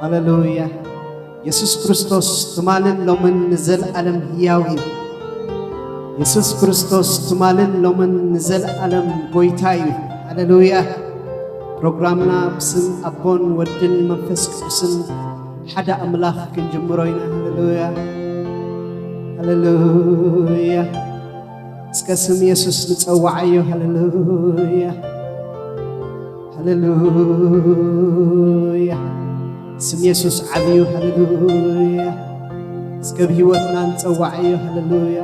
ሃሌሉያ። የሱስ ክርስቶስ ትማልን ሎምን ንዘለኣለም ህያው እዩ። የሱስ ክርስቶስ ትማልን ሎምን ንዘለኣለም ጎይታ እዩ። ሃሌሉያ። ፕሮግራምና ብስም ኣቦን ወድን መንፈስ ቅዱስን ሓደ ኣምላኽ ክንጅምሮ ኢና። ሃሌሉያ፣ ሃሌሉያ። እስከ ስም የሱስ ንጸውዓዮ። ሃሌሉያ፣ ሃሌሉያ። ስም የሱስ ዓብዩ። ሃሌሉያ። እስከ ብህይወትና ንጸውዓዮ። ሃሌሉያ።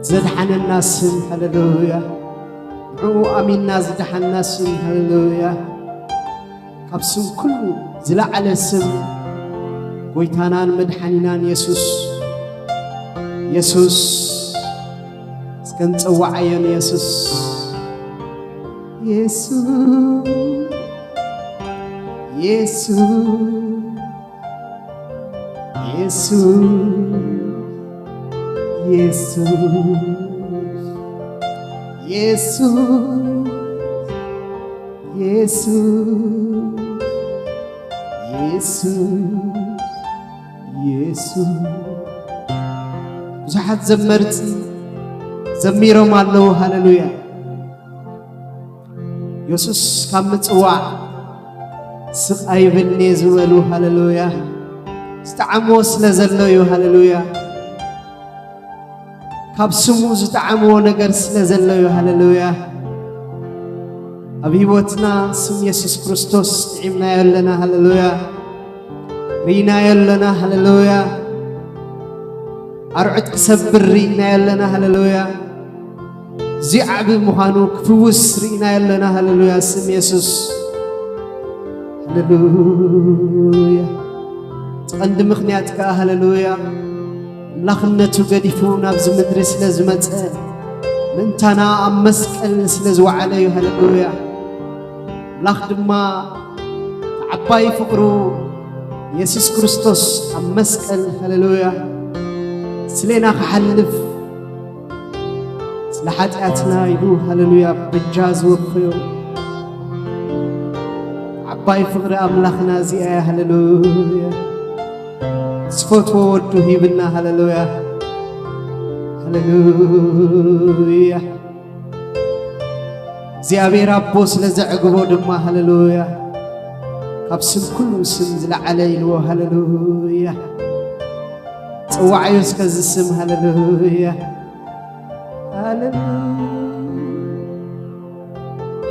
ዘድሓነና ስም። ሃሌሉያ። ንዕኡ ኣሚንና ዝደሓንና ስም። ሃሌሉያ። ካብ ስም ኩሉ ዝለዓለ ስም፣ ጎይታናን መድሓኒናን የሱስ። የሱስ፣ እስከ ንጸውዓዮ ንየሱስ። የሱስ፣ የሱስ፣ የሱስ፣ የሱስ፣ የሱስ፣ የሱስ፣ የሱስ፣ የሱስ። ብዙሓት ዘመርቲ ዘሚሮም ኣለዉ። ሃሌሉያ። የሱስ ካብ ምጽዋዕ ስቕ ኣይብልን'የ ዝበሉ። ሃሌሉያ። ዝጠዓምዎ ስለ ዘሎ እዩ። ሃሌሉያ። ካብ ስሙ ዝጠዓምዎ ነገር ስለ ዘሎ እዩ። ሃሌሉያ። ኣብ ህይወትና ስም የሱስ ክርስቶስ ጥዒምናዮ ኣለና። ሃሌሉያ። ርኢናዮ ኣለና። ሃሌሉያ። ኣርዑት ክሰብር ርኢናዮ ኣለና። ሃሌሉያ። እዚ ዓቢ ምዃኑ ክፍውስ ርኢናዮ ኣለና። ሃሌሉያ። ስም የሱስ። ሃሌሉያ። እቲ ቀንዲ ምኽንያት ከኣ፣ ሃሌሉያ፣ ኣምላኽነቱ ገዲፉ ናብዚ ምድሪ ስለ ዝመጸ፣ ምእንታና ኣብ መስቀል ስለ ዝወዓለ እዩ። ሃሌሉያ። ኣምላኽ ድማ ዓባይ ፍቕሩ የሱስ ክርስቶስ ኣብ መስቀል፣ ሃሌሉያ፣ ስሌና ክሓልፍ፣ ስለ ሓጢኣትና ኢሉ፣ ሃሌሉያ፣ በጃ ዝወፈዮ ዓባይ ፍቕሪ ኣምላኽና እዚኣ እያ። ሃሌሉያ። ዝፈትዎ ወዱ ሂብና። ሃሌሉያ፣ ሃሌሉያ። እግዚኣብሔር ኣቦ ስለ ዘዕግቦ ድማ፣ ሃሌሉያ፣ ካብ ስም ኩሉ ስም ዝለዓለ ኢልዎ። ሃሌሉያ። ጽዋዓዮ እስከ እዚ ስም። ሃሌሉያ፣ ሃሌሉያ፣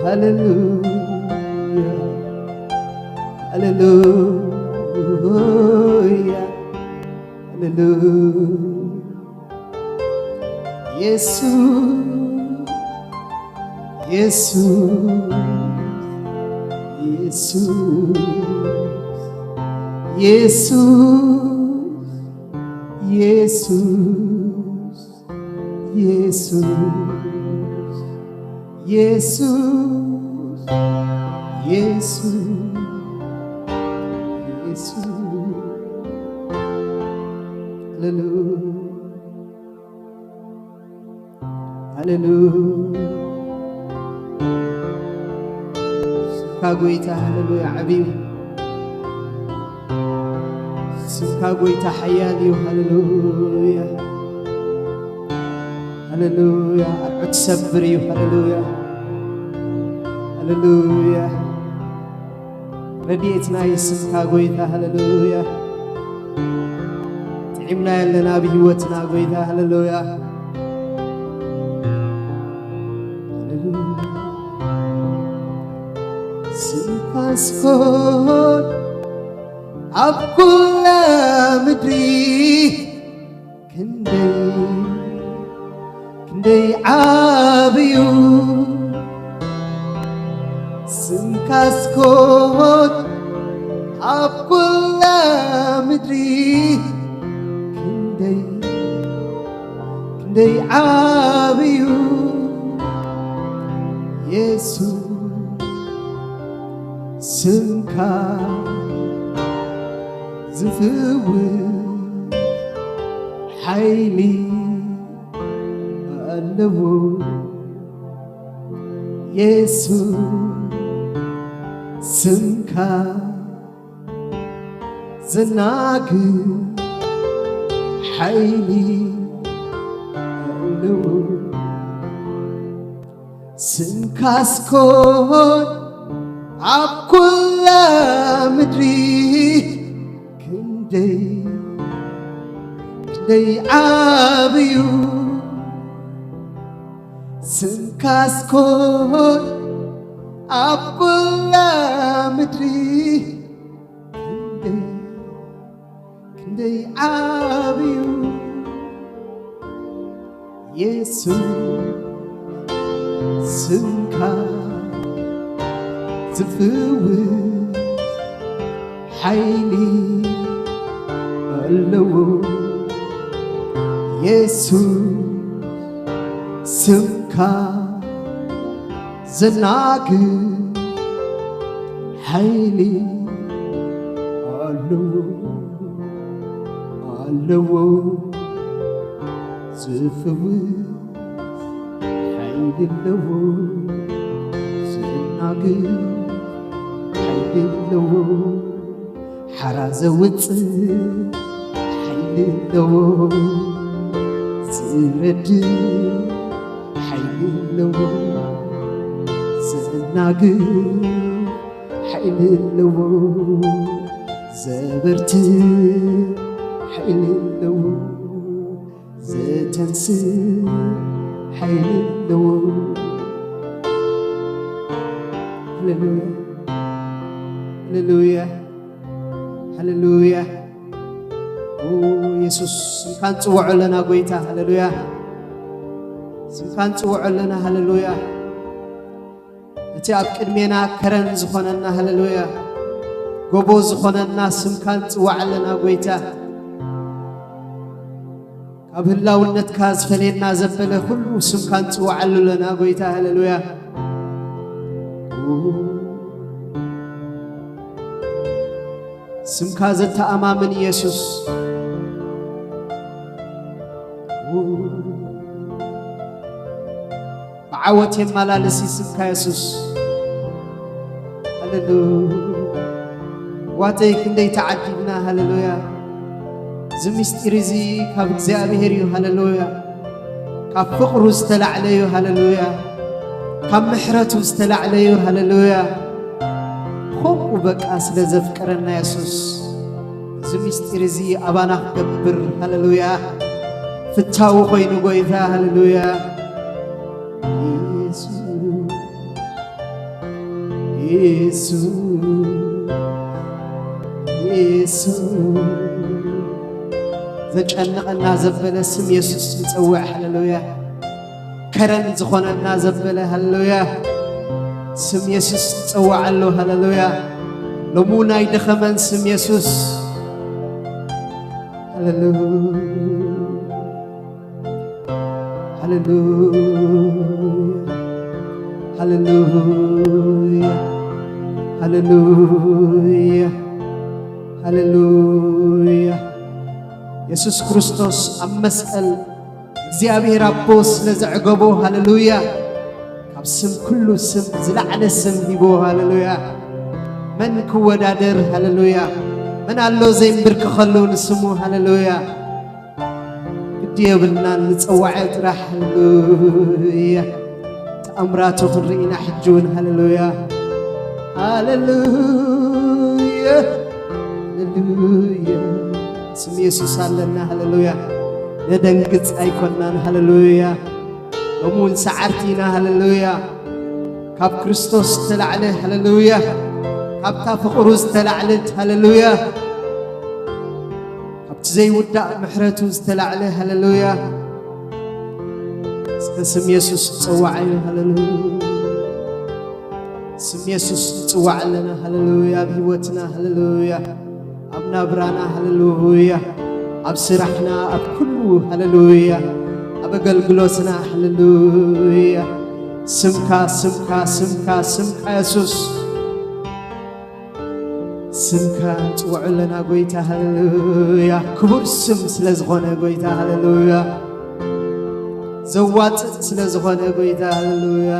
ሃሌሉያ፣ ሃሌሉያ፣ ሃሌሉያ። የሱስ፣ የሱስ፣ የሱስ፣ የሱስ፣ የሱስ፣ የሱስ፣ የሱስ፣ የሱስ። ሃሌሉያ፣ ሃሌሉያ። ስምካ ጎይታ፣ ሃሌሉያ፣ ዓብዩ። ስምካ ጎይታ ሓያል እዩ። ሃሌሉያ፣ ሃሌሉያ። ኣርዑት ትሰብር እዩ። ሃሌሉያ፣ ሃሌሉያ። ረድኤትና እዩ ስምካ ጎይታ። ሃሌሉያ። ጥዒምናዮ ኣለና ኣብ ህይወትና ጎይታ። ሃሌሉያ፣ ሃሌሉያ። ስምካ ስኮን ኣብ ኩላ ምድሪ ክንደይ ክንደይ ዓብዩ ስምካ ስኮን ኣብ ኩላ ምድሪ ክንደይ ክንደይ ዓብዩ የሱስ ስምካ ዝፍውስ ሓይሊ ኣለዎ የሱስ ስምካ ዝናግ ሓይሊ ኣለዎ። ስምካስ ኮን ኣብ ኩላ ምድሪ ክንደይ ክንደይ ዓብዩ። ስምካስ ኮን ኣብ ኩላ ምድሪ ክንደይ ክንደይ ዓብዩ። የሱስ ስምካ ዝፍውስ ሓይሊ ኣለዎ። የሱስ ስምካ ዘናግፍ ሓይሊ ኣለዎ፣ ኣለዎ። ዝፍውስ ሓይሊ ኣለዎ። ዘናግፍ ሓይሊ ኣለዎ። ሓራ ዘውፅእ ሓይሊ ኣለዎ። ዝረድእ ሓይሊ ኣለዎ። ዘናግፍ ሓይሊ ኣለዎ። ዘበርትዕ ሓይሊ ኣለዎ። ዘተንስእ ሓይሊ ኣለዎ። ሃሌሉያ፣ ሃሌሉያ፣ ሃሌሉያ። ኦ፣ የሱስ፣ ስምካ ንጽውዖ ኣለና፣ ጎይታ። ሃሌሉያ። ስምካ ንጽውዖ ኣለና። ሃሌሉያ። እቲ ኣብ ቅድሜና ከረን ዝኾነና፣ ሃሌሉያ፣ ጎቦ ዝኾነና ስምካ ንጽውዕ ኣለና፣ ጎይታ። ካብ ህላውነትካ ዝፈልየና ዘበለ ኩሉ ስምካ ንጽውዓሉ ኣለና፣ ጎይታ። ሃሌሉያ። ስምካ ዘተኣማምን የሱስ። ብዓወት የመላልስ ስምካ የሱስ። ሃሌሉያ። ዋተይ ክንደይ ተዓዲልና። ሃሌሉያ። እዚ ምስጢር እዚ ካብ እግዚኣብሔር እዩ። ሃሌሉያ። ካብ ፍቕሩ ዝተላዕለ እዩ። ሃሌሉያ። ካብ ምሕረቱ ዝተላዕለ እዩ። ሃሌሉያ። ከምኡ በቃ ስለ ዘፍቀረና የሱስ፣ እዚ ምስጢር እዚ ኣባና ክገብር፣ ሃሌሉያ፣ ፍታዊ ኮይኑ፣ ጎይታ፣ ሃሌሉያ። የሱስ፣ የሱስ፣ የሱስ። ዘጨንቐና ዘበለ ስም የሱስ ንጸውዕ። ሃሌሉያ። ከረን ዝኾነና ዘበለ፣ ሃሌሉያ፣ ስም የሱስ ንጸውዓሉ። ሃሌሉያ። ሎሙ ናይ ደኸመን ስም የሱስ። ሃሌሉያ። ሃሌሉያ፣ ሃሌሉያ፣ ሃሌሉያ፣ ሃሌሉያ። የሱስ ክርስቶስ ኣብ መስቀል እግዚኣብሔር ኣቦ ስለ ዘዕገቦ፣ ሃሌሉያ፣ ካብ ስም ኩሉ ስም ዝለዓለ ስም ሂቦ። ሃሌሉያ። መን ክወዳደር? ሃሌሉያ። መን ኣሎ ዘይምብርከኸሉ ንስሙ? ሃሌሉያ። ግዲ የብልናን፣ ንጸዋዐ ጥራሕ። ሃሌሉያ። ተኣምራቱ ክንርኢ ኢና ሕጂ እውን። ሃሌሉያ፣ ሃሌሉያ፣ ሃሌሉያ። ስም የሱስ ኣለና። ሃሌሉያ። ነደንግጽ ኣይኮናን። ሃሌሉያ። ሎሚ እውን ሰዓርቲ ኢና። ሃሌሉያ። ካብ ክርስቶስ ዝተላዕለ፣ ሃሌሉያ፣ ካብታ ፍቕሩ ዝተላዕለት፣ ሃሌሉያ፣ ካብቲ ዘይውዳእ ምሕረቱ ዝተላዕለ፣ ሃሌሉያ። እስከ ስም የሱስ ክጸዋዕ እዩ። ሃሌሉያ። ስም የሱስ ንጽዋዕ ኣለና። ሃሌሉያ። ኣብ ህይወትና፣ ሃሌሉያ፣ ኣብ ናብራና፣ ሃሌሉያ፣ ኣብ ስራሕና፣ ኣብ ኩሉ፣ ሃሌሉያ፣ ኣብ ኣገልግሎትና፣ ሃሌሉያ። ስምካ፣ ስምካ፣ ስምካ፣ ስምካ የሱስ፣ ስምካ ንጽውዖ ኣለና፣ ጎይታ። ሃሌሉያ። ክቡር ስም ስለ ዝኾነ፣ ጎይታ። ሃሌሉያ። ዘዋጽእ ስለ ዝኾነ፣ ጎይታ። ሃሌሉያ።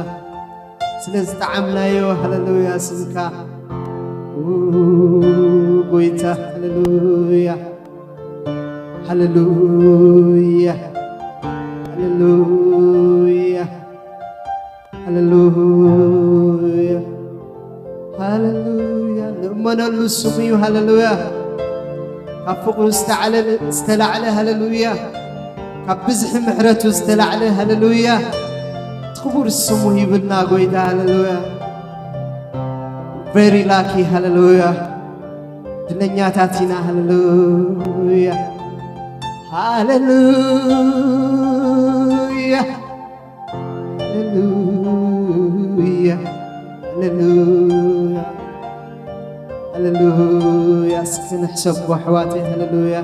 ስለ ዝጠዓምናዮ፣ ሃሌሉያ፣ ስምካ። ጎይታ። ሃሌሉያ፣ ሃሌሉያ፣ ሃሌሉያ፣ ሃሌሉያ፣ ሃሌሉያ። ንእመነሉ ስሙ እዩ። ሃሌሉያ። ካብ ፍቕሩ ዝተዓለ-፣ ዝተላዕለ፣ ሃሌሉያ፣ ካብ ብዝሒ ምሕረቱ ዝተላዕለ፣ ሃሌሉያ፣ እቲ ክቡር ስሙ ሂብና ጎይታ። ሃሌሉያ። Very lucky። ሃሌሉያ። ድለኛታት ኢና። ሃሌሉያ፣ ሃሌሉያ፣ ሃሌሉያ፣ ሃሌሉያ፣ ሃሌሉያ። እስኪ ንሕሰቦ ኣሕዋተይ። ሃሌሉያ።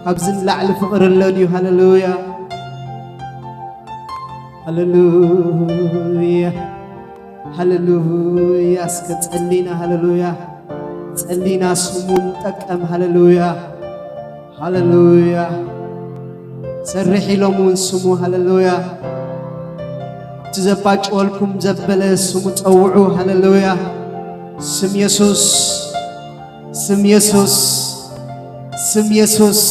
ካብዚ ንላዕሊ ፍቕሪ ኣሎ ድዩ? ሃሌሉያ፣ ሃሌሉያ፣ ሃሌሉያ። እስከ ጸሊና፣ ሃሌሉያ፣ ጸሊና ስሙ ንጠቀም። ሃሌሉያ፣ ሃሌሉያ። ሰርሕ ኢሎም እውን ስሙ። ሃሌሉያ። እቲ ዘባጭወልኩም ዘበለ ስሙ ጸውዑ። ሃሌሉያ። ስም የሱስ፣ ስም የሱስ፣ ስም የሱስ።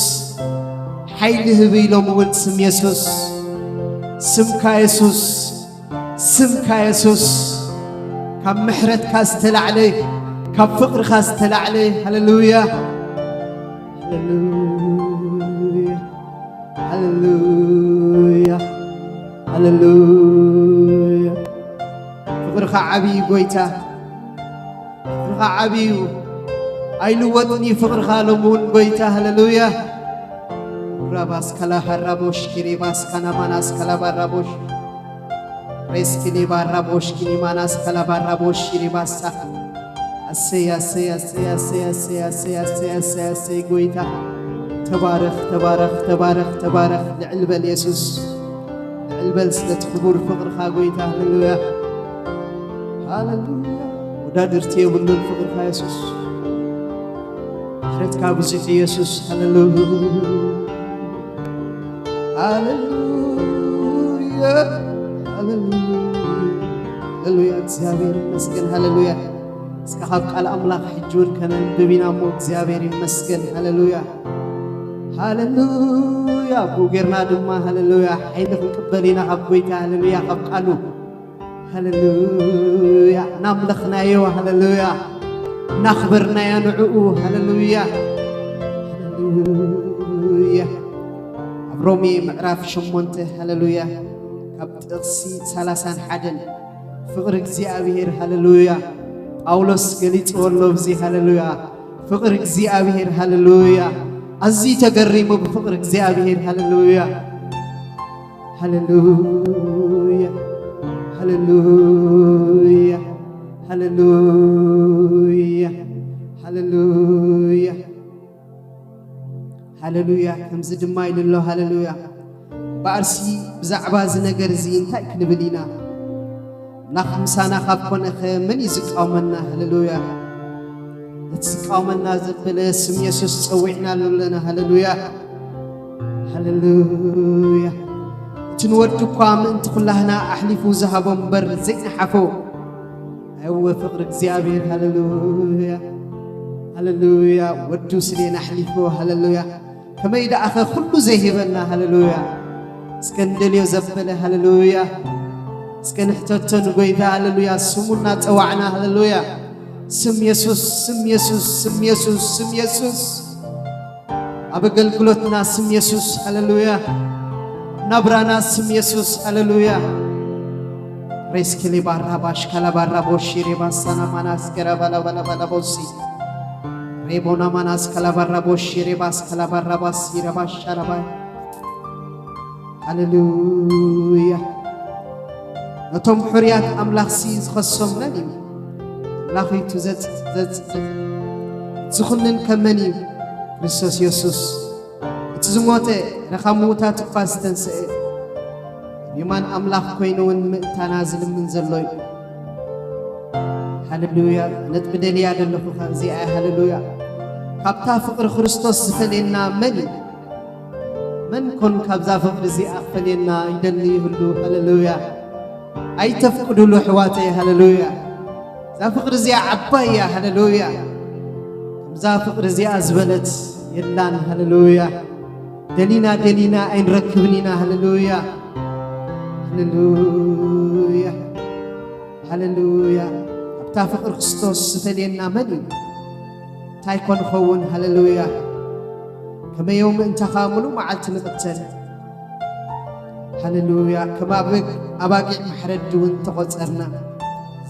ሓይሊ ህብ ኢሎም እውን ስም የሱስ፣ ስምካ የሱስ፣ ስምካ የሱስ። ካብ ምሕረትካ ዝተላዕለ፣ ካብ ፍቕርካ ዝተላዕለ። ሃሌሉያ፣ ሃሌሉያ፣ ሃሌሉያ፣ ሃሌሉያ። ፍቕርኻ ዓብዪ ጎይታ፣ ፍቕርኻ ዓብዩ፣ ኣይልወጥን እዩ ፍቕርኻ ሎሚ እውን ጎይታ። ሃሌሉያ። ራባስ ካላ ሃራቦሽ ኪሪባስ ካናማናስ ካላባራቦሽ ሬስ ኪሊባራቦሽ ኪኒማናስ ካላባራቦሽ ኪሪባሳ። ኣሰይ፣ ኣሰይ፣ ኣሰይ፣ ኣሰይ፣ ኣሰይ፣ ኣሰይ፣ ኣሰይ፣ ኣሰይ፣ ኣሰይ፣ ጎይታ። ተባረኽ፣ ተባረኽ፣ ተባረኽ፣ ተባረኽ። ልዕል በል የሱስ። ልዕል በል ስለቲ ክቡር ፍቕርኻ ጎይታ። ሃሌሉያ፣ ሃሌሉያ። ወዳድርቲ የብሉን ፍቕርኻ የሱስ። ምሕረትካ ብዙሕ የሱስ። ሃሌሉያ፣ ሃሌሉያ፣ ሃሌሉያ፣ ሃሌሉያ። እግዚኣብሔር ይመስገን። ሃሌሉያ። እስከ ካብ ቃል ኣምላኽ ሕጂ እውን ከነንብብ ኢና እሞ እግዚኣብሔር ይመስገን። ሃሌሉያ፣ ሃሌሉያ። ብኡ ጌርና ድማ ሃሌሉያ ሓይሊ ክንቅበል ኢና ካብ ጎይታ። ሃሌሉያ፣ ካብ ቃሉ። ሃሌሉያ። እናምለኽናዮ፣ ሃሌሉያ። እናኽበርናዮ ንዕኡ፣ ሃሌሉያ። ሃሌሉያ። ኣብ ሮሜ ምዕራፍ ሸሞንተ፣ ሃሌሉያ፣ ካብ ጥቕሲ ሰላሳን ሓደን፣ ፍቕሪ እግዚኣብሔር፣ ሃሌሉያ። ጳውሎስ ገሊጽዎ ኣሎ ኣብዚ፣ ሃሌሉያ። ፍቕሪ እግዚኣብሔር፣ ሃሌሉያ። ኣዝዩ ተገሪሙ ብፍቕሪ እግዚኣብሔር፣ ሃሌሉያ። ሃሌሉያ፣ ሃሌሉያ፣ ሃሌሉያ፣ ሃሌሉያ፣ ሃሌሉያ። ከምዚ ድማ ኢሉ ኣሎ። ሃሌሉያ። እምበኣርሲ ብዛዕባ እዚ ነገር እዚ እንታይ ክንብል ኢና? ኣምላኽ ምሳና ካብ ኮነኸ መን እዩ ዝቃወመና? ሃሌሉያ። ነቲ ዝቃወመና ዘበለ ስም የሱስ ጸዊዕናሉ ኣለና። ሃሌሉያ፣ ሃሌሉያ። እቲ ንወዱ እኳ ምእንቲ ኩላህና ኣሕሊፉ ዝሃቦ እምበር ዘይነሓፎ። እወ፣ ፍቕሪ እግዚኣብሔር። ሃሌሉያ፣ ሃሌሉያ። ወዱ ስሌና ኣሕሊፉ። ሃሌሉያ። ከመይ ደኣኸ ኩሉ ዘይህበና? ሃሌሉያ። እስከ ንደልዮ ዘበለ። ሃሌሉያ። እስከ ንሕተቶ ንጎይታ። ሃሌሉያ። ስሙ እናጸዋዕና። ሃሌሉያ። ስም የሱስ፣ ስም የሱስ፣ ስም የሱስ፣ ስም የሱስ። ኣብ ኣገልግሎትና ስም የሱስ። ሃሌሉያ። ኣብ ናብራና ስም የሱስ። ሃሌሉያ። ሬስኪሊ ባራባሽ ካላባራቦሺ ሬባሳና ማናስ ገራባላባላባላቦሲ ሬቦና ማናስ ካላባራቦሺ ሬባስ ካላባራባሲ ረባሻ ረባይ። ሃሌሉያ። ነቶም ሕሩያት ኣምላኽሲ ዝኸሶም መን እዩ? ኣምላኽ እዩ ዘጽ-፣ ዘጽ-፣ ዝኹንን ከ መን እዩ? ክርስቶስ የሱስ። እቲ ዝሞተ፣ ረኻ ምዉታት እኳ ዝተንስአ፣ የማን ኣምላኽ ኮይኑ እውን ምእንታና ዝልምን ዘሎ እዩ። ሃሌሉያ። ነጥቢ ደልያ ዘለኹ እዚኣ እያ። ሃሌሉያ። ካብታ ፍቕሪ ክርስቶስ ዝፈልየና መን እዩ? መን ኮን ካብዛ ፍቕሪ እዚኣ ክፈልየና ይደሊ ይህሉ? ሃሌሉያ። ኣይተፍቅዱሉ ኣሕዋተይ። ሃሌሉያ። እዛ ፍቕሪ እዚኣ ዓባይ እያ። ሃሌሉያ። እዛ ፍቕሪ እዚኣ ዝበለት የላን። ሃሌሉያ። ደሊና ደሊና ኣይንረክብን ኢና። ሃሌሉያ፣ ሃሌሉያ፣ ሃሌሉያ። ኣብታ ፍቕሪ ክርስቶስ ዝፈልየና መን እዩ? እንታይ ኮን ኸውን? ሃሌሉያ። ከመይ ዮም ምእንታኻ ምሉእ መዓልቲ ንቕተል? ሃሌሉያ። ከም ኣበግ-፣ ኣባጊዕ ማሕረዲ እውን ተቖጸርና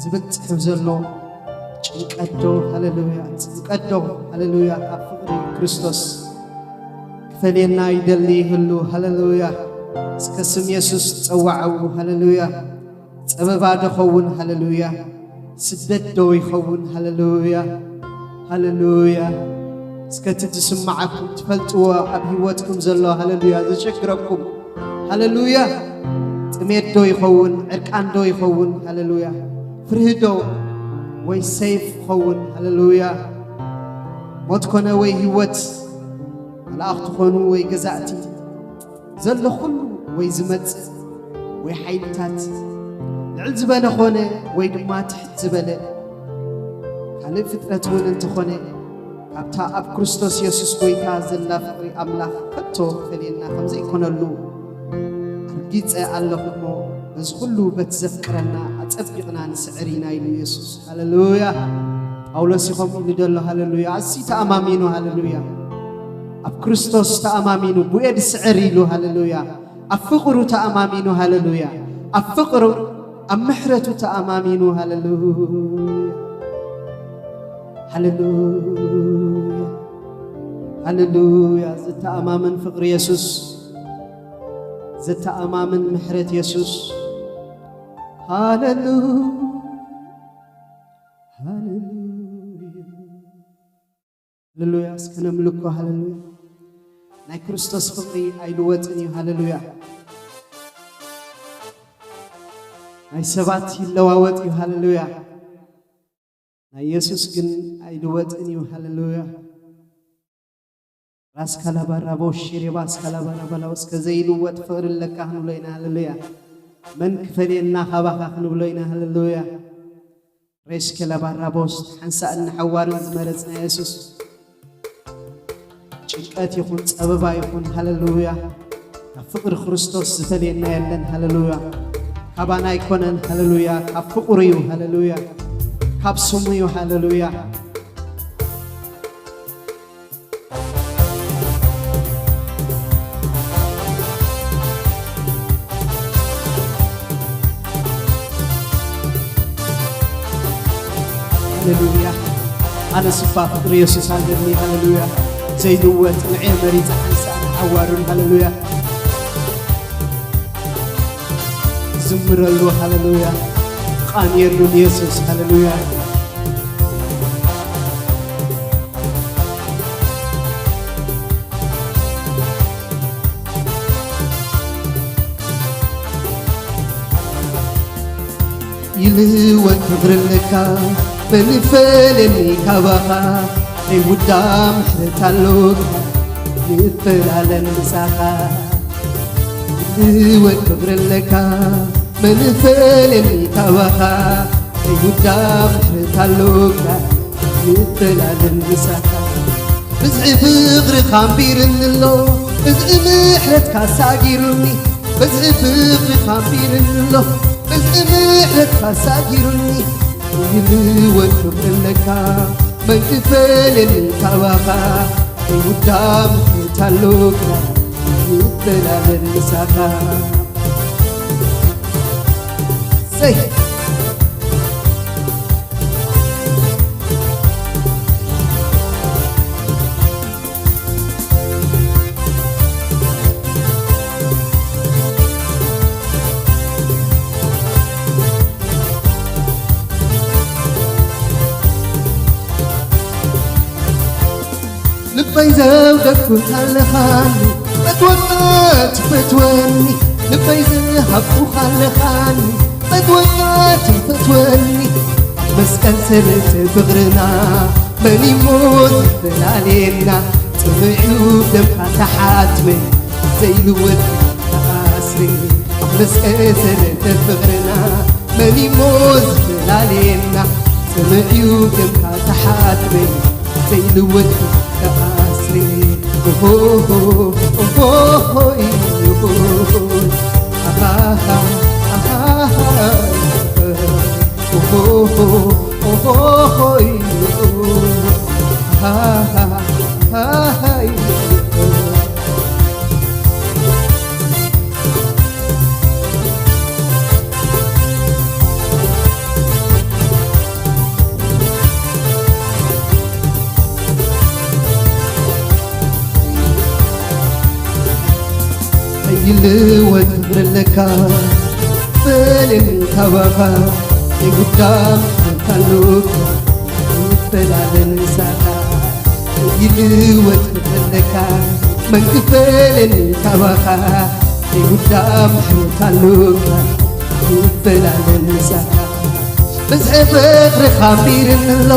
ዝብል ጽሑፍ ዘሎ ጭንቀት ዶ? ሃሌሉያ። ጭንቀት ዶ? ሃሌሉያ። ካብ ፍቕሪ ክርስቶስ ክፈልየና ይደሊ ይህሉ። ሃሌሉያ። እስከ ስም የሱስ ጸዋዕው። ሃሌሉያ። ጸበባ ዶ ኸውን? ሃሌሉያ። ስደት ዶ ይኸውን? ሃሌሉያ፣ ሃሌሉያ። እስከ እቲ ዝስምዓኩም ትፈልጥዎ ኣብ ህይወትኩም ዘሎ፣ ሃሌሉያ፣ ዘሸግረኩም፣ ሃሌሉያ። ጥሜት ዶ ይኸውን? ዕርቃን ዶ ይኸውን? ሃሌሉያ። ፍርሂ ዶ ወይ ሰይፍ ይኸውን? ሃሌሉያ። ሞት ኮነ ወይ ህይወት፣ መላእኽቲ ኮኑ ወይ ገዛእቲ፣ ዘሎ ኩሉ ወይ ዝመጽእ ወይ ሓይልታት፣ ልዕል ዝበለ ኾነ ወይ ድማ ትሕት ዝበለ ካልእ ፍጥረት እውን እንተኾነ፣ ካብታ ኣብ ክርስቶስ የሱስ ጐይታ ዘላ ፍቕሪ ኣምላኽ ከቶ ክፈልየና ከም ዘይኮነሉ ኣርጊጸ ኣለኹ እሞ፣ በዚ ኩሉ በቲ ዘፍቅረና ኣጸቢቕና ንስዕር ኢና ኢሉ የሱስ። ሃሌሉያ። ጳውሎስ እዩ ከምኡ ኢሉ ዘሎ። ሃሌሉያ። ኣዝዩ ተኣማሚኑ። ሃሌሉያ። ኣብ ክርስቶስ ተኣማሚኑ፣ ብኡ እየ ዝስዕር ኢሉ። ሃሌሉያ። ኣብ ፍቕሩ ተኣማሚኑ። ሃሌሉያ። ኣብ ፍቕሩ፣ ኣብ ምሕረቱ ተኣማሚኑ። ሃሌሉያ፣ ሃሌሉያ፣ ሃሌሉያ። ዘተኣማምን ፍቕሪ የሱስ፣ ዘተኣማምን ምሕረት የሱስ። ሃሌሉያ፣ ሃሌሉያ። ሃሌሉያ። እስከ ነምልኮ። ሃሌሉያ። ናይ ክርስቶስ ፍቕሪ ኣይልወጥን እዩ። ሃሌሉያ። ናይ ሰባት ይለዋወጥ እዩ። ሃሌሉያ። ናይ የሱስ ግን ኣይልወጥን እዩ። ሃሌሉያ። ራስ ካላባራቦ ሼሬባ ስካላባራባላው እስከ ዘይልወጥ ፍቕሪ ኣለካ ክንብሎ ኢና። ሃሌሉያ። መን ክፈልየና ካባኻ ክንብሎ ኢና። ሃሌሉያ። ሬሽ ከለባራቦስ ሓንሳእን ንሓዋርን ዝመረጽና የሱስ፣ ጭንቀት ይኹን ጸበባ ይኹን፣ ሃሌሉያ፣ ካብ ፍቕሪ ክርስቶስ ዝፈልየና የለን። ሃሌሉያ። ካባና ኣይኮነን። ሃሌሉያ። ካብ ፍቕሩ እዩ። ሃሌሉያ። ካብ ስሙ እዩ። ሃሌሉያ። ሃሌሉያ። ኣነ ስባ ፍቕሪ የሱስ ኣለኒ። ሃሌሉያ። ዘይልወጥ ንዕየ መሪጸ ሓንሳእን ሓዋሩን። ሃሌሉያ። ዝምረሉ። ሃሌሉያ። ቃንየሉ ንየሱስ። ሃሌሉያ። ይልወጥ ክብርልካ መን ይፈልየኒ ካባኻ፣ ዘይውዳ ምሕረት ኣሎካ ንፈላለን ምሳኻ። ይልወጥ ክብርልካ መን ይፈልየኒ ካባኻ፣ ዘይውዳ ምሕረት ኣሎካ ንፈላለን ምሳኻ። ብዝሒ ፍቕርኻ ኣንቢርኒ ኣሎ፣ ብዝሒ ምሕረትካ ሳጊሩኒ። ብዝሒ ፍቕርኻ ኣንቢርኒ ኣሎ፣ ብዝሒ ምሕረትካ ሳጊሩኒ። ይልወጥ ክብርለካ መን ክፈልየኒ ካባኻ፣ ዘይውዳ ምሕረት ኣሎካ ንዘላለም ምሳኻ። ሰይ ልበይ ዘውደኩት ኣለኻኒ፣ ፈትወካ ትፈትወኒ። ልበይ ዝሃብኩኻ ኣለኻኒ፣ ፈትወካ ትፈትወኒ። ኣብ መስቀል ሰረተ ፍቕርና መን እሞ ዝፈላልየና? ጽኑዕ እዩ ደምካ ተሓትመ፣ ዘይልወጥ ተኣስረ። ኣብ መስቀል ሰረተ ፍቕርና መን እሞ ዝፈላልየና? ጽኑዕ እዩ ደምካ ተሓትመ፣ ዘይልወጥ ተኣስሬ። ኦሆሆ፣ ኦሆሆይ፣ ኦሆሆይ። ኣሃሃ፣ ኣሃሃ። ኦሆሆ፣ ኦሆሆይ፣ ኦሆ። ኣሃሃ፣ ኣሃሃይ። ይልወጥ ፍቕሪ ኣለካ፣ በለኒ ካባኻ፣ ይጉዳም ኣሎካ፣ ይፈላለን ምሳኻ። ይልወጥ ፍቕሪ ኣለካ፣ መን ክፈለኒ ካባኻ፣ ይጉዳም ኣሎካ፣ ይፈላለን ምሳኻ። ብዝሒ ፍቕርኻ ኣንቢርኒ ኣሎ፣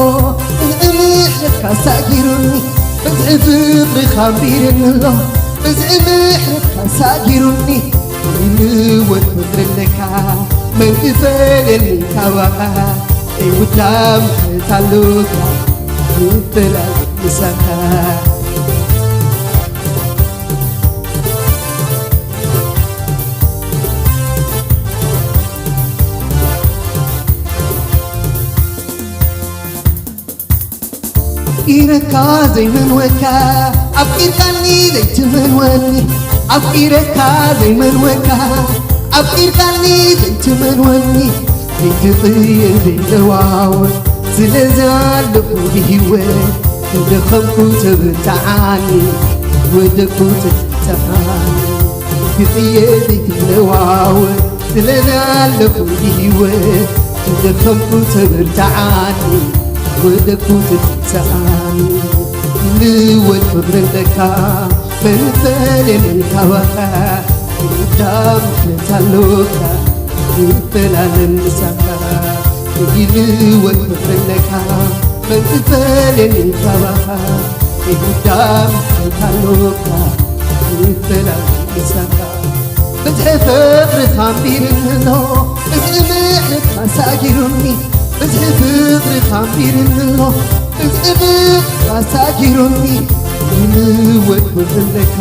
ብዝሒ ምሕረትካ ሳጊሩኒ። ብዝሒ ፍቕርኻ ኣንቢርኒ ኣሎ፣ ብዝሒ ምሕረትካ ሳጊሩኒ። ይልወጥ ፍቕሪ ኣለካ፣ መን ክፈልየኒ ካባኻ? ዘይውዳእ ምሕረት ኣሎካ፣ ይፍረ ምሳኻ። ኣፍቂረካ ዘይመንወካ፣ ኣፍቂርካኒ ዘይትመንወኒ። ኣፍቂረካ ዘይመንወካ፣ ኣፍቂርካኒ ዘይትመንወኒ። ዘይትቕየር ዘይለዋወጥ፣ ስለዚ ኣለኹ ብህይወት። ተደኸምኩ ተብርትዓኒ፣ ወደቅኩ ተትንስኣኒ። ዘይትቕየር ዘይትለዋወጥ፣ ስለዚ ኣለኹ ብህይወት። ተደኸምኩ ተብርትዓኒ፣ ወደቅኩ ተትንስኣኒ። ይልወጥ ፍቕሪ ኣለካ፣ መን ይፈልየኒ ካባኻ? ይውዳእ ምሕረት ኣሎካ፣ ይፈላለን ምሳኻ። ይልወጥ ፍቕሪ ኣለካ፣ መን ክፈልየኒ ካባኻ? ይውዳእ ምሕረት ኣሎካ፣ ይፈላለን ምሳኻ። ብዝሒ ፍቕርኻ ኣንቢርኒ ኣሎ፣ ብዝሒ ምሕረትካ ሳጊሩኒ። ብዝሒ ፍቕርኻ ኣንቢርኒ ኣሎ፣ ብዝሒ ምሕረትካ ሳጊሩኒ። ይልወጥ ፍቕሪ ኣለካ፣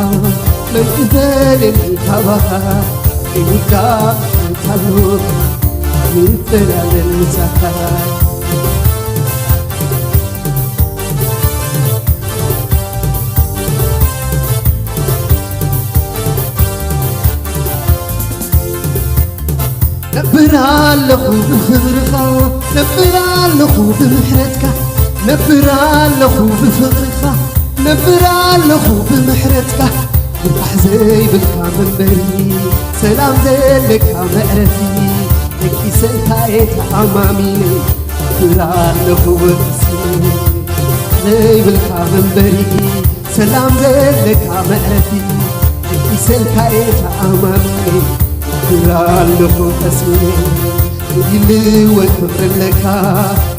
መን ክፈልየኒ ካባኻ? ይውዳእ ምሕረት ኣሎካ፣ ይፈላለን ምሳኻ። ነብር ኣለኹ ብኽብርኻ፣ ነብር ኣለኹ ብምሕረትካ፣ ነብር ኣለኹ ብፍቕርኻ፣ ነብር ኣለኹ ብምሕረትካ። ፍታሕ ዘይብልካ መንበሪ፣ ሰላም ዘለካ መዕረፊ፣ ደቂሰልካ እየ ተኣማሚነ። ነብር ኣለኹ ወቅሲ ዘይብልካ መንበሪ፣ ሰላም ዘለካ መዕረፊ፣ ደቂሰልካ እየ ተኣማሚነ። ነብር ኣለኹ ቀሲነ። ይልወጥ ፍቕሪ ኣለካ፣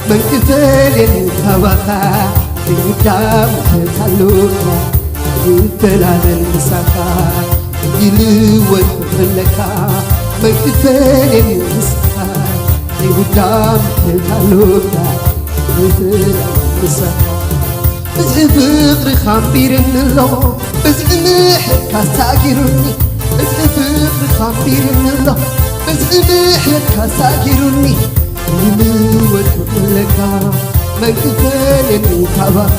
መን ክፈልየኒ ካባኻ? ዘይውዳእ ምሕረት ኣሎካ፣ ይፈላለን ምሳኻ። ይልወጥ ፍቕሪ ኣለካ፣ መን ክፈልየኒ ንስኻ? ዘይውዳእ ምሕረት ኣሎካ፣ ይፈላለን ምሳኻ። ብዝሒ ፍቕርኻ ኣንቢርኒ ኣሎ፣ ብዝሒ ምሕረትካ ሳጊሩኒ። ብዝሒ ፍቕርኻ ኣንቢርኒ ኣሎ፣ ብዝሒ ምሕረትካ ሳጊሩኒ። ይልወጥ ፍቕሪ ኣለካ፣ መን ክፈልየኒ ካባኻ?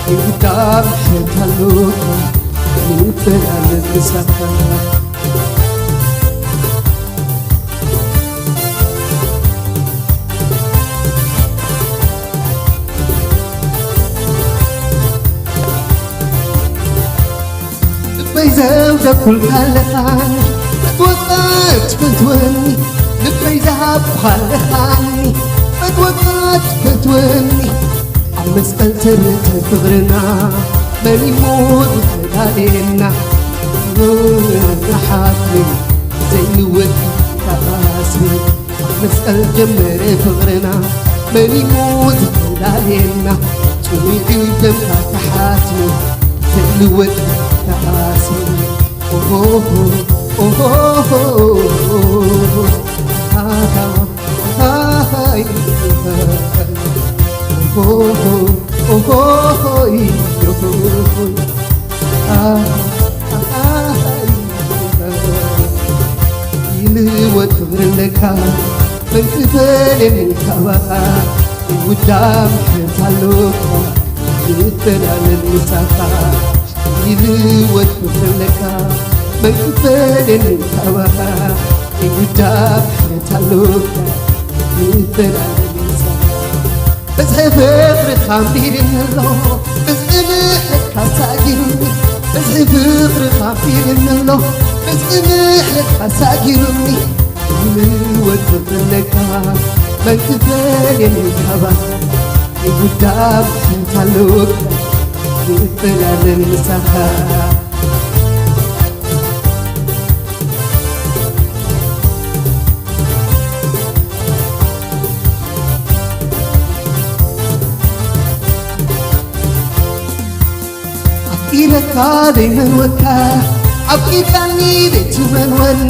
ዘይውዳእ ምሕረት ኣሎካ፣ ይፈላለን ምሳኻ። ልበይ ዘውደኩልካ ኣለኻኒ፣ ፈትወካ ትፈትወኒ። ልበይ ዝሃብኩኻ ኣለኻኒ፣ ፈትወካ ትፈትወኒ። ኣብ መስቀል ተረተ ፍቕርና፣ መን እሞ ዝፈላለየና? ንሓትኒ ዘይንወድ ተቓስኒ። ኣብ መስቀል ጀመረ ፍቕርና፣ መን እሞ ዝፈላለየና? ጽኑዕ እዩ ደምካ ተሓትሙ፣ ዘይልወጥ ተቓስኒ። ኦሆሆ፣ ኦሆሆ፣ ኣሃ፣ ኣሃ፣ ኣሃ፣ ኦሆሆ። ኦሆሆይ፣ ኦሆሆይ፣ ኣሃይ፣ ይልወጥ ፍቕሪ ኣለካ፣ መንቅተለኒ ካባኻ፣ ይውዳም ሕት ኣለካ፣ ይፈላለል ምሳኻ። ይልወጥ ፍቕሪ ኣለካ፣ መንቅተለኒ ካባኻ፣ ይውዳም ሕት ኣለካ፣ ይፈላለል ምሳኻ። ብዝሒ ፍቕርኻ ኣንቢርኒ ኣሎ፣ ብዝሒ ምሕረትካ ሳጊሩኒ። ብዝሒ ፍቕርኻ ኣንቢርኒ ኣሎ፣ ብዝሒ ምሕረትካ ሳጊሩኒ። ይልወጥ ፍቕሪ ኣለካ፣ መንቅተለኒ ካባኻ፣ ይውዳም ሕት ኣለካ፣ ይፈላለል ምሳኻ። ኣፍቂረካ ዘይመንወካ፣ ኣፍቂርካኒ ዘይትመንወኒ፣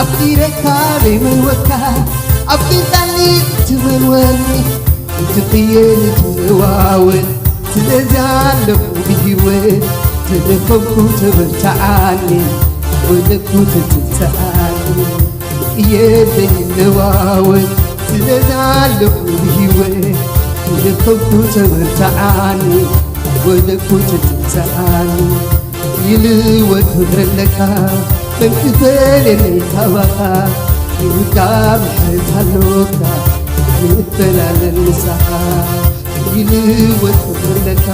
ኣፍቂረካ ዘይመንወካ፣ ኣፍቂርካኒ ዘይትመንወኒ፣ ንትቕየ ንትዋወል፣ ስለዚ ኣለኹ ብህይወት፣ ተደኸምኩ ተበርትዓኒ፣ ወደቅኩ ተትንስኣኒ። እየ ዘይለዋወጥ፣ ስለዚ ኣለኹ ብህይወት፣ ንደኸምኩ ተበርትዓኒ፣ ወደቅኩ ተትንስኣኒ። ይልወጥ ፍቕሪ ኣለካ፣ መንቅተለኒ ካባኻ፣ ይውዳም ሕት ኣለካ፣ ይፈላለል ምሳኻ። ይልወጥ ፍቕሪ ኣለካ፣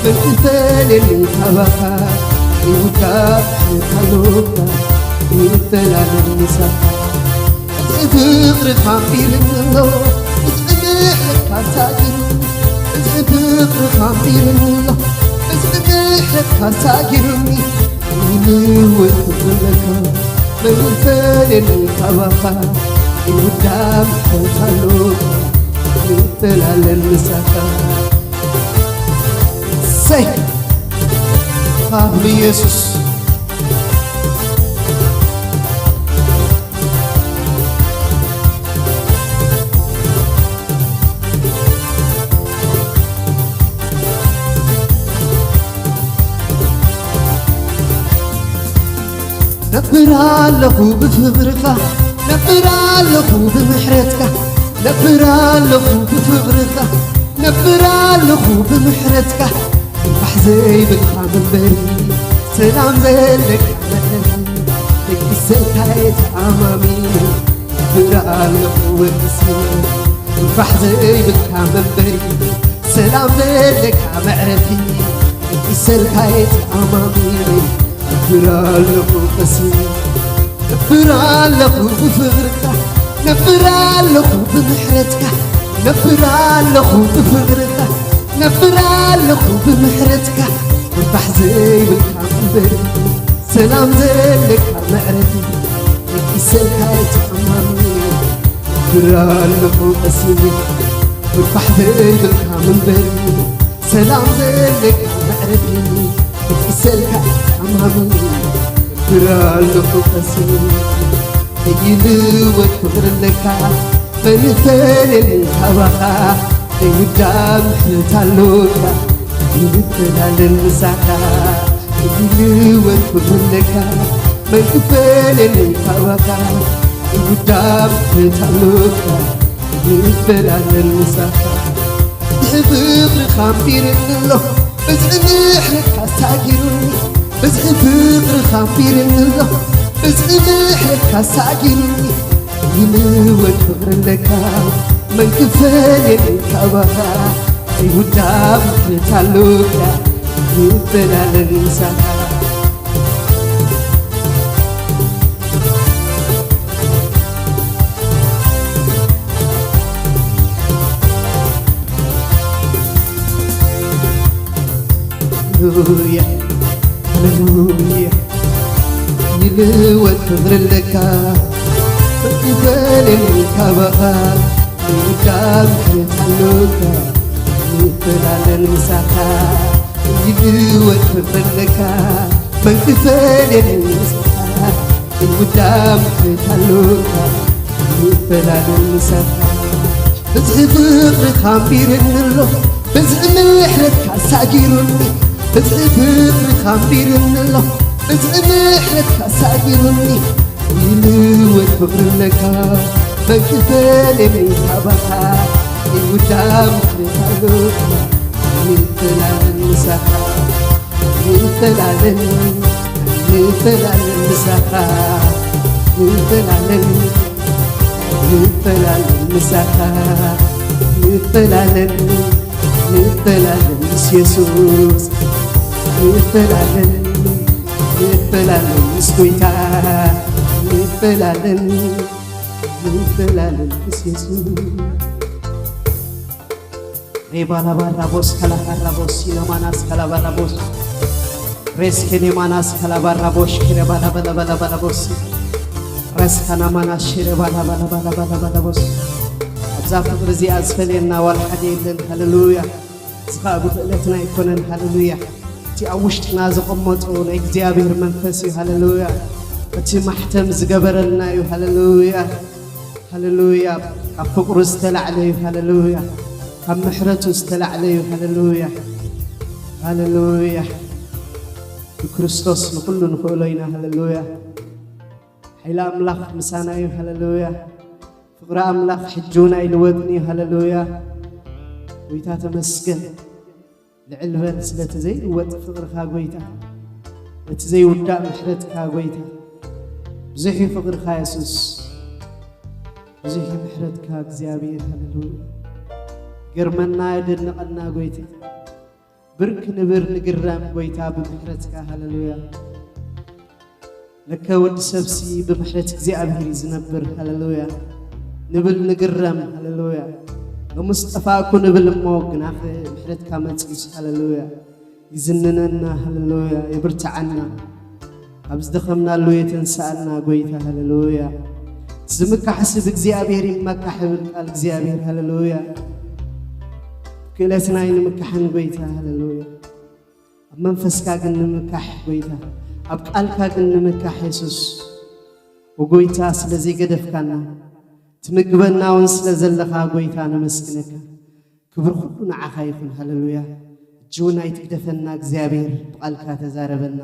መንቅተለኒ ካባኻ፣ ይውዳም ሕት ኣለካ፣ ይፈላለል ምሳኻ። ብዝሒ ፍቕርኻ ኣንቢርኒ ኣሎ፣ ብዝሒ ምሕረትካ ሳጊሩኒ። ብዝሒ ፍቕርኻ ኣንቢርኒ ኣሎ፣ ብዝሒ ምሕረትካ ሳጊሩኒ። ይልወጥ ፍቕሪ ኣለካ፣ መንቅተለኒ ካባኻ፣ ይውዳም ሕት ኣለካ፣ ይፈላለል ምሳኻ። ሰይ! ሃሌሉያ ኢየሱስ። ነብር ኣለኹ ብፍቕርኻ፣ ነብር ኣለኹ ብምሕረትካ፣ ነብር ኣለኹ ብፍቕርኻ፣ ነብር ኣለኹ ብምሕረትካ። ፋሕ ዘይብልካ መንበሪ፣ ሰላም ዘለካ መዕረፊ፣ ደቂሰካ እየ ተኣማሚነ፣ ነብር ኣለኹ ወዲሰ። ፋሕ ዘይብልካ መንበሪ፣ ሰላም ዘለካ መዕረፊ፣ ደቂሰካ እየ ተኣማሚነ፣ ነብር ኣለኹ ቀሲነ። ነብር ኣለኹ ብፍቕርኻ፣ ነብር ኣለኹ ብምሕረትካ፣ ነብር ኣለኹ ብፍቕርኻ፣ ነብር ኣለኹ ብምሕረትካ። ፋሕ ዘይብልካ መንበሪ፣ ሰላም ዘለካ መዕረፊ፣ ደቂሰካ እየ ተኣማሚነ፣ ነብር ኣለኹ ቀሲነ። ፋሕ ዘይብልካ መንበሪ፣ ሰላም ዘለካ መዕረፊ፣ ደቂሰካ ተኣማሚነ፣ ነብር ኣለኹ ቀሲነ። ዘይልወጥ ፍቕሪ ኣለካ፣ መን ይፈልየኒ ካባኻ፣ ዘይውዳእ ምሕረት ኣሎካ፣ ይፈላለል ምሳኻ። ዘይልወጥ ፍቕሪ ኣለካ፣ መን ክፈልየኒ ካባኻ፣ ዘይውዳእ ምሕረት ኣሎካ፣ ይፈላለል ምሳኻ። ብዝሒ ፍቕርኻ ኣንቢርኒ ኣሎ፣ ብዝሒ ምሕረትካ ሳጊሩኒ። ብዝሒ ፍቕርኻ ኣንቢርኒ ኣሎ፣ ብዝሒ ምሕረትካ ሳጊሩኒ። ይልወጥ ፍቕሪ ኣለካ፣ መን ክፈልየኒ ካባኻ። ዘይውዳእ ምሕረት ኣሎካ፣ ይፈላለል ምሳኻ። ሃሌሉያ፣ ሃሌሉያ። ይልወጥ ፍቕሪ ኣለካ፣ መክፈልየኒ ካባኻ። ዘይውዳእ ምሕረት ኣሎካ፣ ይፈላለል ምሳኻ። ይልወጥ ፍቕሪ ኣለካ፣ መክፈልየኒ ምሳኻ። ዘይውዳእ ምሕረት ኣሎካ፣ ይፈላለል ምሳኻ። ብዝሒ ፍቕርኻ ኣንቢርኒ ኣሎ፣ ብዝሒ ምሕረትካ ሳጊሩኒ፣ ብዝሒ ፍቕርኻ ኣንቢሩኒ ኣሎ። ብዝሒ ምሕረትካ ሳጊሩኒ፣ ይልወጥ ፍቕሪ ኣለካ። መን ክፈልየኒ ካባኻ፣ ይውዳ ምሕረት ኣሎካ። ይፈላለን ምሳኻ፣ ይፈላለን፣ ይፈላለን ምሳኻ፣ ይፈላለን፣ ይፈላለን ምሳኻ፣ ይፈላለን፣ ይፈላለን ምስ የሱስ፣ ይፈላለን፣ ይፈላለን ምስ ጎይታ፣ ይፈላለን፣ ይፈላለን ምስ የሱስ። ሬባላባራቦስ ከላባራቦስ ሲናማናስ ከላባራቦስ ሬስ ኬኔማናስ ከላባራቦሽ ኬሬባላባላባላባላቦስ ረስ ካናማናስ ሼሬባላባላባላባላቦስ። ኣብዛ ፍቕሪ እዚኣ ዝፈልየና ዋላ ሓደ የለን። ሃሌሉያ። እዚ ኸኣ ብክእለትና ኣይኮነን። ሃሌሉያ። እቲ ኣብ ውሽጥና ዘቐመጦ ናይ እግዚኣብሔር መንፈስ እዩ። ሃሌሉያ። እቲ ማሕተም ዝገበረልና እዩ። ሃሌሉያ። ሃሌሉያ። ካብ ፍቕሩ ዝተላዕለ እዩ። ሃሌሉያ። ካብ ምሕረቱ ዝተላዕለ እዩ። ሃሌሉያ። ሃሌሉያ። ብክርስቶስ ንኹሉ ንኽእሎ ኢና። ሃሌሉያ። ሓይሊ ኣምላኽ ምሳና እዩ። ሃሌሉያ። ፍቕሪ ኣምላኽ ሕጂ እውን ኣይልወጥን እዩ። ሃሌሉያ። ጎይታ ተመስገን። ልዕል በል ስለቲ ዘይልወጥ ፍቕርኻ ጎይታ፣ እቲ ዘይውዳእ ምሕረትካ ጎይታ። ብዙሕ እዩ ፍቕርኻ የሱስ፣ ብዙሕ እዩ ምሕረትካ እግዚኣብሔር። ሃሌሉያ። ገርመና የደንቐና ጎይታ። ብርክ ንብር ንግረም ጎይታ ብምሕረትካ። ሃሌሉያ። ለከ ወዲ ሰብሲ ብምሕረት እግዚኣብሔር እዩ ዝነብር። ሃሌሉያ። ንብል ንግረም። ሃሌሉያ። ሎምስ ጠፋእኩ ንብል እሞ ግናኸ ምሕረትካ መጺኡስ። ሃሌሉያ። ይዝንነና። ሃሌሉያ። የብርትዓና። ኣብ ዝደኸምናሉ የተንስኣና ጎይታ። ሃሌሉያ። ዝምካሕስ ብእግዚኣብሔር ይመካሕ ይብል ቃል እግዚኣብሔር። ሃሌሉያ። ክእለትና ኣይንምካሕን ጎይታ። ሃሌሉያ። ኣብ መንፈስካ ግን ንምካሕ ጎይታ፣ ኣብ ቃልካ ግን ንምካሕ የሱስ። ወጎይታ ስለ ዘይገደፍካና፣ ትምግበና እውን ስለ ዘለኻ ጎይታ ነመስግነካ። ክብሪ ኩሉ ንዓኻ ይኹን። ሃሌሉያ። ሕጂ እውን ኣይትግደፈና እግዚኣብሔር፣ ብቃልካ ተዛረበና።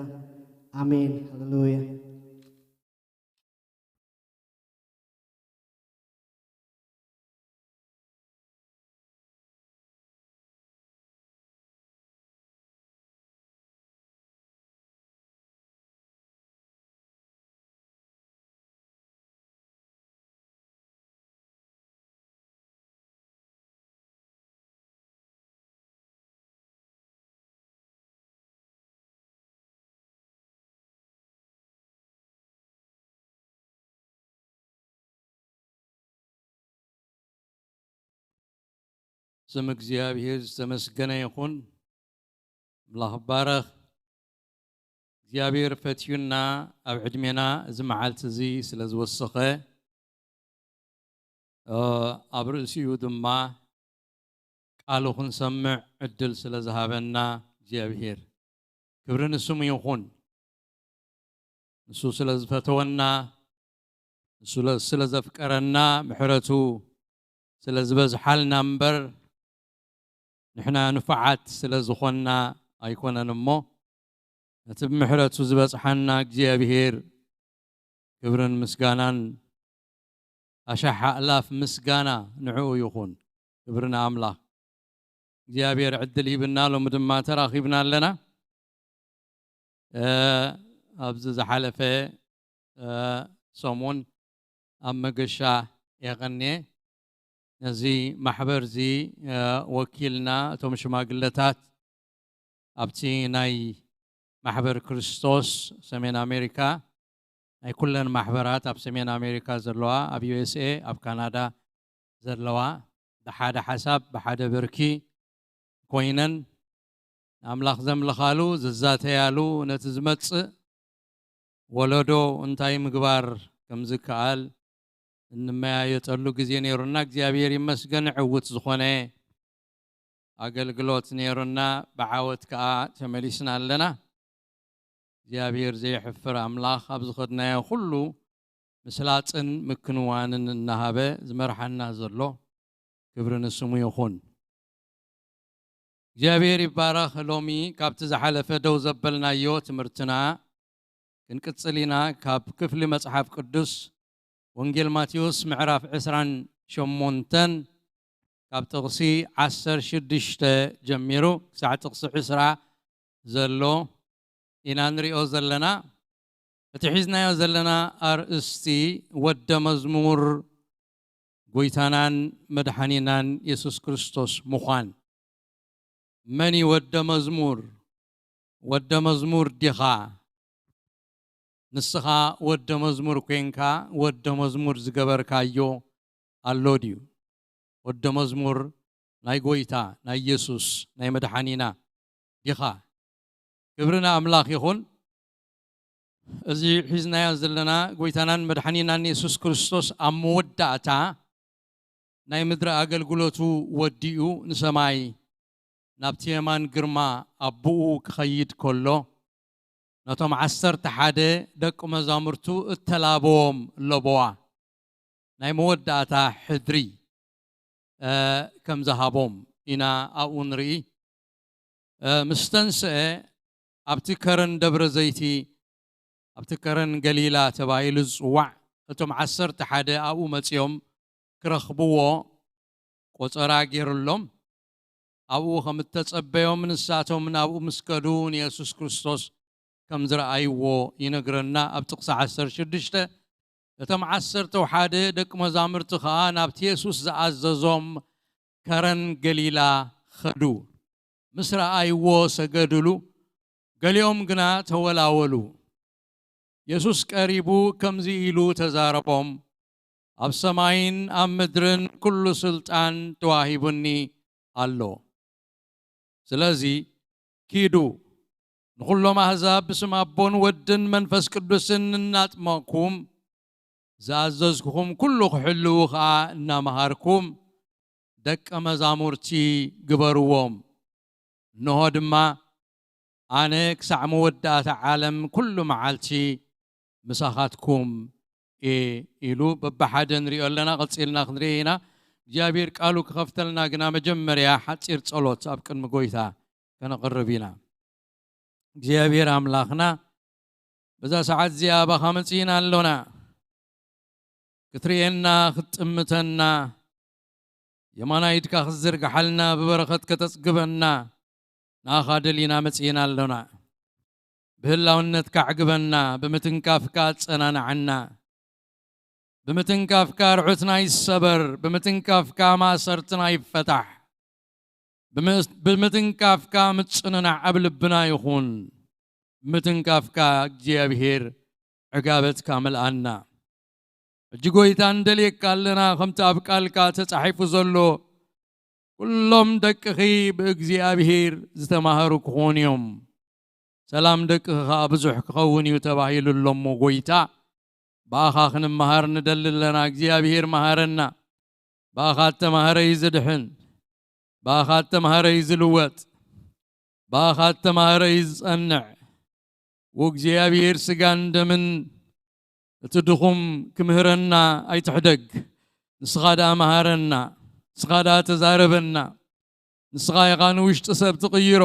ኣሜን። ሃሌሉያ። ስም እግዚኣብሔር ዝተመስገነ ይኹን። ኣምላኽ ይባረኽ። እግዚኣብሔር ፈትዩና ኣብ ዕድሜና እዚ መዓልቲ እዚ ስለ ዝወሰኸ፣ እ፣ ኣብ ርእሲኡ ድማ ቃሉ ክንሰምዕ ዕድል ስለ ዝሃበና እግዚኣብሔር ክብሪ ንስሙ ይኹን። ንሱ ስለ ዝፈተወና፣ ንሱ ለ-፣ ስለ ዘፍቀረና፣ ምሕረቱ ስለ ዝበዝሓልና እምበር፣ ንሕና ንፉዓት ስለ ዝኾንና ኣይኮነን እሞ፣ ነቲ ብምሕረቱ ዝበጽሓና እግዚኣብሔር ክብርን ምስጋናን ኣሽሓ ኣእላፍ ምስጋና ንዕኡ ይኹን። ክብሪ ንኣምላኽ። እግዚኣብሔር ዕድል ሂብና፣ ሎሚ ድማ ተራኺብና ኣለና። እ፣ ኣብዚ ዝሓለፈ፣ እ፣ ሰሙን ኣብ መገሻ የቐንየ። ነዚ ማሕበር እዚ፣ እ፣ ወኪልና እቶም ሽማግለታት ኣብቲ ናይ ማሕበር ክርስቶስ ሰሜን ኣሜሪካ፣ ናይ ኩለን ማሕበራት ኣብ ሰሜን ኣሜሪካ ዘለዋ፣ ኣብ ዩ ኤስ ኤ፣ ኣብ ካናዳ ዘለዋ፣ ብሓደ ሓሳብ፣ ብሓደ ብርኪ ኮይነን ንኣምላኽ ዘምልኻሉ፣ ዝዛተያሉ፣ ነቲ ዝመጽእ ወለዶ እንታይ ምግባር ከም ዝከኣል እንመያየጠሉ ግዜ ነይሩና። እግዚኣብሔር ይመስገን፣ ዕውት ዝኾነ ኣገልግሎት ነይሩና፣ ብዓወት ከኣ ተመሊስና ኣለና። እግዚኣብሔር ዘየሕፍር ኣምላኽ፣ ኣብ ዝኸድናዮ ኩሉ ምስላጥን ምክንዋንን እናሃበ ዝመርሓና ዘሎ፣ ክብሪ ንስሙ ይኹን። እግዚኣብሔር ይባረኽ። ሎሚ ካብቲ ዝሓለፈ ደው ዘበልናዮ ትምህርትና ክንቅጽል ኢና። ካብ ክፍሊ መጽሓፍ ቅዱስ ወንጌል ማቴዎስ ምዕራፍ ዕስራን ሸሞንተን ካብ ጥቕሲ ዓሰርተ ሽዱሽተ ጀሚሩ ክሳዕ ጥቕሲ ዕስራ ዘሎ ኢና ንሪኦ ዘለና። እቲ ሒዝናዮ ዘለና ኣርእስቲ ወደ መዝሙር ጎይታናን መድሓኒናን የሱስ ክርስቶስ ምዃን። መን እዩ ወደ መዝሙር? ወደ መዝሙር ዲኻ? ንስኻ ወደ መዝሙር ኮይንካ ወደ መዝሙር ዝገበርካዮ ኣሎ ድዩ? ወደ መዝሙር ናይ ጎይታ ናይ የሱስ ናይ መድሓኒና ዲኻ? ክብሪ ንኣምላኽ ይኹን። እዚ ሒዝናዮ ዘለና ጎይታናን መድሓኒናን የሱስ ክርስቶስ ኣብ መወዳእታ ናይ ምድሪ ኣገልግሎቱ ወዲኡ ንሰማይ ናብቲ የማን ግርማ ኣቦኡ ክኸይድ ከሎ ነቶም ዓሰርተ ሓደ ደቂ መዛሙርቱ እተላበዎም ለበዋ ናይ መወዳእታ ሕድሪ ከም ዝሃቦም ኢና ኣብኡ ንርኢ። ምስ ተንስአ ኣብቲ ከረን ደብረ ዘይቲ፣ ኣብቲ ከረን ገሊላ ተባሂሉ ዝጽዋዕ፣ እቶም ዓሰርተ ሓደ ኣብኡ መጺኦም ክረኽብዎ ቆጸራ ገይሩሎም። ኣብኡ ከም እተጸበዮም ንሳቶም ናብኡ ምስ ከዱ ንየሱስ ክርስቶስ ከም ዝረኣይዎ ይነግረና። ኣብ ጥቕሲ ዓሰርተ ሽዱሽተ እቶም ዓሰርተ ሓደ ደቂ መዛሙርቲ ኸኣ ናብቲ የሱስ ዝኣዘዞም ከረን ገሊላ ኸዱ። ምስ ረኣይዎ ሰገድሉ፣ ገሊኦም ግና ተወላወሉ። የሱስ ቀሪቡ ከምዚ ኢሉ ተዛረቦም፣ ኣብ ሰማይን ኣብ ምድርን ኩሉ ስልጣን ተዋሂቡኒ ኣሎ። ስለዚ ኪዱ ንኹሎም ኣህዛብ ብስም ኣቦን ወድን መንፈስ ቅዱስን እናጥመቕኩም ዝኣዘዝኩኹም ኩሉ ክሕልዉ ኸኣ እናመሃርኩም ደቀ መዛሙርቲ ግበርዎም። እንሆ ድማ ኣነ ክሳዕ መወዳእታ ዓለም ኩሉ መዓልቲ ምሳኻትኩም እየ ኢሉ በብሓደ ንሪኦ ኣለና። ቀጺልና ክንርኢ ኢና። እግዚኣብሔር ቃሉ ክኸፍተልና ግና መጀመርያ ሓጺር ጸሎት ኣብ ቅድሚ ጎይታ ከነቕርብ ኢና። እግዚኣብሔር ኣምላኽና በዛ ሰዓት እዚኣ ኣባኻ መጺእና ኣሎና። ክትርእየና፣ ክትጥምተና፣ የማናይ ኢድካ ክትዝርግሓልና፣ ብበረኸት ከተጽግበና ንኣኻ ደሊና መጺእና ኣሎና። ብህላውነትካ ኣዕግበና፣ ብምትንካፍካ ኣጸናንዓና። ብምትንካፍካ ርሑትና ይሰበር፣ ብምትንካፍካ ማእሰርትና ይፈታሕ። ብምስ-፣ ብምትንካፍካ ምጽንናዕ ኣብ ልብና ይኹን። ብምትንካፍካ እግዚኣብሔር ዕጋበትካ ምልኣና። ሕጂ ጎይታ ንደልየካ ኣለና፣ ከምቲ ኣብ ቃልካ ተጻሒፉ ዘሎ፣ "ኩሎም ደቅኺ ብእግዚኣብሔር ዝተማህሩ ክኾኑ እዮም፣ ሰላም ደቅኺ ኸኣ ብዙሕ ክኸውን እዩ" ተባሂሉ ኣሎ። እሞ ጎይታ፣ ብኣኻ ክንመሃር ንደሊ ኣለና። እግዚኣብሔር መሃረና። ብኣኻ እተማህረ እዩ ዝድሕን፣ ብኣኻ እተማህረ እዩ ዝልወጥ፣ ብኣኻ እተማህረ እዩ ዝጸንዕ። ወእግዚኣብሔር ስጋን ደምን እቲ ድኹም ክምህረና ኣይትሕደግ። ንስኻ ደኣ መሃረና፣ ንስኻ ደኣ ተዛረበና። ንስኻ ኢኻ ንውሽጢ ሰብ ትቕይሮ።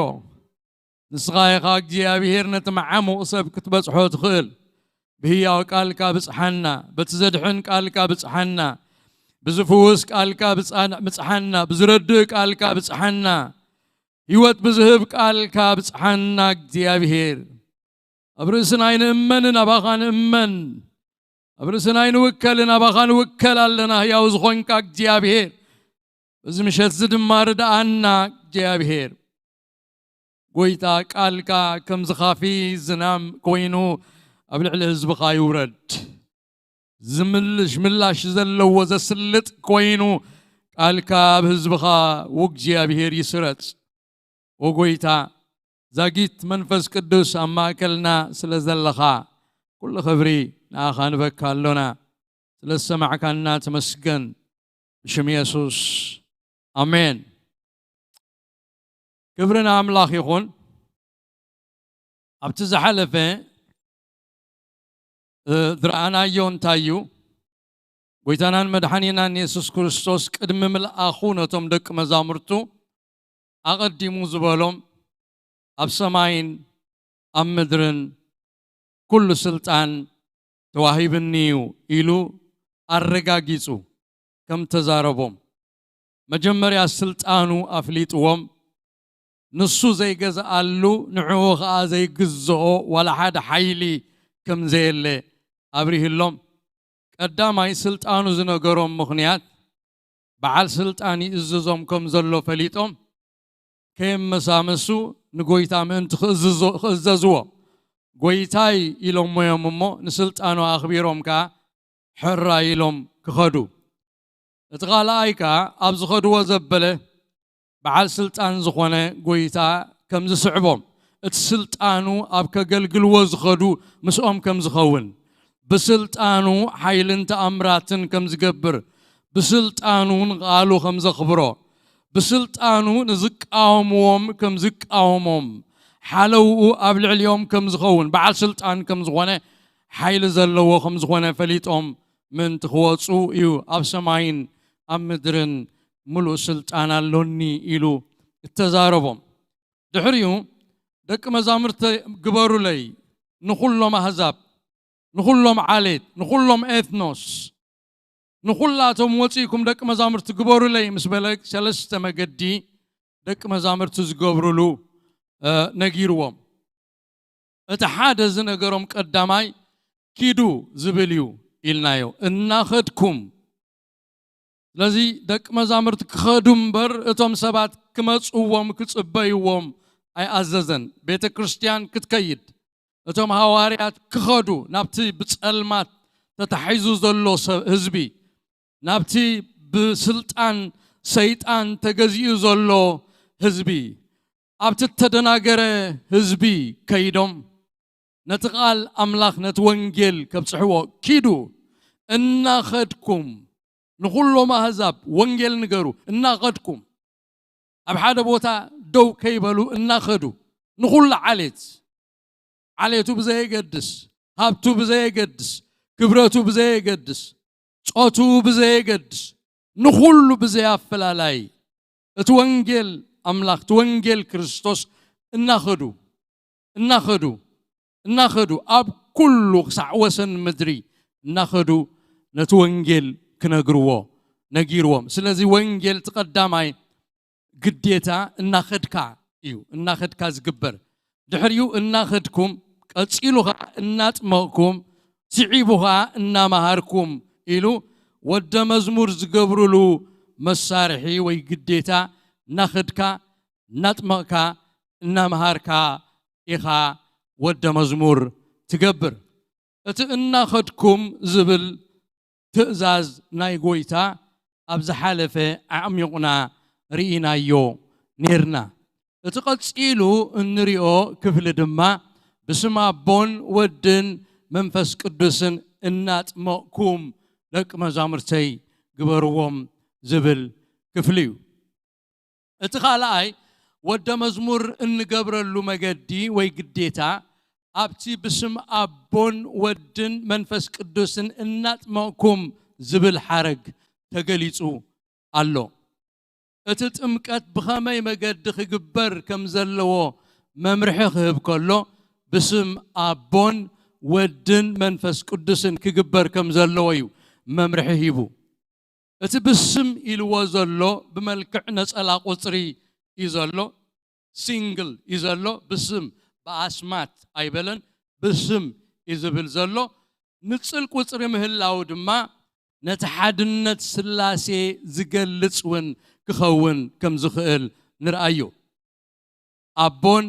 ንስኻ ኢኻ እግዚኣብሔር ነቲ መዓሙቕ ሰብ ክትበጽሖ ትኽእል። ብህያው ቃልካ ብጽሓና፣ በቲ ዘድሕን ቃልካ ብጽሓና፣ ብዝፍውስ ቃልካ ብጻ-፣ ብጽሓና፣ ብዝረድእ ቃልካ ብጽሓና፣ ህይወት ብዝህብ ቃልካ ብጽሓና እግዚኣብሔር። ኣብ ርእስና ኣይንእመንን፣ ኣባኻ ንእመን። ኣብ ርእስና ኣይንውከልን፣ ኣባኻ ንውከል ኣለና፣ ህያው ዝኾንካ እግዚኣብሔር። በዚ ምሸት እዚ ድማ ርድኣና እግዚኣብሔር። ጎይታ፣ ቃልካ ከም ዝኻፊ ዝናም ኮይኑ ኣብ ልዕሊ ህዝብኻ ይውረድ። ዝምልሽ ምላሽ ዘለዎ ዘስልጥ ኮይኑ ቃልካ ኣብ ህዝብኻ ወእግዚኣብሔር ይስረጽ። ወጎይታ፣ ዛጊት መንፈስ ቅዱስ ኣብ ማእከልና ስለ ዘለኻ፣ ኩሉ ክብሪ ንኣኻ ንበካ ኣሎና። ስለ ዝሰማዕካና ተመስገን። ብሽም የሱስ፣ ኣሜን። ክብሪ ንኣምላኽ ይኹን። ኣብቲ ዝሓለፈ፣ እ፣ ዝረኣናዮ እንታይ እዩ? ጎይታናን መድሓኒናን የሱስ ክርስቶስ ቅድሚ ምልኣኹ ነቶም ደቂ መዛሙርቱ ኣቐዲሙ ዝበሎም ኣብ ሰማይን ኣብ ምድርን ኩሉ ስልጣን ተዋሂብኒ እዩ ኢሉ ኣረጋጊጹ ከም ተዛረቦም፣ መጀመርያ ስልጣኑ ኣፍሊጥዎም፣ ንሱ ዘይገዝኣሉ ንዕኡ ኸኣ ዘይግዝኦ ዋላ ሓደ ሓይሊ ከም ዘየለ ኣብሪህሎም። ቀዳማይ ስልጣኑ ዝነገሮም ምኽንያት በዓል ስልጣን ይእዝዞም ከም ዘሎ ፈሊጦም፣ ከየመሳመሱ ንጎይታ ምእንቲ ክእዝዞ-፣ ክእዘዝዎ፣ "ጎይታይ" ኢሎሞ እዮም እሞ፣ ንስልጣኑ ኣኽቢሮም ከኣ ሕራይ ኢሎም ክኸዱ። እቲ ካልኣይ ከኣ ኣብ ዝኸድዎ ዘበለ በዓል ስልጣን ዝኾነ ጎይታ ከም ዝስዕቦም፣ እቲ ስልጣኑ ኣብ ከገልግልዎ ዝኸዱ ምስኦም ከም ዝኸውን፣ ብስልጣኑ ሓይልን ተኣምራትን ከም ዝገብር፣ ብስልጣኑ ንቓሉ ከም ዘኽብሮ፣ ብስልጣኑ ንዝቃወምዎም ከም ዝቃወሞም፣ ሓለውኡ ኣብ ልዕሊኦም ከም ዝኸውን፣ በዓል ስልጣን ከም ዝኾነ፣ ሓይሊ ዘለዎ ከም ዝኾነ ፈሊጦም ምእንቲ ክወጹ እዩ ኣብ ሰማይን ኣብ ምድርን ምሉእ ስልጣን ኣሎኒ ኢሉ እተዛረቦም። ድሕሪኡ፣ "ደቂ መዛሙርቲ ግበሩለይ፣ ንኹሎም ኣህዛብ፣ ንኹሎም ዓሌት፣ ንኹሎም ኤትኖስ፣ ንኹላቶም ወጺእኩም ደቂ መዛሙርቲ ግበሩለይ" ምስ በለ፣ ሰለስተ መገዲ ደቂ መዛሙርቲ ዝገብሩሉ፣ እ፣ ነጊርዎም። እቲ ሓደ ዝነገሮም ቀዳማይ "ኪዱ" ዝብል እዩ ኢልናዮ። እናኸድኩም። ስለዚ ደቂ መዛሙርቲ ክኸዱ እምበር እቶም ሰባት ክመጽዎም ክጽበይዎም ኣይኣዘዘን። ቤተ ክርስቲያን ክትከይድ፣ እቶም ሃዋርያት ክኸዱ ናብቲ ብጸልማት ተታሒዙ ዘሎ ሰብ፣ ህዝቢ፣ ናብቲ ብስልጣን ሰይጣን ተገዚኡ ዘሎ ህዝቢ፣ ኣብቲ እተደናገረ ህዝቢ ከይዶም ነቲ ቃል ኣምላኽ፣ ነቲ ወንጌል ከብጽሕዎ ኪዱ። እናኸድኩም ንኹሎም ኣህዛብ ወንጌል ንገሩ። እናኸድኩም ኣብ ሓደ ቦታ ደው ከይበሉ እናኸዱ ንኹሉ ዓሌት፣ ዓሌቱ ብዘየገድስ፣ ሃብቱ ብዘየገድስ፣ ክብረቱ ብዘየገድስ፣ ጾቱ ብዘየገድስ፣ ንኹሉ ብዘያፈላላይ እቲ ወንጌል ኣምላኽ፣ እቲ ወንጌል ክርስቶስ እናኸዱ፣ እናኸዱ፣ እናኸዱ ኣብ ኩሉ ክሳዕ ወሰን ምድሪ እናኸዱ ነቲ ወንጌል ክነግርዎ ነጊርዎም። ስለዚ ወንጌል እቲ ቀዳማይ ግዴታ እናኸድካ እዩ፣ እናኸድካ ዝግበር። ድሕሪኡ እናኸድኩም፣ ቀጺሉ ኸኣ እናጥመቕኩም፣ ስዒቡ ኸኣ እናመሃርኩም ኢሉ ወደ መዝሙር ዝገብሩሉ መሳርሒ ወይ ግዴታ እናኸድካ፣ እናጥመቕካ፣ እናመሃርካ ኢኻ ወደ መዝሙር ትገብር። እቲ እናኸድኩም ዝብል ትእዛዝ ናይ ጎይታ ኣብ ዝሓለፈ ኣዕሚቑና ርኢናዮ ኔርና። እቲ ቀጺሉ እንሪኦ ክፍሊ ድማ ብስም ኣቦን ወድን መንፈስ ቅዱስን እናጥመቕኩም ደቂ መዛሙርተይ ግበርዎም ዝብል ክፍሊ እዩ። እቲ ካልኣይ ወደ መዝሙር እንገብረሉ መገዲ ወይ ግዴታ ኣብቲ ብስም ኣቦን ወድን መንፈስ ቅዱስን እናጥመቕኩም ዝብል ሓረግ ተገሊጹ ኣሎ። እቲ ጥምቀት ብኸመይ መገዲ ክግበር ከም ዘለዎ መምርሒ ክህብ ከሎ፣ ብስም ኣቦን ወድን መንፈስ ቅዱስን ክግበር ከም ዘለዎ እዩ መምርሒ ሂቡ። እቲ ብስም ኢልዎ ዘሎ ብመልክዕ ነጸላ ቁጽሪ እዩ ዘሎ፣ ሲንግል እዩ ዘሎ። ብስም፣ ብኣስማት ኣይበለን፣ ብስም እዩ ዝብል ዘሎ። ንጽል ቁጽሪ ምህላው ድማ ነቲ ሓድነት ስላሴ ዝገልጽ እውን ክኸውን ከም ዝኽእል ንርኣዮ። ኣቦን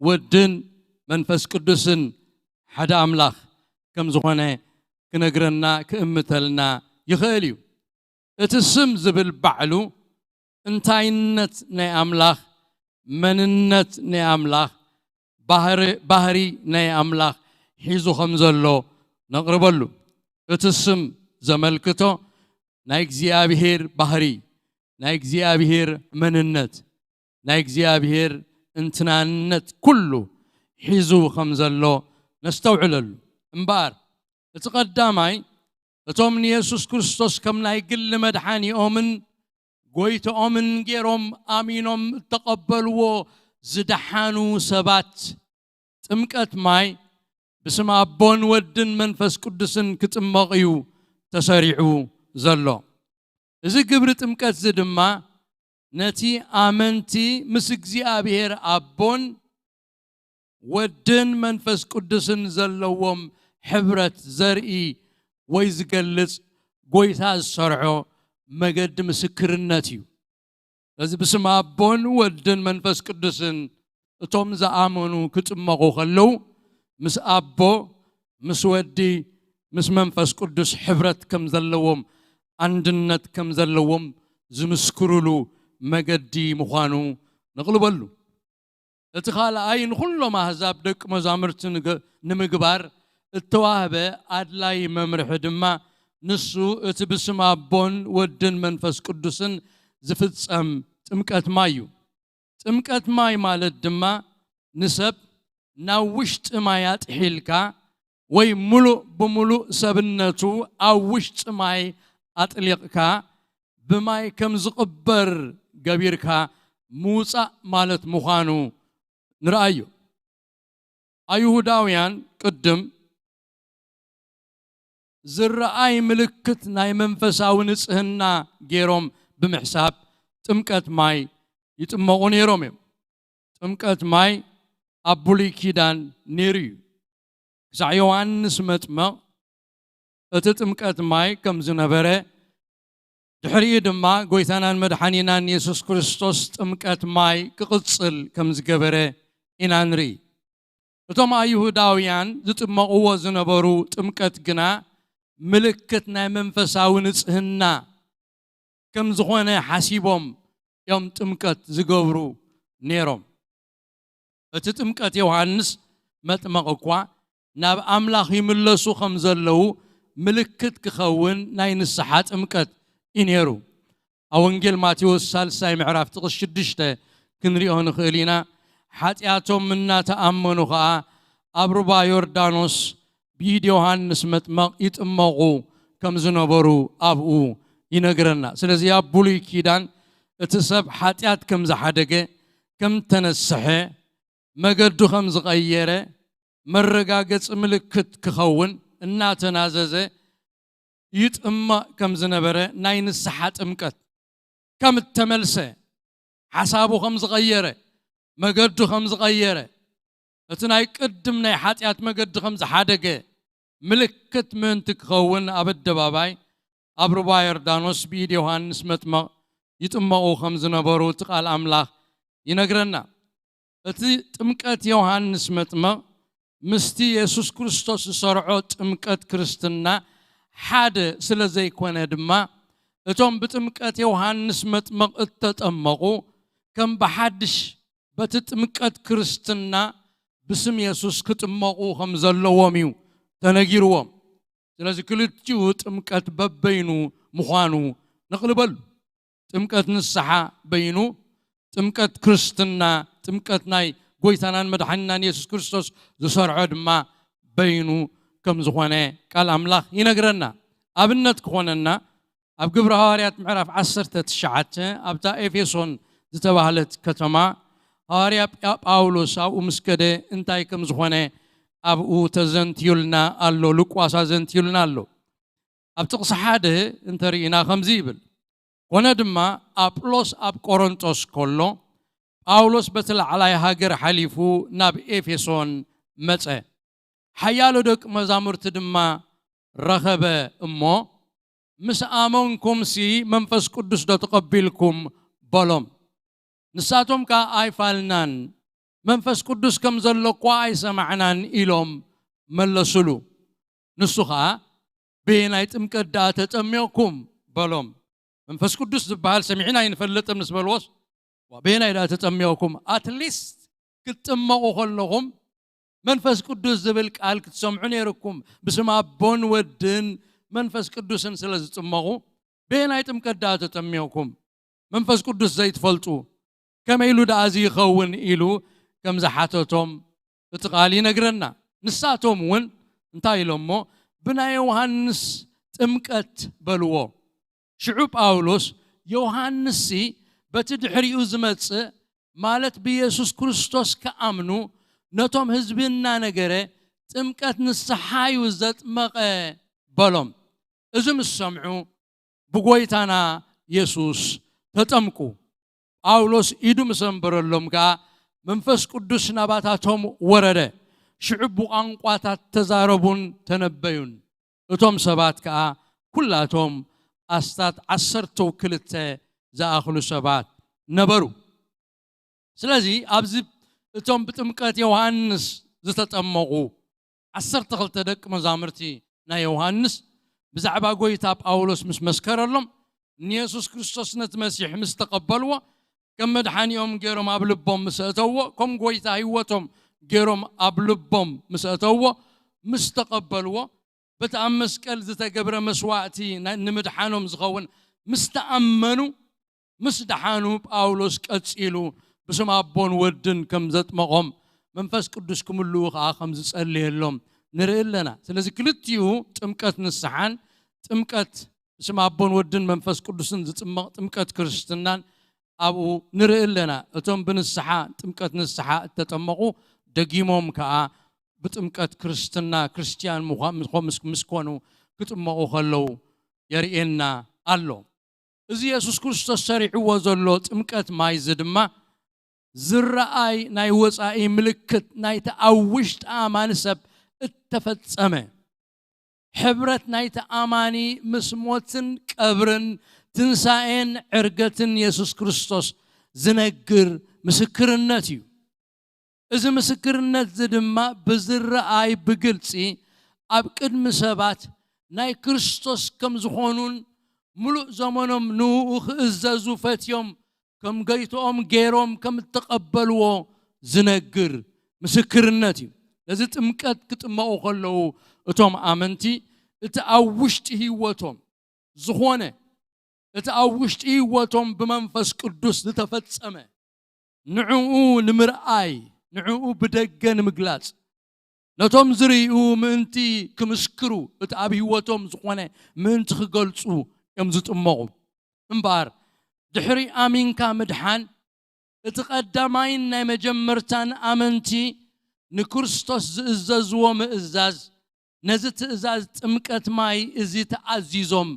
ወድን መንፈስ ቅዱስን ሓደ ኣምላኽ ከም ዝኾነ ክነግረና፣ ክእምተልና ይኽእል እዩ። እቲ ስም ዝብል ባዕሉ እንታይነት ናይ ኣምላኽ፣ መንነት ናይ ኣምላኽ፣ ባህሪ፣ ባህሪ ናይ ኣምላኽ ሒዙ ከም ዘሎ ነቕርበሉ። እቲ ስም ዘመልክቶ ናይ እግዚኣብሔር ባህሪ፣ ናይ እግዚኣብሔር መንነት፣ ናይ እግዚኣብሔር እንትናነት ኩሉ ሒዙ ከም ዘሎ ነስተውዕለሉ። እምበኣር፣ እቲ ቀዳማይ፣ እቶም ንየሱስ ክርስቶስ ከም ናይ ግሊ መድሓኒኦምን ጎይትኦምን ገይሮም ኣሚኖም እተቐበልዎ ዝደሓኑ ሰባት ጥምቀት ማይ ብስም ኣቦን ወድን መንፈስ ቅዱስን ክጥመቕ እዩ ተሰሪዑ ዘሎ። እዚ ግብሪ ጥምቀት እዚ ድማ ነቲ ኣመንቲ ምስ እግዚኣብሔር ኣቦን ወድን መንፈስ ቅዱስን ዘለዎም ሕብረት ዘርኢ ወይ ዝገልጽ ጎይታ ዝሰርዖ መገዲ ምስክርነት እዩ። እዚ ብስም ኣቦን ወድን መንፈስ ቅዱስን እቶም ዝኣመኑ ክጥመቑ ከለዉ ምስ ኣቦ ምስ ወዲ ምስ መንፈስ ቅዱስ ሕብረት ከም ዘለዎም፣ ኣንድነት ከም ዘለዎም ዝምስክሩሉ መገዲ ምዃኑ ነቕልበሉ። እቲ ካልኣይ ንኹሎም ኣህዛብ ደቂ መዛሙርቲ ንምግባር እተዋህበ ኣድላይ መምርሒ ድማ ንሱ እቲ ብስም ኣቦን ወድን መንፈስ ቅዱስን ዝፍጸም ጥምቀት ማይ እዩ። ጥምቀት ማይ ማለት ድማ ንሰብ ናብ ውሽጢ ማይ ኣጥሒልካ ወይ ምሉእ ብምሉእ ሰብነቱ ኣብ ውሽጢ ማይ ኣጥሊቕካ ብማይ ከም ዝቕበር ገቢርካ ምውጻእ ማለት ምዃኑ ንርኣዮ። ኣይሁዳውያን ቅድም ዝረኣይ ምልክት ናይ መንፈሳዊ ንጽህና ገይሮም ብምሕሳብ ጥምቀት ማይ ይጥመቑ ነይሮም እዮም። ጥምቀት ማይ ኣብ ብሉይ ኪዳን ነይሩ እዩ። ክሳዕ ዮሃንስ መጥመቕ እቲ ጥምቀት ማይ ከም ዝነበረ፣ ድሕሪኡ ድማ ጎይታናን መድሓኒናን የሱስ ክርስቶስ ጥምቀት ማይ ክቕጽል ከም ዝገበረ ኢና ንርኢ። እቶም ኣይሁዳውያን ዝጥመቕዎ ዝነበሩ ጥምቀት ግና ምልክት ናይ መንፈሳዊ ንጽህና ከም ዝኾነ ሓሲቦም እዮም ጥምቀት ዝገብሩ ነይሮም። እቲ ጥምቀት ዮሃንስ መጥመቕ እኳ ናብ ኣምላኽ ይምለሱ ከም ዘለዉ ምልክት ክኸውን ናይ ንስሓ ጥምቀት እዩ ነይሩ። ኣብ ወንጌል ማቴዎስ ሳልሳይ ምዕራፍ ጥቕስ ሽዱሽተ ክንሪኦ ንኽእል ኢና። ሓጢኣቶም እናተኣመኑ ኸኣ ኣብ ሩባ ዮርዳኖስ ብኢድ ዮሃንስ መጥመቕ ይጥመቑ ከም ዝነበሩ ኣብኡ ይነግረና። ስለዚ ኣብ ብሉይ ኪዳን እቲ ሰብ ሓጢኣት ከም ዝሓደገ፣ ከም ተነስሐ፣ መገዱ ከም ዝቐየረ መረጋገጺ ምልክት ክኸውን እናተናዘዘ ይጥመቕ ከም ዝነበረ ናይ ንስሓ ጥምቀት ከም እተመልሰ፣ ሓሳቡ ከም ዝቐየረ፣ መገዱ ከም ዝቐየረ፣ እቲ ናይ ቅድም ናይ ሓጢኣት መገዲ ከም ዝሓደገ ምልክት ምእንቲ ክኸውን ኣብ ኣደባባይ ኣብ ሩባ ዮርዳኖስ ብኢድ ዮሃንስ መጥመቕ ይጥመቑ ከም ዝነበሩ እቲ ቃል ኣምላኽ ይነግረና። እቲ ጥምቀት ዮሃንስ መጥመቕ ምስቲ የሱስ ክርስቶስ ዝሰርዖ ጥምቀት ክርስትና ሓደ ስለ ዘይኮነ ድማ፣ እቶም ብጥምቀት ዮሃንስ መጥመቕ እተጠመቑ ከም ብሓድሽ በቲ ጥምቀት ክርስትና ብስም የሱስ ክጥመቑ ከም ዘለዎም እዩ ተነጊርዎም። ስለዚ ክልቲኡ ጥምቀት በበይኑ ምዃኑ ነቕልበሉ። ጥምቀት ንስሓ በይኑ፣ ጥምቀት ክርስትና፣ ጥምቀት ናይ ጎይታናን መድሓኒናን የሱስ ክርስቶስ ዝሰርዖ ድማ በይኑ ከም ዝኾነ ቃል ኣምላኽ ይነግረና። ኣብነት ክኾነና፣ ኣብ ግብሪ ሃዋርያት ምዕራፍ ዓሰርተ ትሽዓተ ኣብታ ኤፌሶን ዝተባህለት ከተማ ሃዋርያ ጳ-፣ ጳውሎስ ኣብኡ ምስ ከደ እንታይ ከም ዝኾነ ኣብኡ ተዘንትዩልና ኣሎ፣ ሉቃስ ኣዘንትዩልና ኣሎ። ኣብ ጥቕሲ ሓደ እንተርኢና ከምዚ ይብል፣ ኮነ ድማ ኣጵሎስ ኣብ ቆሮንጦስ ከሎ ጳውሎስ በቲ ላዕላይ ሃገር ሓሊፉ ናብ ኤፌሶን መጸ። ሓያሎ ደቂ መዛሙርቲ ድማ ረኸበ እሞ፣ ምስ ኣመንኩምሲ መንፈስ ቅዱስ ዶ ተቐቢልኩም? በሎም። ንሳቶም ከኣ ኣይፋልናን፣ መንፈስ ቅዱስ ከም ዘሎ እኳ ኣይሰማዕናን ኢሎም መለሱሉ። ንሱ ኸኣ በየናይ ጥምቀት ደኣ ተጠሚቕኩም? በሎም። መንፈስ ቅዱስ ዝበሃል ሰሚዕና ኣይንፈልጥን ምስ በልዎስ፣ ዋ፣ በየናይ ደኣ ተጠሚቕኩም? ኣትሊስት ክትጥመቑ ከለኹም መንፈስ ቅዱስ ዝብል ቃል ክትሰምዑ ነይርኩም፣ ብስም ኣቦን ወድን መንፈስ ቅዱስን ስለ ዝጥመቑ፣ በየናይ ጥምቀት ደኣ ተጠሚቕኩም? መንፈስ ቅዱስ ዘይትፈልጡ ከመይ ኢሉ ደኣ እዚ ይኸውን? ኢሉ ከም ዝሓተቶም እቲ ቃል ይነግረና። ንሳቶም እውን እንታይ ኢሎሞ? ብናይ ዮሃንስ ጥምቀት በልዎ። ሽዑ ጳውሎስ ዮሃንስሲ በቲ ድሕሪኡ ዝመጽእ፣ ማለት ብየሱስ ክርስቶስ ክኣምኑ ነቶም ህዝቢ እናነገረ፣ ጥምቀት ንስሓ እዩ ዘጥመቐ በሎም። እዚ ምስ ሰምዑ ብጎይታና የሱስ ተጠምቁ። ጳውሎስ ኢዱ ምስ ኣንበረሎም ከኣ መንፈስ ቅዱስ ናባታቶም ወረደ። ሽዑ ብቋንቋታት ተዛረቡን ተነበዩን። እቶም ሰባት ከኣ ኩላቶም ኣስታት ዓሰርተው ክልተ ዝኣኽሉ ሰባት ነበሩ። ስለዚ ኣብዚ እቶም ብጥምቀት ዮሃንስ ዝተጠመቑ ዓሰርተ ክልተ ደቂ መዛምርቲ ናይ ዮሃንስ ብዛዕባ ጎይታ ጳውሎስ ምስ መስከረሎም፣ ንየሱስ ክርስቶስ ነቲ መሲሕ ምስ ተቐበልዎ፣ ከም መድሓኒኦም ገይሮም ኣብ ልቦም ምስ ኣእተውዎ፣ ከም ጎይታ ህይወቶም ገይሮም ኣብ ልቦም ምስ ኣእተውዎ፣ ምስ ተቐበልዎ፣ በቲ ኣብ መስቀል ዝተገብረ መስዋእቲ ናይ- ንምድሓኖም ዝኸውን ምስ ተኣመኑ፣ ምስ ደሓኑ፣ ጳውሎስ ቀጺሉ ብስም ኣቦን ወድን ከም ዘጥመቖም፣ መንፈስ ቅዱስ ክምልኡ ከኣ ከም ዝጸለየሎም ንርኢ ኣለና። ስለዚ ክልቲኡ ጥምቀት ንስሓን ጥምቀት ብስም ኣቦን ወድን መንፈስ ቅዱስን ዝጥመቕ ጥምቀት ክርስትናን ኣብኡ ንርኢ ኣለና። እቶም ብንስሓ ጥምቀት ንስሓ እተጠመቑ ደጊሞም ከኣ ብጥምቀት ክርስትና ክርስትያን ምዃ- ምስ- ምስ ኮኑ ክጥመቑ ከለዉ የርእየና ኣሎ። እዚ የሱስ ክርስቶስ ሰሪዕዎ ዘሎ ጥምቀት ማይ እዚ ድማ ዝረኣይ ናይ ወጻኢ ምልክት ናይቲ ኣብ ውሽጢ ኣማኒ ሰብ እተፈጸመ ሕብረት ናይቲ ኣማኒ ምስ ሞትን ቀብርን ትንሳኤን ዕርገትን የሱስ ክርስቶስ ዝነግር ምስክርነት እዩ። እዚ ምስክርነት እዚ ድማ ብዝረኣይ ብግልጺ ኣብ ቅድሚ ሰባት ናይ ክርስቶስ ከም ዝኾኑን ምሉእ ዘመኖም ንኡ ክእዘዙ ፈትዮም ከም ገይትኦም ገይሮም ከም እተቐበልዎ ዝነግር ምስክርነት እዩ። ነዚ ጥምቀት ክጥመቑ ከለዉ እቶም ኣመንቲ እቲ ኣብ ውሽጢ ህይወቶም ዝኾነ እቲ ኣብ ውሽጢ ህይወቶም ብመንፈስ ቅዱስ ዝተፈጸመ ንዕኡ ንምርኣይ ንዕኡ ብደገ ንምግላጽ ነቶም ዝርእዩ ምእንቲ ክምስክሩ እቲ ኣብ ህይወቶም ዝኾነ ምእንቲ ክገልጹ እዮም ዝጥመቑ። እምበኣር ድሕሪ ኣሚንካ ምድሓን እቲ ቀዳማይን ናይ መጀመርታን ኣመንቲ ንክርስቶስ ዝእዘዝዎ ምእዛዝ ነዚ ትእዛዝ ጥምቀት ማይ እዚ ተኣዚዞም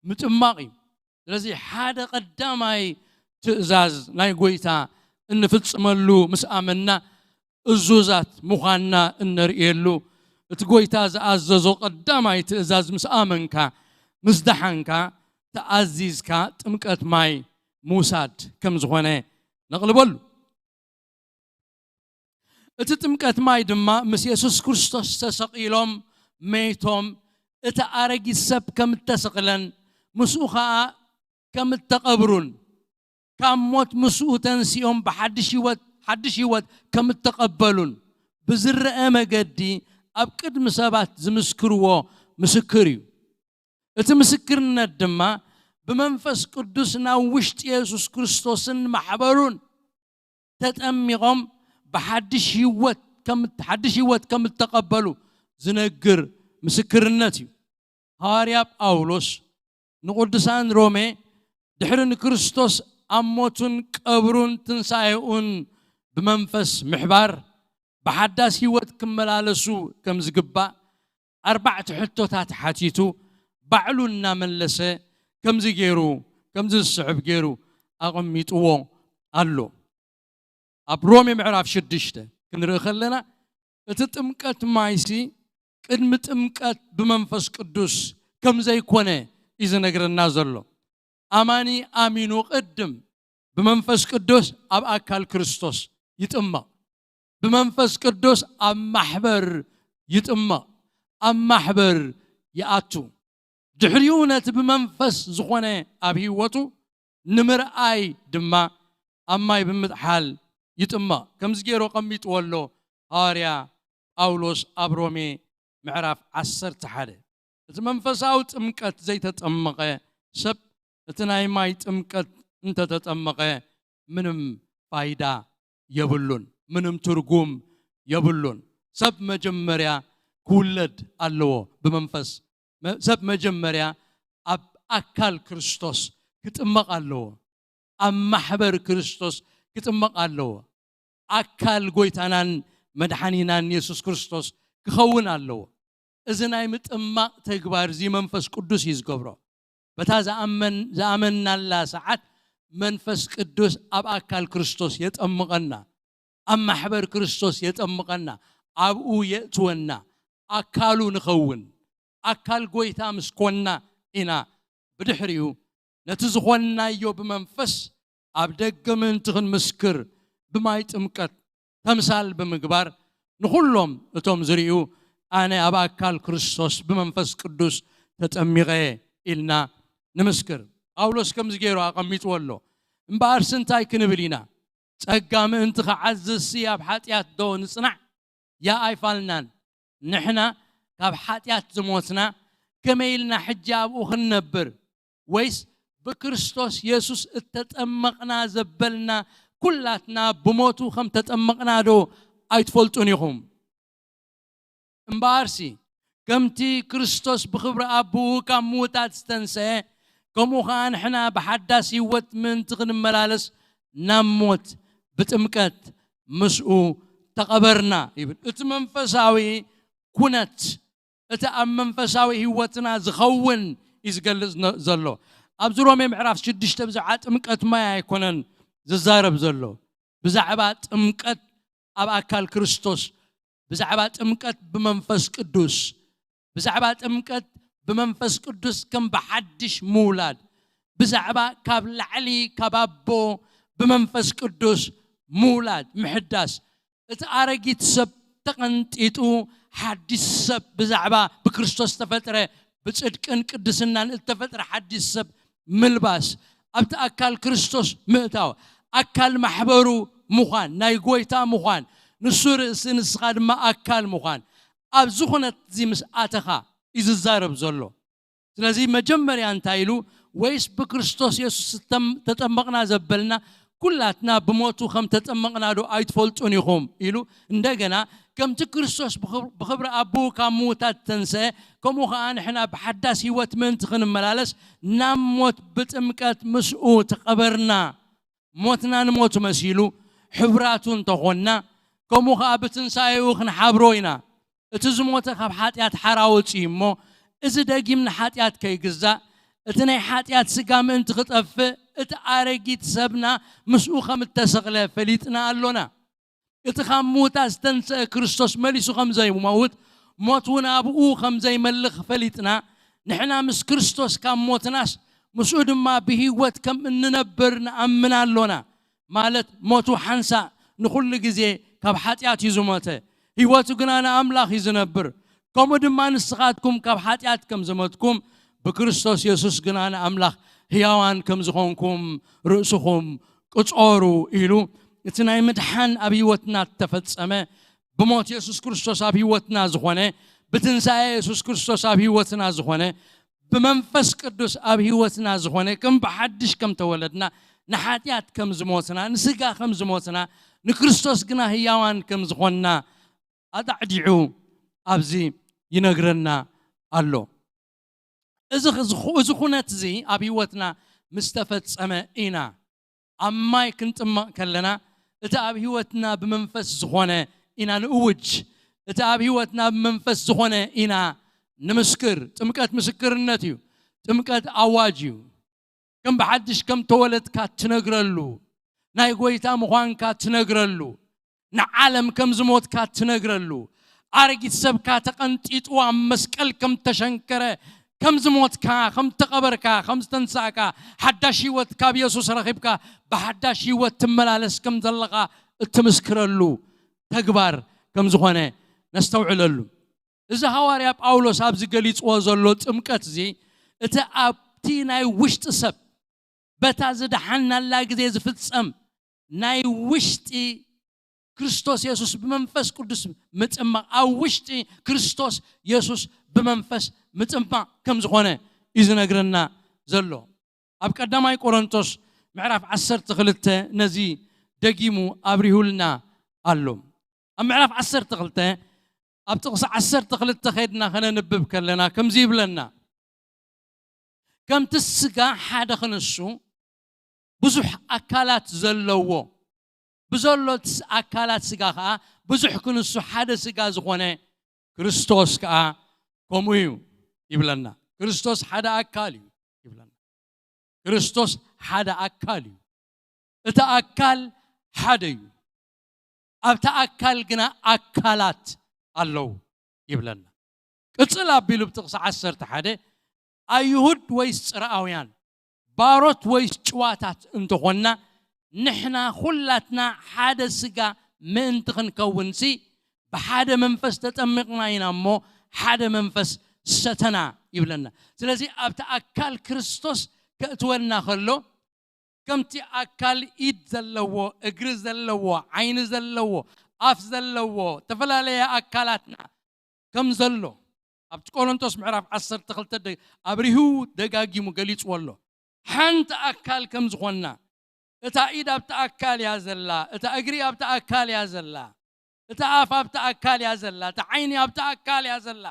ምጥማቕ እዩ። ስለዚ ሓደ ቀዳማይ ትእዛዝ ናይ ጎይታ እንፍጽመሉ ምስ ኣመንና እዙዛት ምዃንና እነርእየሉ እቲ ጎይታ ዝኣዘዞ ቀዳማይ ትእዛዝ ምስ ኣመንካ ምስ ደሓንካ ተኣዚዝካ ጥምቀት ማይ ምውሳድ ከም ዝኾነ ነቕልበሉ። እቲ ጥምቀት ማይ ድማ ምስ የሱስ ክርስቶስ ተሰቒሎም መይቶም እቲ ኣረጊት ሰብ ከም እተሰቕለን ምስኡ ኸኣ ከም እተቐብሩን ካብ ሞት ምስኡ ተንሲኦም ብሓድሽ ህይወት ሓድሽ ህይወት ከም እተቐበሉን ብዝረአ መገዲ ኣብ ቅድሚ ሰባት ዝምስክርዎ ምስክር እዩ። እቲ ምስክርነት ድማ ብመንፈስ ቅዱስ ናብ ውሽጢ የሱስ ክርስቶስን ማሕበሩን ተጠሚቖም ብሓድሽ ህይወት ከም ሓድሽ ህይወት ከም እተቐበሉ ዝነግር ምስክርነት እዩ። ሃዋርያ ጳውሎስ ንቕዱሳን ሮሜ ድሕሪ ንክርስቶስ ኣብ ሞቱን ቀብሩን ትንሳኤኡን ብመንፈስ ምሕባር ብሓዳስ ህይወት ክመላለሱ ከም ዝግባእ ኣርባዕተ ሕቶታት ሓቲቱ ባዕሉ እናመለሰ ከምዚ ገይሩ ከምዚ ዝስዕብ ገይሩ ኣቐሚጥዎ ኣሎ። ኣብ ሮሜ ምዕራፍ ሽዱሽተ ክንርኢ ከለና እቲ ጥምቀት ማይሲ ቅድሚ ጥምቀት ብመንፈስ ቅዱስ ከም ዘይኮነ እዩ ዝነግረና ዘሎ። ኣማኒ ኣሚኑ ቅድም ብመንፈስ ቅዱስ ኣብ ኣካል ክርስቶስ ይጥመቕ። ብመንፈስ ቅዱስ ኣብ ማሕበር ይጥመቕ፣ ኣብ ማሕበር ይኣቱ። ድሕሪኡ ነቲ ብመንፈስ ዝኾነ ኣብ ህይወቱ ንምርኣይ ድማ ኣብ ማይ ብምጥሓል ይጥመቕ። ከምዚ ገይሩ ኣቐሚጥዎ ኣሎ ሃዋርያ ጳውሎስ ኣብ ሮሜ ምዕራፍ ዓሰርተ ሓደ። እቲ መንፈሳዊ ጥምቀት ዘይተጠመቐ ሰብ እቲ ናይ ማይ ጥምቀት እንተተጠመቐ ምንም ፋይዳ የብሉን፣ ምንም ትርጉም የብሉን። ሰብ መጀመርያ ክውለድ ኣለዎ ብመንፈስ። መ- ሰብ መጀመርያ ኣብ ኣካል ክርስቶስ ክጥመቕ ኣለዎ። ኣብ ማሕበር ክርስቶስ ክጥመቕ ኣለዎ። ኣካል ጎይታናን መድሓኒናን የሱስ ክርስቶስ ክኸውን ኣለዎ። እዚ ናይ ምጥማቕ ተግባር እዚ መንፈስ ቅዱስ እዩ ዝገብሮ። በታ ዝኣመን-፣ ዝኣመንናላ ሰዓት መንፈስ ቅዱስ ኣብ ኣካል ክርስቶስ የጠምቐና፣ ኣብ ማሕበር ክርስቶስ የጠምቐና፣ ኣብኡ የእትወና፣ ኣካሉ ንኸውን። ኣካል ጎይታ ምስ ኮንና ኢና ብድሕሪኡ ነቲ ዝኾንናዮ ብመንፈስ ኣብ ደገ ምእንቲ ክንምስክር ብማይ ጥምቀት ተምሳል ብምግባር ንኹሎም እቶም ዝርእዩ ኣነ ኣብ ኣካል ክርስቶስ ብመንፈስ ቅዱስ ተጠሚቐ ኢልና ንምስክር። ጳውሎስ ከምዚ ገይሩ ኣቐሚጥዎ ኣሎ። እምበኣርሲ እንታይ ክንብል ኢና? ጸጋ ምእንቲ ክዓዝዝሲ ኣብ ሓጢኣት ዶ ንጽናዕ? ያ ኣይፋልናን። ንሕና ካብ ሓጢኣት ዝሞትና ከመይ ኢልና ሕጂ ኣብኡ ክንነብር? ወይስ ብክርስቶስ የሱስ እተጠመቕና ዘበልና ኩላትና ብሞቱ ከም ተጠመቕና ዶ ኣይትፈልጡን ኢኹም? እምበኣርሲ ከምቲ ክርስቶስ ብኽብሪ ኣቦኡ ካብ ምዉታት ዝተንስአ፣ ከምኡ ኸኣ ንሕና ብሓዳስ ህይወት ምእንቲ ክንመላለስ ናብ ሞት ብጥምቀት ምስኡ ተቐበርና ይብል። እቲ መንፈሳዊ ኩነት፣ እቲ ኣብ መንፈሳዊ ህይወትና ዝኸውን እዩ ዝገልጽ ነ-፣ ዘሎ። ኣብዚ ሮሜ ምዕራፍ ሽዱሽተ ብዛዕባ ጥምቀት ማይ ኣይኮነን ዝዛረብ ዘሎ። ብዛዕባ ጥምቀት ኣብ ኣካል ክርስቶስ፣ ብዛዕባ ጥምቀት ብመንፈስ ቅዱስ፣ ብዛዕባ ጥምቀት ብመንፈስ ቅዱስ ከም ብሓድሽ ምውላድ፣ ብዛዕባ ካብ ላዕሊ ካብ ኣቦ ብመንፈስ ቅዱስ ምውላድ፣ ምሕዳስ፣ እቲ ኣረጊት ሰብ ተቐንጢጡ ሓድሽ ሰብ ብዛዕባ ብክርስቶስ ዝተፈጥረ ብጽድቅን ቅድስናን እተፈጥረ ሓድሽ ሰብ ምልባስ፣ ኣብቲ ኣካል ክርስቶስ ምእታው፣ ኣካል ማሕበሩ ምዃን፣ ናይ ጎይታ ምዃን፣ ንሱ ርእሲ ንስኻ ድማ ኣካል ምዃን፣ ኣብ ዝኾነት እዚ ምስ ኣተኻ እዩ ዝዛረብ ዘሎ። ስለዚ መጀመርያ እንታይ ኢሉ? ወይስ ብክርስቶስ የሱስ ተም-፣ ተጠመቕና ዘበልና ኩላትና ብሞቱ ከም ተጠመቕና ዶ ኣይትፈልጡን ኢኹም? ኢሉ እንደገና ከምቲ ክርስቶስ ብኽብ-፣ ብኽብሪ ኣቦኡ ካብ ምዉታት ተንስአ፣ ከምኡ ኸዓ ንሕና ብሓዳስ ህይወት ምእንቲ ክንመላለስ ናብ ሞት ብጥምቀት ምስኡ ተቐበርና። ሞትና ንሞቱ መሲሉ ሕብራቱ እንተኾንና፣ ከምኡ ኸዓ ብትንሳኤኡ ክንሓብሮ ኢና። እቲ ዝሞተ ካብ ሓጢኣት ሓራ ወጺኡ እሞ፣ እዚ ደጊም ንሓጢኣት ከይግዛእ፣ እቲ ናይ ሓጢኣት ስጋ ምእንቲ ክጠፍእ፣ እቲ ኣረጊት ሰብና ምስኡ ከም እተሰቕለ ፈሊጥና ኣሎና። እቲ ካብ ምዉታት ዝተንስአ ክርስቶስ መሊሱ ከም ዘይመውት፣ ሞት እውን ኣብኡ ከም ዘይመልኽ ፈሊጥና፣ ንሕና ምስ ክርስቶስ ካብ ሞትናስ፣ ምስኡ ድማ ብህይወት ከም እንነብር ንኣምን ኣሎና። ማለት ሞቱ ሓንሳእ ንኹሉ ግዜ ካብ ሓጢኣት እዩ ዝሞተ፣ ህይወቱ ግና ንኣምላኽ እዩ ዝነብር። ከምኡ ድማ ንስኻትኩም ካብ ሓጢኣት ከም ዝሞትኩም፣ ብክርስቶስ የሱስ ግና ንኣምላኽ ህያዋን ከም ዝኾንኩም ርእስኹም ቅጾሩ ኢሉ፣ እቲ ናይ ምድሓን ኣብ ህይወትና እተፈጸመ፣ ብሞት የሱስ ክርስቶስ ኣብ ህይወትና ዝኾነ፣ ብትንሳኤ የሱስ ክርስቶስ ኣብ ህይወትና ዝኾነ፣ ብመንፈስ ቅዱስ ኣብ ህይወትና ዝኾነ፣ ከም ብሓድሽ ከም ተወለድና፣ ንሓጢኣት ከም ዝሞትና፣ ንስጋ ከም ዝሞትና፣ ንክርስቶስ ግና ህያዋን ከም ዝኾንና ኣጣዕዲዑ ኣብዚ ይነግረና ኣሎ። እዚ ኽ-፣ እዚ ኹ-፣ እዚ ኩነት እዚ ኣብ ህይወትና ምስ ተፈጸመ ኢና ኣብ ማይ ክንጥመቕ ከለና፣ እቲ ኣብ ህይወትና ብመንፈስ ዝኾነ ኢና ንእውጅ። እቲ ኣብ ህይወትና ብመንፈስ ዝኾነ ኢና ንምስክር። ጥምቀት ምስክርነት እዩ። ጥምቀት ኣዋጅ እዩ። ከም ብሓድሽ ከም ተወለድካ ትነግረሉ፣ ናይ ጎይታ ምዃንካ ትነግረሉ፣ ንዓለም ከም ዝሞትካ ትነግረሉ፣ ኣረጊት ሰብካ ተቐንጢጡ ኣብ መስቀል ከም ተሸንከረ፣ ከም ዝሞትካ፣ ከም ተቐበርካ፣ ከም ዝተንሳእካ፣ ሓዳሽ ህይወት ካብ የሱስ ረኺብካ፣ ብሓዳሽ ህይወት ትመላለስ ከም ዘለኻ እትምስክረሉ ተግባር ከም ዝኾነ ነስተውዕለሉ። እዚ ሃዋርያ ጳውሎስ ኣብዚ ገሊጽዎ ዘሎ ጥምቀት እዚ፣ እቲ ኣብቲ ናይ ውሽጢ ሰብ፣ በታ ዝደሓናላ ግዜ ዝፍጸም ናይ ውሽጢ ክርስቶስ የሱስ ብመንፈስ ቅዱስ ምጥማቕ፣ ኣብ ውሽጢ ክርስቶስ የሱስ ብመንፈስ ምጥማቕ ከም ዝኾነ እዩ ዝነግረና ዘሎ። ኣብ ቀዳማይ ቆሮንቶስ ምዕራፍ ዓሰርተ ክልተ ነዚ ደጊሙ ኣብሪሁልና ኣሎ። ኣብ ምዕራፍ ዓሰርተ ክልተ ኣብ ጥቕሲ ዓሰርተ ክልተ ኸድና ኸነንብብ ከለና ከምዚ ይብለና፣ ከምቲ ስጋ ሓደ ክንሱ ብዙሕ ኣካላት ዘለዎ፣ ብዘሎ ኣካላት ስጋ ኸዓ ብዙሕ ክንሱ ሓደ ስጋ ዝኾነ ክርስቶስ ከኣ ከምኡ እዩ ይብለና። ክርስቶስ ሓደ ኣካል እዩ ይብለና። ክርስቶስ ሓደ ኣካል እዩ። እቲ ኣካል ሓደ እዩ። ኣብቲ ኣካል ግና ኣካላት ኣለዉ ይብለና። ቅጽል ኣቢሉ ብጥቕሲ ዓሰርተ ሓደ፣ ኣይሁድ ወይስ ጽርኣውያን፣ ባሮት ወይስ ጭዋታት እንተኾንና፣ ንሕና ኹላትና ሓደ ስጋ ምእንቲ ክንከውንሲ፣ ብሓደ መንፈስ ተጠሚቕና ኢና እሞ፣ ሓደ መንፈስ ሰተና ይብለና። ስለዚ ኣብቲ ኣካል ክርስቶስ ከእትወና ከሎ፣ ከምቲ ኣካል ኢድ ዘለዎ፣ እግሪ ዘለዎ፣ ዓይኒ ዘለዎ፣ ኣፍ ዘለዎ፣ ዝተፈላለየ ኣካላትና ከም ዘሎ ኣብቲ ቆሮንቶስ ምዕራፍ ዓሰርተ ክልተ ደ-፣ ኣብሪሁ ደጋጊሙ ገሊጽዎ ኣሎ። ሓንቲ ኣካል ከም ዝኾንና፣ እታ ኢድ ኣብቲ ኣካል እያ ዘላ፣ እታ እግሪ ኣብቲ ኣካል እያ ዘላ፣ እታ ኣፍ ኣብቲ ኣካል እያ ዘላ፣ እታ ዓይኒ ኣብቲ ኣካል እያ ዘላ፣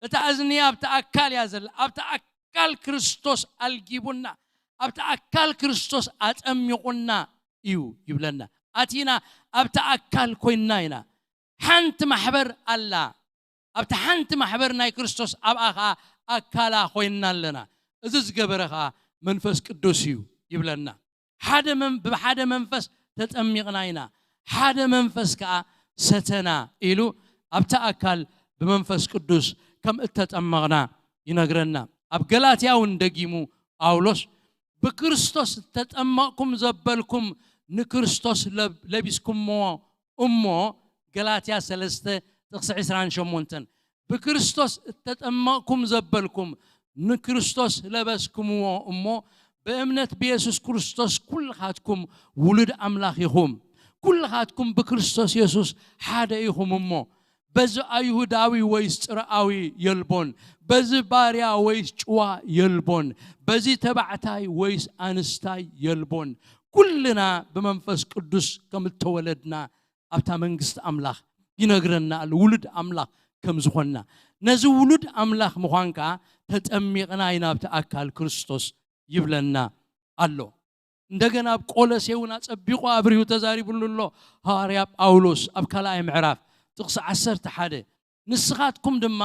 እታ እዝኒ ኣብቲ ኣካል እያ ዘላ። ኣብቲ ኣካል ክርስቶስ ኣልጊቡና፣ ኣብቲ ኣካል ክርስቶስ ኣጠሚቑና እዩ ይብለና። ኣቲና ኣብቲ ኣካል ኮይንና ኢና። ሓንቲ ማሕበር ኣላ። ኣብቲ ሓንቲ ማሕበር ናይ ክርስቶስ ኣብኣ ኸዓ ኣካላ ኮይንና ኣለና። እዚ ዝገበረ ኸዓ መንፈስ ቅዱስ እዩ ይብለና። ሓደ መን-፣ ብሓደ መንፈስ ተጠሚቕና ኢና፣ ሓደ መንፈስ ከኣ ሰተና ኢሉ ኣብቲ ኣካል ብመንፈስ ቅዱስ ከም እተጠመቕና ይነግረና። ኣብ ገላትያ እውን ደጊሙ ጳውሎስ፣ "ብክርስቶስ እተጠመቕኩም ዘበልኩም ንክርስቶስ ለብ-፣ ለቢስኩምዎ እሞ"፣ ገላትያ ሰለስተ ጥቕሲ ዕስራን ሸሞንተን፣ "ብክርስቶስ እተጠመቕኩም ዘበልኩም ንክርስቶስ ለበስኩምዎ እሞ፣ ብእምነት ብየሱስ ክርስቶስ ኩልኻትኩም ውሉድ ኣምላኽ ኢኹም። ኩልኻትኩም ብክርስቶስ የሱስ ሓደ ኢኹም እሞ፣ በዚ ኣይሁዳዊ ወይስ ጽርኣዊ የልቦን፣ በዚ ባርያ ወይስ ጭዋ የልቦን፣ በዚ ተባዕታይ ወይስ ኣንስታይ የልቦን፣ ኩልና ብመንፈስ ቅዱስ ከም እተወለድና ኣብታ መንግስቲ ኣምላኽ ይነግረና ኣሎ፣ ውሉድ ኣምላኽ ከም ዝኾንና። ነዚ ውሉድ ኣምላኽ ምዃን ከኣ ተጠሚቕና ኢና ኣብቲ ኣካል ክርስቶስ ይብለና ኣሎ። እንደገና ኣብ ቆሎሴ እውን ኣጸቢቑ ኣብሪሁ ተዛሪብሉ ኣሎ ሃዋርያ ጳውሎስ ኣብ ካልኣይ ምዕራፍ ጥቕሲ ዓሰርተ ሓደ፣ "ንስኻትኩም ድማ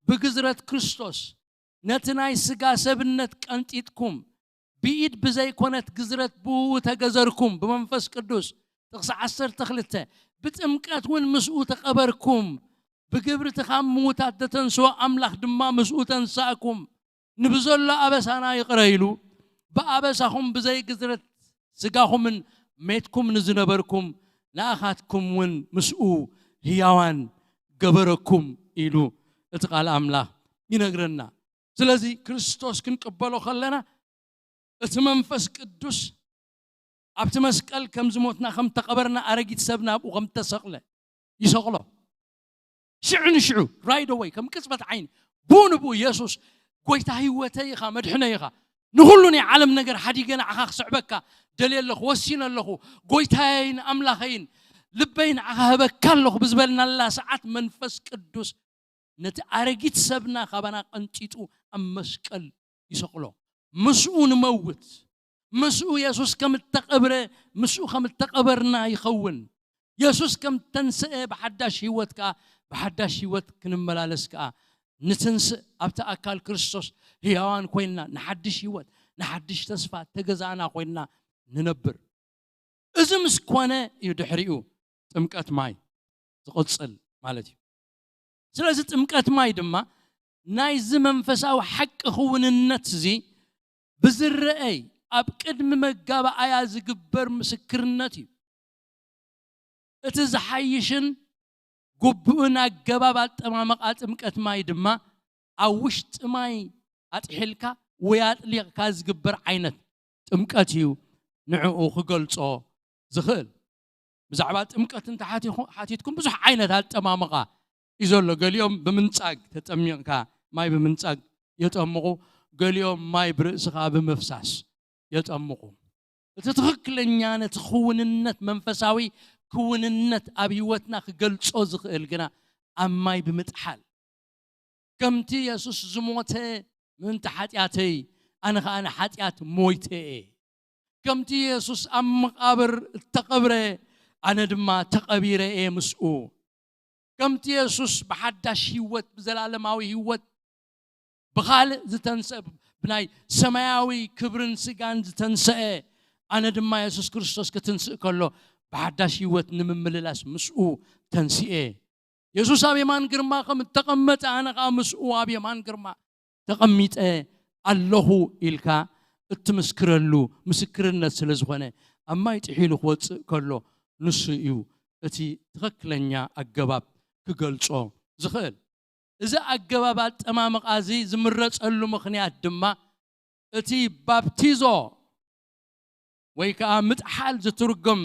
ብግዝረት ክርስቶስ ነቲ ናይ ስጋ ሰብነት ቀንጢጥኩም፣ ብኢድ ብዘይኮነት ግዝረት ብእኡ ተገዘርኩም፣ ብመንፈስ ቅዱስ"፣ ጥቕሲ ዓሰርተ ክልተ፣ "ብጥምቀት እውን ምስኡ ተቐበርኩም፣ ብግብሪ እቲ ካብ ምዉታት ዘተንስኦ ኣምላኽ ድማ ምስኡ ተንሳእኩም፣ ንብዘሎ ኣበሳና ይቕረ ኢሉ፣ ብኣበሳኹም ብዘይ ግዝረት ስጋኹምን ሜትኩም ንዝነበርኩም ንኣኻትኩም እውን ምስኡ ህያዋን ገበረኩም" ኢሉ እቲ ቃል ኣምላኽ ይነግረና። ስለዚ ክርስቶስ ክንቅበሎ ከለና፣ እቲ መንፈስ ቅዱስ ኣብቲ መስቀል ከም ዝሞትና፣ ከም ተቐበርና፣ ኣረጊት ሰብና ኣብኡ ከም ተሰቕለ ይሰቕሎ። ሽዑ ንሽዑ፣ right away፣ ከም ቅጽበት ዓይኒ፣ ብኡ ንብኡ፣ "የሱስ፣ ጎይታ ህይወተይ ኢኻ፣ መድሕነይ ኢኻ። ንኹሉ ናይ ዓለም ነገር ሓዲገ ንዓኻ ክስዕበካ ደልየ ኣለኹ፣ ወሲነ ኣለኹ። ጎይታየይን ኣምላኸይን፣ ልበይ ንዓኻ ህበካ ኣለኹ" ብዝበልናላ ሰዓት፣ መንፈስ ቅዱስ ነቲ ኣረጊት ሰብና ካባና ቀንጢጡ ኣብ መስቀል ይሰቕሎ። ምስኡ ንመውት፣ ምስኡ የሱስ ከም እተቐብረ፣ ምስኡ ከም እተቐበርና ይኸውን። የሱስ ከም ተንስአ ብሓዳሽ ህይወት ከኣ፣ ብሓዳሽ ህይወት ክንመላለስ ከኣ ንትንስእ። ኣብቲ ኣካል ክርስቶስ ህያዋን ኮይንና፣ ንሓድሽ ህይወት፣ ንሓድሽ ተስፋ ተገዛእና ኮይንና ንነብር። እዚ ምስ ኮነ እዩ ድሕሪኡ ጥምቀት ማይ ዝቕጽል ማለት እዩ። ስለዚ ጥምቀት ማይ ድማ ናይዚ መንፈሳዊ ሓቂ ክውንነት እዚ ብዝረአይ ኣብ ቅድሚ መጋባኣያ ዝግበር ምስክርነት እዩ። እቲ ዝሓይሽን ግቡእን ኣገባብ ኣጠማምቓ ጥምቀት ማይ ድማ ኣብ ውሽጢ ማይ ኣጥሒልካ ወይ ኣጥሊቕካ ዝግበር ዓይነት ጥምቀት እዩ ንዕኡ ክገልጾ ዝኽእል። ብዛዕባ ጥምቀት እንተ ሓቲኹ-፣ ሓቲትኩም ብዙሕ ዓይነት ኣጠማምቓ እዩ ዘሎ። ገሊኦም ብምንጻግ ተጠሚቕካ ማይ ብምንጻግ የጠምቑ፣ ገሊኦም ማይ ብርእስኻ ብምፍሳስ የጠምቑ። እቲ ትኽክለኛ ነቲ ክውንነት፣ መንፈሳዊ ክውንነት ኣብ ህይወትና ክገልጾ ዝኽእል ግና ኣብ ማይ ብምጥሓል፣ ከምቲ የሱስ ዝሞተ ምእንቲ ሓጢኣተይ፣ ኣነ ኸኣ ንሓጢኣት ሞይተ እየ። ከምቲ የሱስ ኣብ መቓብር እተቐብረ፣ ኣነ ድማ ተቐቢረ እየ ምስኡ። ከምቲ የሱስ ብሓዳሽ ህይወት፣ ብዘላለማዊ ህይወት፣ ብኻልእ ዝተንስአ፣ ብናይ ሰማያዊ ክብርን ስጋን ዝተንስአ፣ ኣነ ድማ የሱስ ክርስቶስ ክትንስእ ከሎ ብሓዳሽ ህይወት ንምምልላስ ምስኡ ተንሲኤ። የሱስ ኣብ የማን ግርማ ከም እተቐመጠ፣ ኣነ ኸኣ ምስኡ ኣብ የማን ግርማ ተቐሚጠ ኣለኹ ኢልካ እትምስክረሉ ምስክርነት ስለ ዝኾነ፣ ኣብ ማይ ጥሒሉ ክወጽእ ከሎ፣ ንሱ እዩ እቲ ትኽክለኛ ኣገባብ ክገልጾ ዝኽእል። እዚ ኣገባብ ኣጠማምቓ እዚ ዝምረጸሉ ምኽንያት ድማ፣ እቲ ባፕቲዞ ወይ ከኣ ምጥሓል ዝትርጎም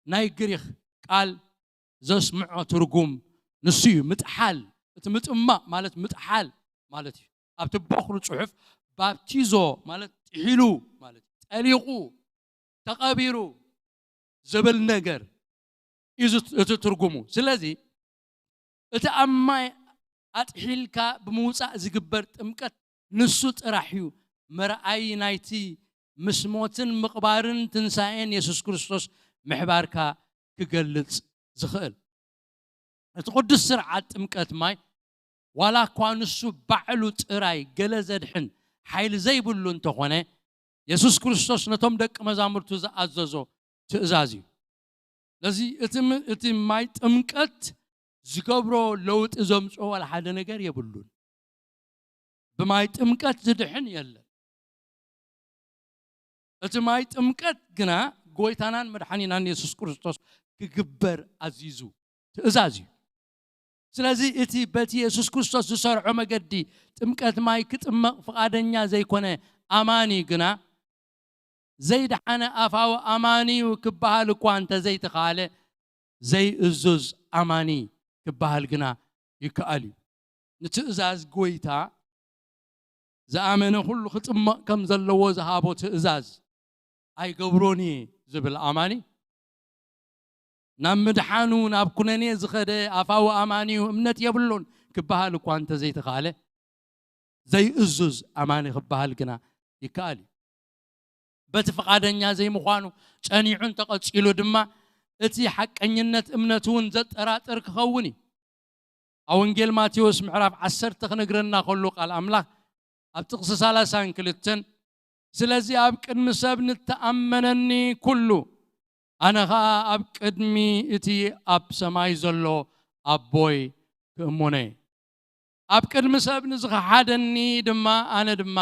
ናይ ግሪኽ ቃል ዘስምዖ ትርጉም ንሱ እዩ። ምጥሓል፣ እቲ ምጥማቕ ማለት ምጥሓል ማለት እዩ። ኣብቲ ቦኽሪ ጽሑፍ ባፕቲዞ ማለት ጥሒሉ ማለት እዩ። ጠሊቑ፣ ተቐቢሩ ዝብል ነገር እዩ እቲ ትርጉሙ። ስለዚ እቲ ኣብ ማይ ኣጥሒልካ ብምውጻእ ዝግበር ጥምቀት ንሱ ጥራሕ እዩ መርኣዪ ናይቲ ምስ ሞትን ምቕባርን ትንሳኤን የሱስ ክርስቶስ ምሕባርካ ክገልጽ ዝኽእል። እቲ ቅዱስ ስርዓት ጥምቀት ማይ፣ ዋላ እኳ ንሱ ባዕሉ ጥራይ ገለ ዘድሕን ሓይሊ ዘይብሉ እንተኾነ፣ የሱስ ክርስቶስ ነቶም ደቂ መዛሙርቱ ዝኣዘዞ ትእዛዝ እዩ። ስለዚ እቲ ም-፣ እቲ ማይ ጥምቀት ዝገብሮ ለውጢ ዘምጽኦ ዋላ ሓደ ነገር የብሉን። ብማይ ጥምቀት ዝድሕን የለን። እቲ ማይ ጥምቀት ግና ጎይታናን መድሓኒናን የሱስ ክርስቶስ ክግበር ኣዚዙ ትእዛዝ እዩ። ስለዚ እቲ በቲ የሱስ ክርስቶስ ዝሰርዖ መገዲ ጥምቀት ማይ ክጥመቕ ፍቓደኛ ዘይኮነ ኣማኒ ግና ዘይደሓነ ኣፋዊ ኣማኒ እዩ ክበሃል እኳ እንተዘይተኻለ፣ ዘይእዙዝ ኣማኒ ክበሃል ግና ይከኣል እዩ። ንትእዛዝ ጎይታ ዝኣመነ ኩሉ ክጥመቕ ከም ዘለዎ ዝሃቦ ትእዛዝ ኣይገብሮን እየ ዝብል ኣማኒ፣ ናብ ምድሓኑ ናብ ኩነኔ ዝኸደ ኣፋዊ ኣማኒ እዩ፣ እምነት የብሉን ክበሃል እኳ እንተዘይተኻለ፣ ዘይእዙዝ ኣማኒ ክበሃል ግና ይከኣል እዩ። በቲ ፍቓደኛ ዘይምዃኑ ጸኒዑ እንተቐጺሉ ድማ፣ እቲ ሓቀኝነት እምነቱ እውን ዘጠራጥር ክኸውን እዩ። ኣብ ወንጌል ማቴዎስ ምዕራፍ ዓሰርተ ክነግረና ከሎ ቃል ኣምላኽ ኣብ ጥቕሲ ሰላሳን ክልተን፣ "ስለዚ ኣብ ቅድሚ ሰብ ንተኣመነኒ ኩሉ፣ ኣነ ኸኣ ኣብ ቅድሚ እቲ ኣብ ሰማይ ዘሎ ኣቦይ ክእሞኖ እየ። ኣብ ቅድሚ ሰብ ንዝኸሓደኒ ድማ፣ ኣነ ድማ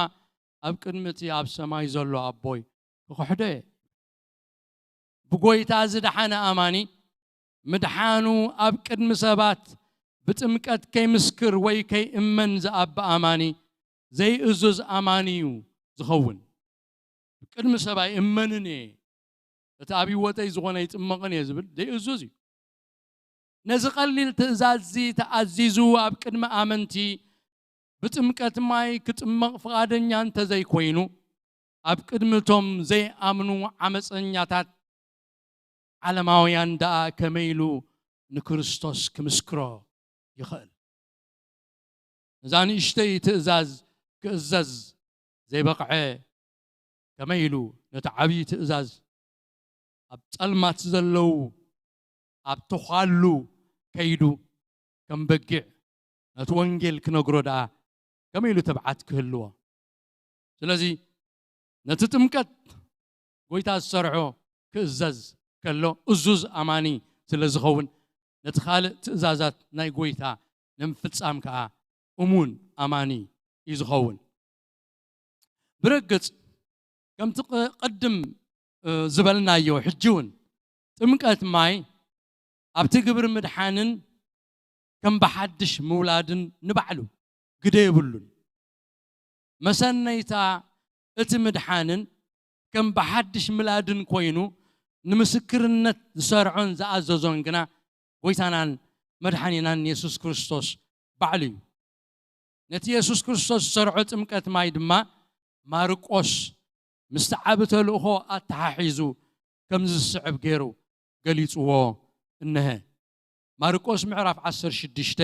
ኣብ ቅድሚ እቲ ኣብ ሰማይ ዘሎ ኣቦይ ክኽሕዶ እየ።" ብጎይታ ዝደሓነ ኣማኒ፣ ምድሓኑ ኣብ ቅድሚ ሰባት ብጥምቀት ከይምስክር ወይ ከይእመን ዝኣቢ ኣማኒ፣ ዘይእዙዝ ኣማኒ እዩ ዝኸውን። ብቅድሚ ሰብ ኣይእመንን እየ፣ እቲ ኣብ ህይወተይ ዝኾነ ኣይጥመቕን እየ ዝብል ዘይእዙዝ እዩ። ነዚ ቀሊል ትእዛዝ እዚ ተኣዚዙ ኣብ ቅድሚ ኣመንቲ ብጥምቀት ማይ ክጥመቕ ፍቓደኛ እንተዘይኮይኑ፣ ኣብ ቅድሚ እቶም ዘይኣምኑ ዓመፀኛታት ዓለማውያን ደኣ ከመይ ኢሉ ንክርስቶስ ክምስክሮ ይኽእል? ነዛ ንእሽተይ ትእዛዝ ክእዘዝ ዘይበቕዐ ከመይ ኢሉ ነቲ ዓብዪ ትእዛዝ ኣብ ጸልማት ዘለዉ ኣብ ተዃሉ ከይዱ ከም በጊዕ ነቲ ወንጌል ክነግሮ ደኣ ከመይ ኢሉ ትብዓት ክህልዎ? ስለዚ ነቲ ጥምቀት ጎይታ ዝሰርዖ ክእዘዝ ከሎ እዙዝ ኣማኒ ስለ ዝኸውን ነቲ ካልእ ትእዛዛት ናይ ጎይታ ንምፍጻም ከኣ እሙን ኣማኒ እዩ ዝኸውን። ብርግጽ ከምቲ ቅ-፣ ቅድም፣ እ፣ ዝበልናዮ፣ ሕጂ እውን ጥምቀት ማይ ኣብቲ ግብሪ ምድሓንን ከም ብሓድሽ ምውላድን ንባዕሉ ግደ የብሉን። መሰነይታ እቲ ምድሓንን ከም ብሓድሽ ምላድን ኮይኑ ንምስክርነት ዝሰርዖን ዝኣዘዞን ግና ጎይታናን መድሓኒናን የሱስ ክርስቶስ ባዕሉ እዩ። ነቲ የሱስ ክርስቶስ ዝሰርዖ ጥምቀት ማይ ድማ ማርቆስ ምስቲ ዓቢ ተልእኾ ኣተሓሒዙ ከምዚ ዝስዕብ ገይሩ ገሊጽዎ እነሀ። ማርቆስ ምዕራፍ ዓሰርተ ሽዱሽተ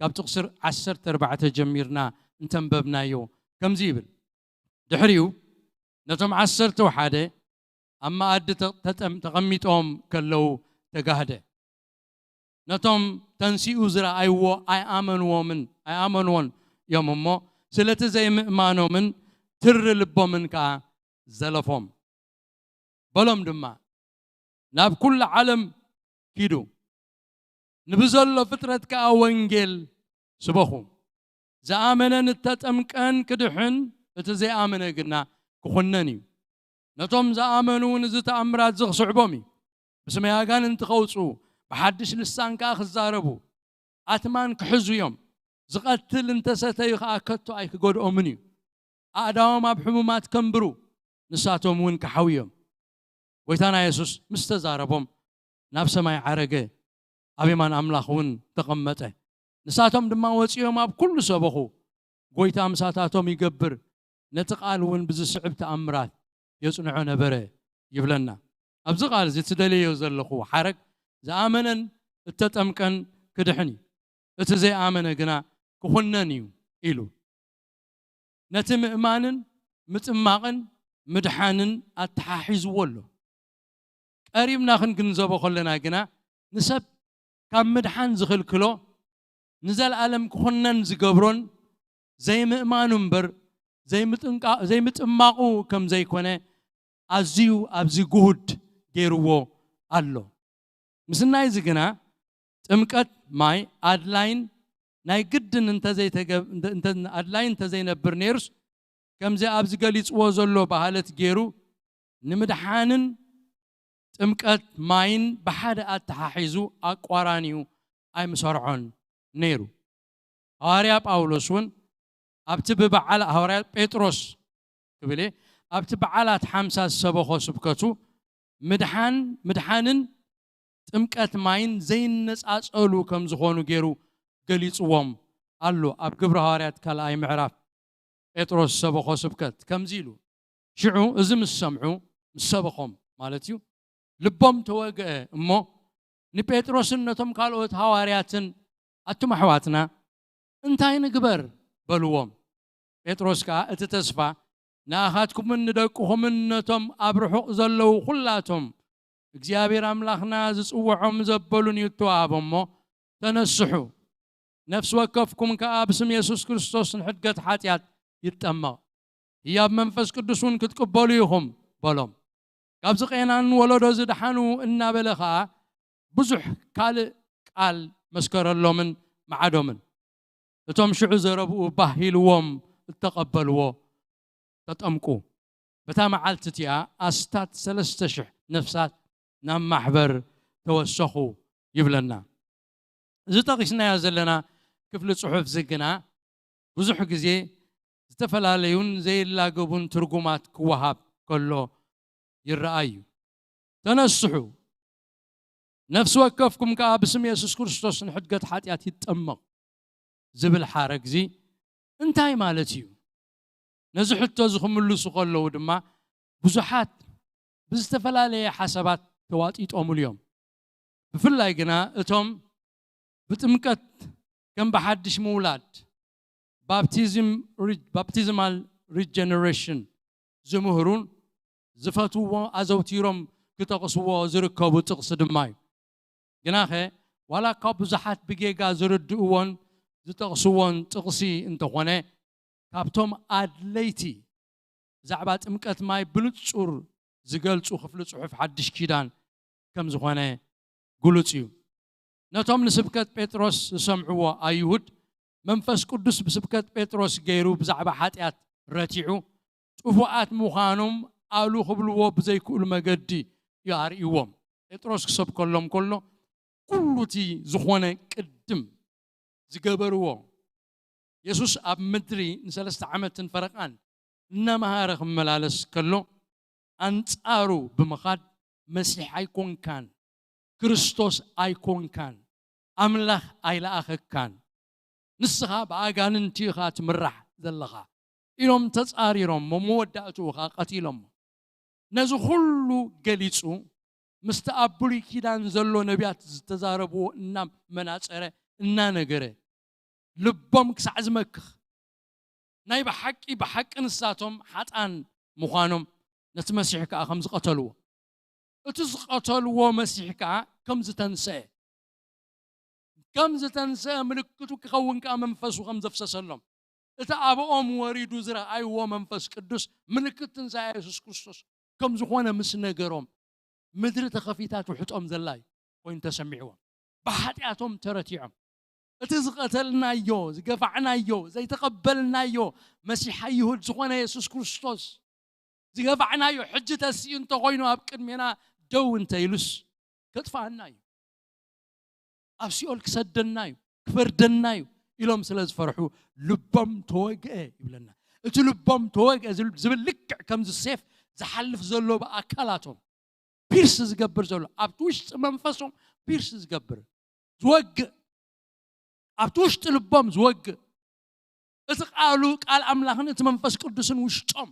ካብ ጥቕሲ ዓሰርተ ኣርባዕተ ጀሚርና እንተንበብናዮ ከምዚ ይብል፣ ድሕሪኡ ነቶም ዓሰርተው ሓደ ኣብ መኣዲ ተቐሚጦም ከለዉ ተጋህደ። ነቶም ተንሲኡ ዝረኣይዎ ኣይኣመንዎምን ኣይኣመንዎን እዮም እሞ፣ ስለቲ ዘይምእማኖምን ትሪ ልቦምን ከኣ ዘለፎም። በሎም ድማ፣ ናብ ኩሉ ዓለም ኪዱ፣ ንብዘሎ ፍጥረት ከኣ ወንጌል ስበኹ። ዝኣመነን እተጠምቀን ክድሕን፣ እቲ ዘይኣመነ ግና ክኹነን እዩ። ነቶም ዝኣመኑ እውን እዚ ተኣምራት እዚ ክስዕቦም እዩ። ብስመይ ኣጋንንቲ ከውፅኡ፣ ብሓድሽ ልሳን ከኣ ክዛረቡ፣ ኣትማን ክሕዙ እዮም። ዝቐትል እንተሰተዩ ከኣ ከቶ ኣይክጎድኦምን እዩ። ኣእዳዎም ኣብ ሕሙማት ከንብሩ፣ ንሳቶም እውን ክሓውዮም። ጎይታና የሱስ ምስ ተዛረቦም፣ ናብ ሰማይ ዓረገ፣ ኣብ የማን ኣምላኽ እውን ተቐመጠ። ንሳቶም ድማ ወጺኦም ኣብ ኩሉ ሰበኹ። ጎይታ ምሳታቶም ይገብር፣ ነቲ ቃል እውን ብዝስዕብ ተኣምራት የጽንዖ ነበረ ይብለና። ኣብዚ ቃል እዚ ትደልዮ ዘለኹ ሓረግ፣ ዝኣመነን እተጠምቀን ክድሕን እዩ፣ እቲ ዘይኣመነ ግና ክኹነን እዩ ኢሉ። ነቲ ምእማንን ምጥማቕን ምድሓንን ኣተሓሒዝዎ ኣሎ። ቀሪብና ክንግንዘቦ ከለና ግና፣ ንሰብ ካብ ምድሓን ዝኽልክሎ፣ ንዘለኣለም ክኹነን ዝገብሮን ዘይምእማኑ እምበር፣ ዘይምጥንቃ-፣ ዘይምጥማቑ ከም ዘይኮነ ኣዝዩ ኣብዚ ግሁድ ገይርዎ ኣሎ። ምስናይ እዚ ግና፣ ጥምቀት ማይ ኣድላይን ናይ ግድን እንተዘይተገብ-፣ እንተ-፣ እንተ-፣ ኣድላይ እንተዘይነብር ነይሩስ፣ ከምዚ ኣብዚ ገሊጽዎ ዘሎ ባህለት ገይሩ ንምድሓንን ጥምቀት ማይን ብሓደ ኣተሓሒዙ ኣቋራንዩ ኣይምሰርዖን ነይሩ። ሃዋርያ ጳውሎስ እውን ኣብቲ ብበዓል፣ ሃዋርያ ጴጥሮስ ክብል እየ፣ ኣብቲ በዓላት ሓምሳ ዝሰበኾ ስብከቱ፣ ምድሓን፣ ምድሓንን ጥምቀት ማይን ዘይነጻጸሉ ከም ዝኾኑ ገይሩ ገሊጽዎም ኣሎ። ኣብ ግብሪ ሃዋርያት ካልኣይ ምዕራፍ ጴጥሮስ ዝሰበኾ ስብከት ከምዚ ኢሉ፣ ሽዑ እዚ ምስ ሰምዑ፣ ምስ ሰበኾም ማለት እዩ፣ ልቦም ተወግአ እሞ፣ ንጴጥሮስን ነቶም ካልኦት ሃዋርያትን፣ ኣቱም ኣሕዋትና፣ እንታይ ንግበር? በልዎም። ጴጥሮስ ከኣ፣ እቲ ተስፋ ንኣኻትኩምን ንደቅኹምን ነቶም ኣብ ርሑቕ ዘለዉ ኲላቶም፣ እግዚኣብሔር ኣምላኽና ዝጽውዖም ዘበሉን እዩ እተዋህቦ እሞ፣ ተነስሑ፣ ነፍሲ ወከፍኩም ከኣ ብስም የሱስ ክርስቶስ ንሕድገት ሓጢኣት ይጠመቕ፣ ህያብ መንፈስ ቅዱስ እውን ክትቅበሉ ኢኹም በሎም። ካብዚ ቄናን ወለዶ ዝደሓኑ እናበለ ኸኣ ብዙሕ ካልእ ቃል መስከረሎምን መዓዶምን። እቶም ሽዑ ዘረብኡ ባህ ኢልዎም እተቐበልዎ ተጠምቁ። በታ መዓልቲ እቲኣ ኣስታት ሰለስተ ሽሕ ነፍሳት ናብ ማሕበር ተወሰኹ ይብለና። እዚ ጠቒስናዮ ዘለና ክፍሊ ጽሑፍ እዚ ግና ብዙሕ ግዜ ዝተፈላለዩን ዘይላገቡን ትርጉማት ክወሃብ ከሎ ይረኣይ እዩ። ተነስሑ፣ ነፍሲ ወከፍኩም ከኣ ብስም የሱስ ክርስቶስ ንሕድገት ሓጢኣት ይጠመቕ ዝብል ሓረግ እዚ እንታይ ማለት እዩ? ነዚ ሕቶ እዚ ክምልሱ ከለዉ ድማ ብዙሓት ብዝተፈላለየ ሓሳባት ተዋጢጦምሉ እዮም። ብፍላይ ግና እቶም ብጥምቀት ከም ብሓድሽ ምውላድ፣ ባፕቲዝም፣ ሪ-፣ ባፕቲዝማል ሪጀነሬሽን ዝምህሩን ዝፈትውዎ፣ ኣዘውቲሮም ክጠቕስዎ ዝርከቡ ጥቕሲ ድማ እዩ። ግናኸ ዋላ እኳ ብዙሓት ብጌጋ ዝርድእዎን ዝጠቕስዎን ጥቕሲ እንተኾነ፣ ካብቶም ኣድለይቲ ብዛዕባ ጥምቀት ማይ ብንጹር ዝገልጹ ክፍሊ ጽሑፍ ሓድሽ ኪዳን ከም ዝኾነ ግሉጽ እዩ። ነቶም ንስብከት ጴጥሮስ ዝሰምዕዎ ኣይሁድ፣ መንፈስ ቅዱስ ብስብከት ጴጥሮስ ገይሩ ብዛዕባ ሓጢኣት ረቲዑ፣ ጥፉኣት ምዃኖም ኣሉ ክብልዎ ብዘይክእሉ መገዲ እዩ ኣርእይዎም። ጴጥሮስ ክሰብከሎም ከሎ፣ ኩሉ እቲ ዝኾነ ቅድም ዝገበርዎ፣ የሱስ ኣብ ምድሪ ንሰለስተ ዓመትን ፈረቓን እናመሃረ ክመላለስ ከሎ፣ ኣንጻሩ ብምኻድ፣ "መሲሕ ኣይኮንካን፣ ክርስቶስ ኣይኮንካን፣ ኣምላኽ ኣይለኣኸካን፣ ንስኻ ብኣጋንንቲ ኢኻ ትምራሕ ዘለኻ" ኢሎም ተጻሪሮሞ፣ መወዳእትኡ ኸኣ ቀቲሎሞ። ነዚ ኹሉ ገሊጹ፣ ምስቲ ኣብ ብሉይ ኪዳን ዘሎ ነቢያት ዝተዛረብዎ እናመናጸረ፣ እናነገረ፣ ልቦም ክሳዕ ዝመክኽ፣ ናይ ብሓቂ ብሓቂ ንሳቶም ሓጣን ምዃኖም ነቲ መሲሕ ከኣ ከም ዝቐተልዎ፣ እቲ ዝቐተልዎ መሲሕ ከኣ ከም ዝተንስአ፣ ከም ዝተንስአ ምልክቱ ክኸውን ከኣ መንፈሱ ከም ዘፍሰሰሎም፣ እቲ ኣብኦም ወሪዱ ዝረኣይዎ መንፈስ ቅዱስ ምልክት ትንሳኤ የሱስ ክርስቶስ ከም ዝኾነ ምስ ነገሮም፣ ምድሪ ተኸፊታ ትውሕጦም ዘላ እዩ ኮይኑ ተሰሚዕዎም። ብሓጢኣቶም ተረቲዖም። እቲ ዝቐተልናዮ፣ ዝገፋዕናዮ፣ ዘይተቐበልናዮ መሲሕ ኣይሁድ ዝኾነ የሱስ ክርስቶስ ዝገፋዕናዮ ሕጂ ተሲኡ እንተኾይኑ ኣብ ቅድሜና ደው እንተኢሉስ ከጥፍኣና እዩ። ኣብ ሲኦል ክሰደና እዩ፣ ክፈርደና እዩ ኢሎም ስለ ዝፈርሑ ልቦም ተወግአ ይብለና። እቲ ልቦም ተወግአ ዝብል ልክዕ ከምዚ ሴፍ ዝሓልፍ ዘሎ ብኣካላቶም ፒርስ ዝገብር ዘሎ ኣብቲ ውሽጢ መንፈሶም ፒርስ ዝገብር ዝወግእ ኣብቲ ውሽጢ ልቦም ዝወግእ እቲ ቃሉ ቃል ኣምላኽን እቲ መንፈስ ቅዱስን ውሽጦም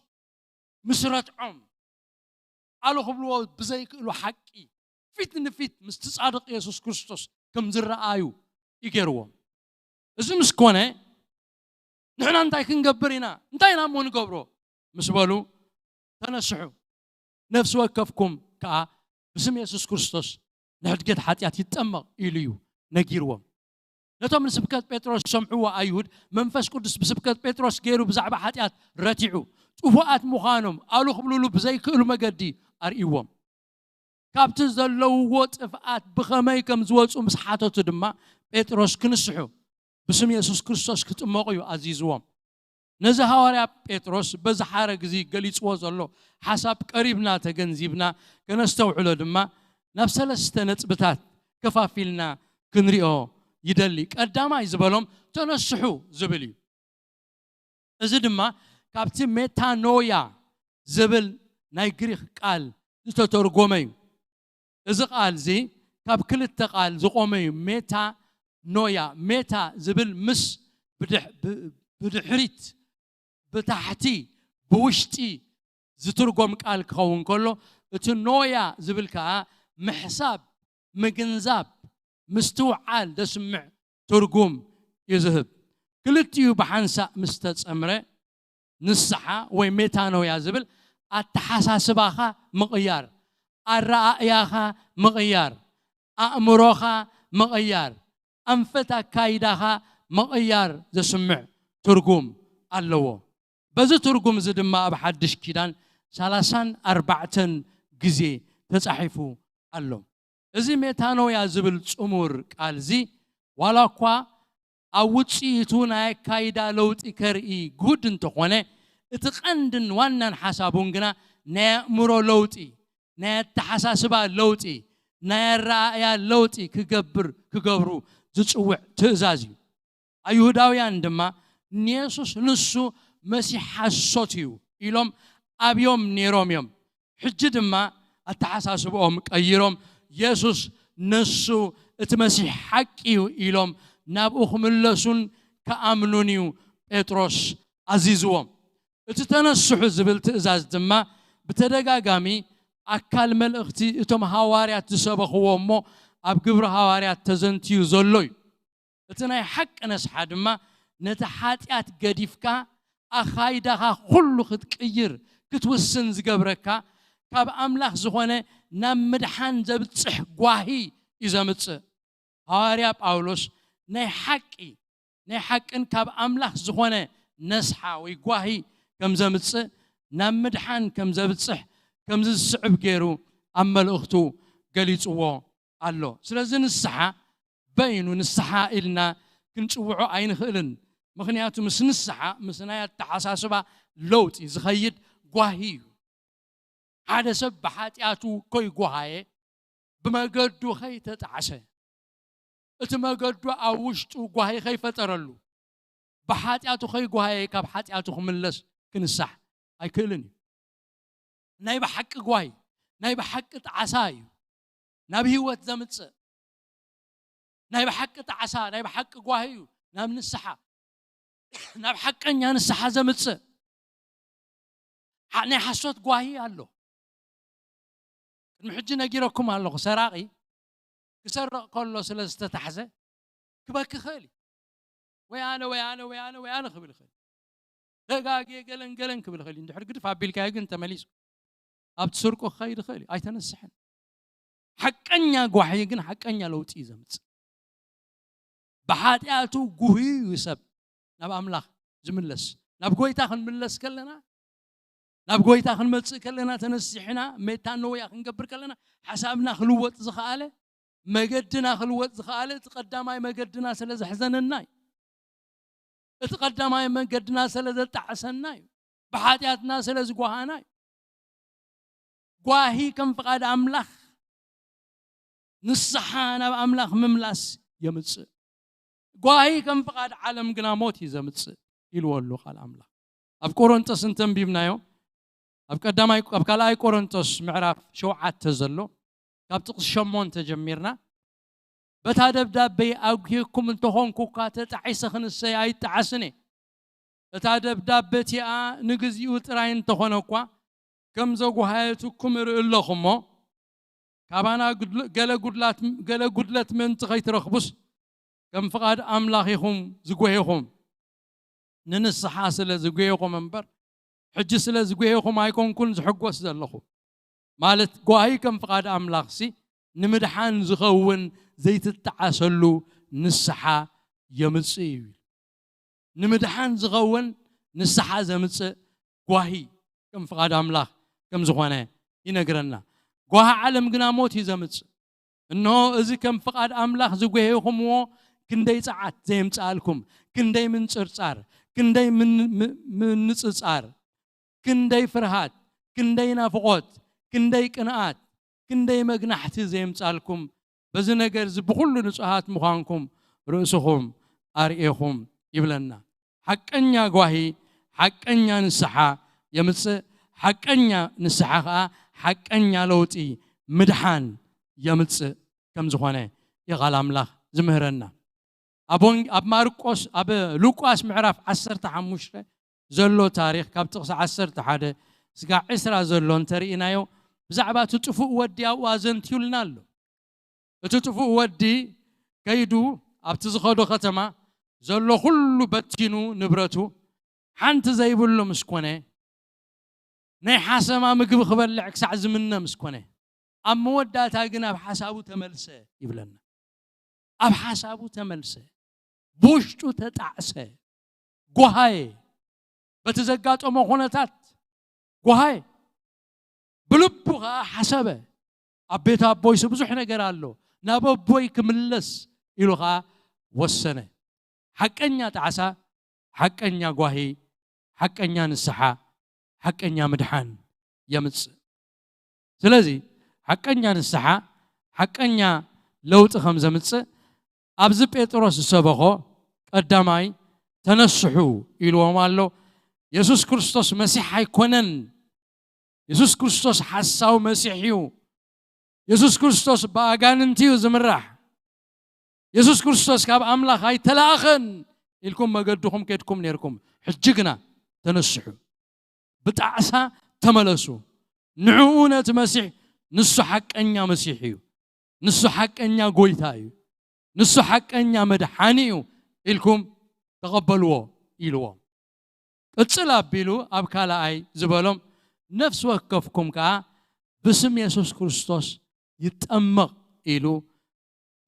ምስ ረትዖም ኣሉ ክብልዎ ብዘይክእሉ ሓቂ ፊት ንፊት ምስቲ ጻድቕ የሱስ ክርስቶስ ከም ዝረኣዩ ይገርዎም። እዚ ምስ ኮነ ንሕና እንታይ ክንገብር ኢና? እንታይ ኢና እሞ ንገብሮ? ምስ በሉ ተነስሑ፣ ነፍሲ ወከፍኩም ከኣ ብስም የሱስ ክርስቶስ ንሕድገት ሓጢኣት ይጠመቕ ኢሉ እዩ ነጊርዎም። ነቶም ንስብከት ጴጥሮስ ዝሰምዕዎ ኣይሁድ መንፈስ ቅዱስ ብስብከት ጴጥሮስ ገይሩ ብዛዕባ ሓጢኣት ረቲዑ ጥፉኣት ምዃኖም ኣሉ ክብልሉ ብዘይክእሉ መገዲ ኣርእይዎም። ካብቲ ዘለውዎ ጥፍኣት ብኸመይ ከም ዝወፁ ምስ ሓተቱ ድማ ጴጥሮስ ክንስሑ ብስም የሱስ ክርስቶስ ክጥመቑ እዩ ኣዚዝዎም። ነዚ ሃዋርያ ጴጥሮስ በዚ ሓረግ እዚ ገሊጽዎ ዘሎ ሓሳብ ቀሪብና ተገንዚብና ከነስተውዕሎ ድማ ናብ ሰለስተ ነጥብታት ከፋፊልና ክንሪኦ ይደሊ። ቀዳማይ ዝበሎም ተነስሑ ዝብል እዩ። እዚ ድማ ካብቲ ሜታኖያ ዝብል ናይ ግሪኽ ቃል ዝተተርጎመ እዩ። እዚ ቃል እዚ ካብ ክልተ ቃል ዝቖመ እዩ። ሜታ ኖያ፣ ሜታ ዝብል ምስ ብድሕ- ብ- ብድሕሪት፣ ብታሕቲ፣ ብውሽጢ ዝትርጎም ቃል ክኸውን ከሎ፣ እቲ ኖያ ዝብል ከኣ ምሕሳብ፣ ምግንዛብ፣ ምስትውዓል ዘስምዕ ትርጉም እዩ ዝህብ። ክልቲኡ ብሓንሳእ ምስ ተጸምረ ንስሓ ወይ ሜታኖያ ዝብል ኣተሓሳስባኻ ምቕያር፣ ኣረኣእያኻ ምቕያር፣ ኣእምሮኻ ምቕያር፣ ኣንፈት ኣካይዳኻ ምቕያር ዘስምዕ ትርጉም ኣለዎ። በዚ ትርጉም እዚ ድማ ኣብ ሓድሽ ኪዳን ሰላሳን ኣርባዕተን ግዜ ተጻሒፉ ኣሎ። እዚ ሜታኖያ ዝብል ጽሙር ቃል እዚ ዋላ እኳ ኣብ ውጽኢቱ ናይ ኣካይዳ ለውጢ ከርኢ ግሁድ እንተኾነ እቲ ቀንድን ዋናን ሓሳቡን ግና ናይ ኣእምሮ ለውጢ፣ ናይ ኣተሓሳስባ ለውጢ፣ ናይ ኣረኣእያ ለውጢ ክገብር ክገብሩ ዝጽውዕ ትእዛዝ እዩ። ኣይሁዳውያን ድማ ንየሱስ ንሱ መሲሕ ሓሶት እዩ ኢሎም ኣብዮም ነይሮም እዮም። ሕጂ ድማ ኣተሓሳስብኦም ቀይሮም የሱስ ንሱ እቲ መሲሕ ሓቂ እዩ ኢሎም ናብኡ ክምለሱን ክኣምኑን እዩ ጴጥሮስ ኣዚዝዎም። እቲ ተነስሑ ዝብል ትእዛዝ ድማ ብተደጋጋሚ ኣካል መልእኽቲ እቶም ሃዋርያት ዝሰበኽዎ እሞ ኣብ ግብሪ ሃዋርያት ተዘንትዩ ዘሎ እዩ። እቲ ናይ ሓቂ ነስሓ ድማ ነቲ ሓጢኣት ገዲፍካ ኣኻይዳኻ ኩሉ ክትቅይር ክትውስን ዝገብረካ ካብ ኣምላኽ ዝኾነ ናብ ምድሓን ዘብጽሕ ጓሂ እዩ ዘምጽእ። ሃዋርያ ጳውሎስ ናይ ሓቂ ናይ ሓቅን ካብ ኣምላኽ ዝኾነ ነስሓ ወይ ጓሂ ከም ዘምጽእ ናብ ምድሓን ከም ዘብጽሕ ከምዚ ዝስዕብ ገይሩ ኣብ መልእኽቱ ገሊጽዎ ኣሎ። ስለዚ ንስሓ በይኑ ንስሓ ኢልና ክንጽውዖ ኣይንኽእልን። ምኽንያቱ ምስ ንስሓ ምስ ናይ ኣተሓሳስባ ለውጢ ዝኸይድ ጓሂ እዩ። ሓደ ሰብ ብሓጢኣቱ ከይጓሃየ ብመገዱ ከይተጣዕሰ እቲ መገዱ ኣብ ውሽጡ ጓሂ ከይፈጠረሉ ብሓጢኣቱ ከይጓሃየ ካብ ሓጢኣቱ ክምለስ ክንሳሕ ኣይክእልን እዩ። ናይ ብሓቂ ጓሂ ናይ ብሓቂ ጣዕሳ እዩ ናብ ህይወት ዘምጽእ። ናይ ብሓቂ ጣዕሳ ናይ ብሓቂ ጓሂ እዩ ናብ ንስሓ ናብ ሓቀኛ ንስሓ ዘምጽእ። ሓ- ናይ ሓሶት ጓሂ ኣሎ። ቅድሚ ሕጂ ነጊረኩም ኣለኹ። ሰራቒ ክሰርቕ ከሎ ስለ ዝተታሕዘ ክበኪ ይኽእል እዩ። ወይ ኣነ ወይ ኣነ ወይ ኣነ ወይ ኣነ ክብል ይኽእል። ተጋግየ ገለን ገለን ክብል ይኽእል እዩ። እንድሕር ግድፍ ኣቢልካዮ ግን ተመሊሱ ኣብቲ ስርቁ ክኸይድ ይኽእል እዩ። ኣይተነስሐን። ሓቀኛ ጓሂ ግን ሓቀኛ ለውጢ እዩ ዘምጽእ። ብሓጢኣቱ ጉህዩ እዩ ሰብ ናብ ኣምላኽ ዝምለስ። ናብ ጎይታ ክንምለስ ከለና፣ ናብ ጎይታ ክንመጽእ ከለና፣ ተነሲሕና ሜታኖያ ክንገብር ከለና፣ ሓሳብና ክልወጥ ዝኸኣለ፣ መገድና ክልወጥ ዝኸኣለ፣ እቲ ቀዳማይ መገድና ስለ ዘሕዘነና እዩ። እቲ ቀዳማይ መገድና ስለ ዘጣዕሰና እዩ። ብሓጢኣትና ስለ ዝጓሃና እዩ። ጓሂ ከም ፍቓድ ኣምላኽ፣ ንስሓ ናብ ኣምላኽ ምምላስ የምጽእ። ጓሂ ከም ፍቓድ ዓለም ግና ሞት እዩ ዘምጽእ ኢልዎ ኣሎ ቃል ኣምላኽ። ኣብ ቆሮንቶስ እንተንቢብናዮ፣ ኣብ ቀዳማይ፣ ኣብ ካልኣይ ቆሮንቶስ ምዕራፍ ሸውዓተ ዘሎ፣ ካብ ጥቕሲ ሸሞንተ ጀሚርና፣ በታ ደብዳበይ ኣጉሂኩም እንተኾንኩ እኳ ተጣዒሰ ክንሰይ ኣይጣዓስን እየ። እታ ደብዳበ እቲኣ ንግዚኡ ጥራይ እንተኾነ እኳ ከም ዘጓሃየትኩም እርኢ ኣለኹ እሞ፣ ካባና ጉድለ-፣ ገለ ጉድላት-፣ ገለ ጉድለት ምእንቲ ከይትረኽቡስ፣ ከም ፍቓድ ኣምላኽ ኢኹም ዝጎሄኹም። ንንስሓ ስለ ዝጎሄኹም እምበር፣ ሕጂ ስለ ዝጎሄኹም ኣይኮንኩን ዝሕጎስ ዘለኹ። ማለት፣ ጓሂ ከም ፍቓድ ኣምላኽሲ፣ ንምድሓን ዝኸውን ዘይትጠዓሰሉ ንስሓ የምጽእ እዩ። ንምድሓን ዝኸውን ንስሓ ዘምጽእ ጓሂ ከም ፍቓድ ኣምላኽ ከም ዝኾነ ይነግረና። ጓሂ ዓለም ግና ሞት እዩ ዘምጽእ። እንሆ፣ እዚ ከም ፍቓድ ኣምላኽ ዝጎሄኹምዎ ክንደይ ጸዓት ዘየምጽኣልኩም፣ ክንደይ ምንጽርጻር፣ ክንደይ ምን-፣ ም-፣ ምንጽጻር፣ ክንደይ ፍርሃት፣ ክንደይ ናፍቖት፣ ክንደይ ቅንኣት፣ ክንደይ መግናሕቲ ዘየምጻልኩም፣ በዚ ነገር እዚ ብኹሉ ንጹሃት ምዃንኩም ርእስኹም ኣርእኹም ይብለና። ሓቀኛ ጓሂ፣ ሓቀኛ ንስሓ የምጽእ። ሓቀኛ ንስሓ ኸኣ ሓቀኛ ለውጢ፣ ምድሓን የምጽእ ከም ዝኾነ እዩ ቃል ኣምላኽ ዝምህረና። ኣብ ወንግ-፣ ኣብ ማርቆስ፣ ኣብ ሉቃስ ምዕራፍ ዓሰርተ ሓሙሽተ ዘሎ ታሪኽ፣ ካብ ጥቕሲ ዓሰርተ ሓደ ስጋዕ ዕስራ ዘሎ እንተርኢናዮ፣ ብዛዕባ እቲ ጥፉእ ወዲ ኣብኡ ኣዘንትዩልና ኣሎ። እቲ ጥፉእ ወዲ ከይዱ ኣብቲ ዝኸዶ ከተማ ዘሎ ኩሉ በቲኑ ንብረቱ፣ ሓንቲ ዘይብሉ ምስ ኮነ፣ ናይ ሓሰማ ምግቢ ክበልዕ ክሳዕ ዝምነ ምስ ኮነ፣ ኣብ መወዳእታ ግን ኣብ ሓሳቡ ተመልሰ ይብለና። ኣብ ሓሳቡ ተመልሰ፣ ብውሽጡ ተጣዕሰ፣ ጓሃየ። በቲ ዘጋጠሞ ኩነታት ጓሃየ። ብልቡ ኸኣ ሓሰበ፣ ኣብ ቤት ኣቦይስ ብዙሕ ነገር ኣሎ፣ ናብ ኣቦይ ክምለስ ኢሉ ኸኣ ወሰነ። ሓቀኛ ጣዕሳ፣ ሓቀኛ ጓሂ፣ ሓቀኛ ንስሓ፣ ሓቀኛ ምድሓን የምጽእ። ስለዚ ሓቀኛ ንስሓ፣ ሓቀኛ ለውጢ ከም ዘምጽእ ኣብዚ ጴጥሮስ ዝሰበኾ ቀዳማይ ተነስሑ ኢልዎም ኣሎ። የሱስ ክርስቶስ መሲሕ ኣይኮነን። የሱስ ክርስቶስ ሓሳዊ መሲሕ እዩ። የሱስ ክርስቶስ ብኣጋንንቲ እዩ ዝምራሕ። የሱስ ክርስቶስ ካብ ኣምላኽ ኣይተላእኸን ኢልኩም መገድኹም ከድኩም ነይርኩም። ሕጂ ግና ተነስሑ። ብጣዕሳ ተመለሱ። ንዕኡ ነቲ መሲሕ፣ ንሱ ሓቀኛ መሲሕ እዩ። ንሱ ሓቀኛ ጎይታ እዩ። ንሱ ሓቀኛ መድሓኒ እዩ ኢልኩም ተቐበልዎ ኢልዎም። ቅጽል ኣቢሉ ኣብ ካልኣይ ዝበሎም፣ ነፍሲ ወከፍኩም ከኣ ብስም የሱስ ክርስቶስ ይጠመቕ ኢሉ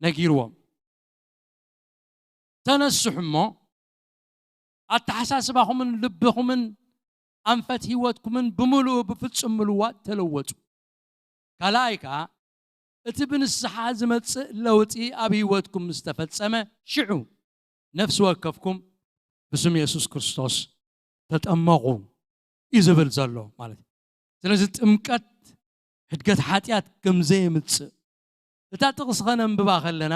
ነጊርዎም። ተነስሑ እሞ ኣተሓሳስባኹምን ልብኹምን ኣንፈት ህይወትኩምን ብምሉኡ ብፍጹም ምልዋጥ ተለወጡ። ካልኣይ ከኣ እቲ ብንስሓ ዝመጽእ ለውጢ ኣብ ህይወትኩም ምስ ተፈጸመ ሽዑ ነፍሲ ወከፍኩም ብስም የሱስ ክርስቶስ ተጠመቑ እዩ ዝብል ዘሎ ማለት እዩ። ስለዚ ጥምቀት ሕድገት ሓጢኣት ከም ዘየምጽእ እታ ጥቕሲ ኸነንብባ ኸለና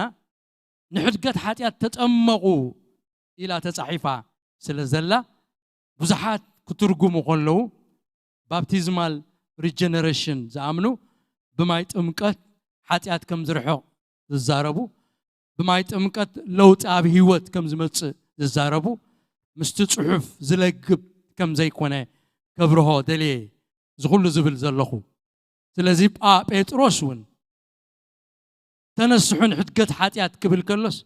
ንሕድገት ሓጢኣት ተጠመቑ ኢላ ተጻሒፋ ስለ ዘላ ብዙሓት ክትርጉሙ ከለዉ ባፕቲዝማል ሪጀነሬሽን ዝኣምኑ ብማይ ጥምቀት ሓጢኣት ከም ዝርሕቕ ዝዛረቡ፣ ብማይ ጥምቀት ለውጢ ኣብ ህይወት ከም ዝመጽእ ዝዛረቡ፣ ምስቲ ጽሑፍ ዝለግብ ከም ዘይኮነ ከብርሆ ደልየ እዚ ኩሉ ዝብል ዘለኹ። ስለዚ ጳ-፣ ጴጥሮስ እውን ተነስሑ ንሕድገት ሓጢኣት ክብል ከሎስ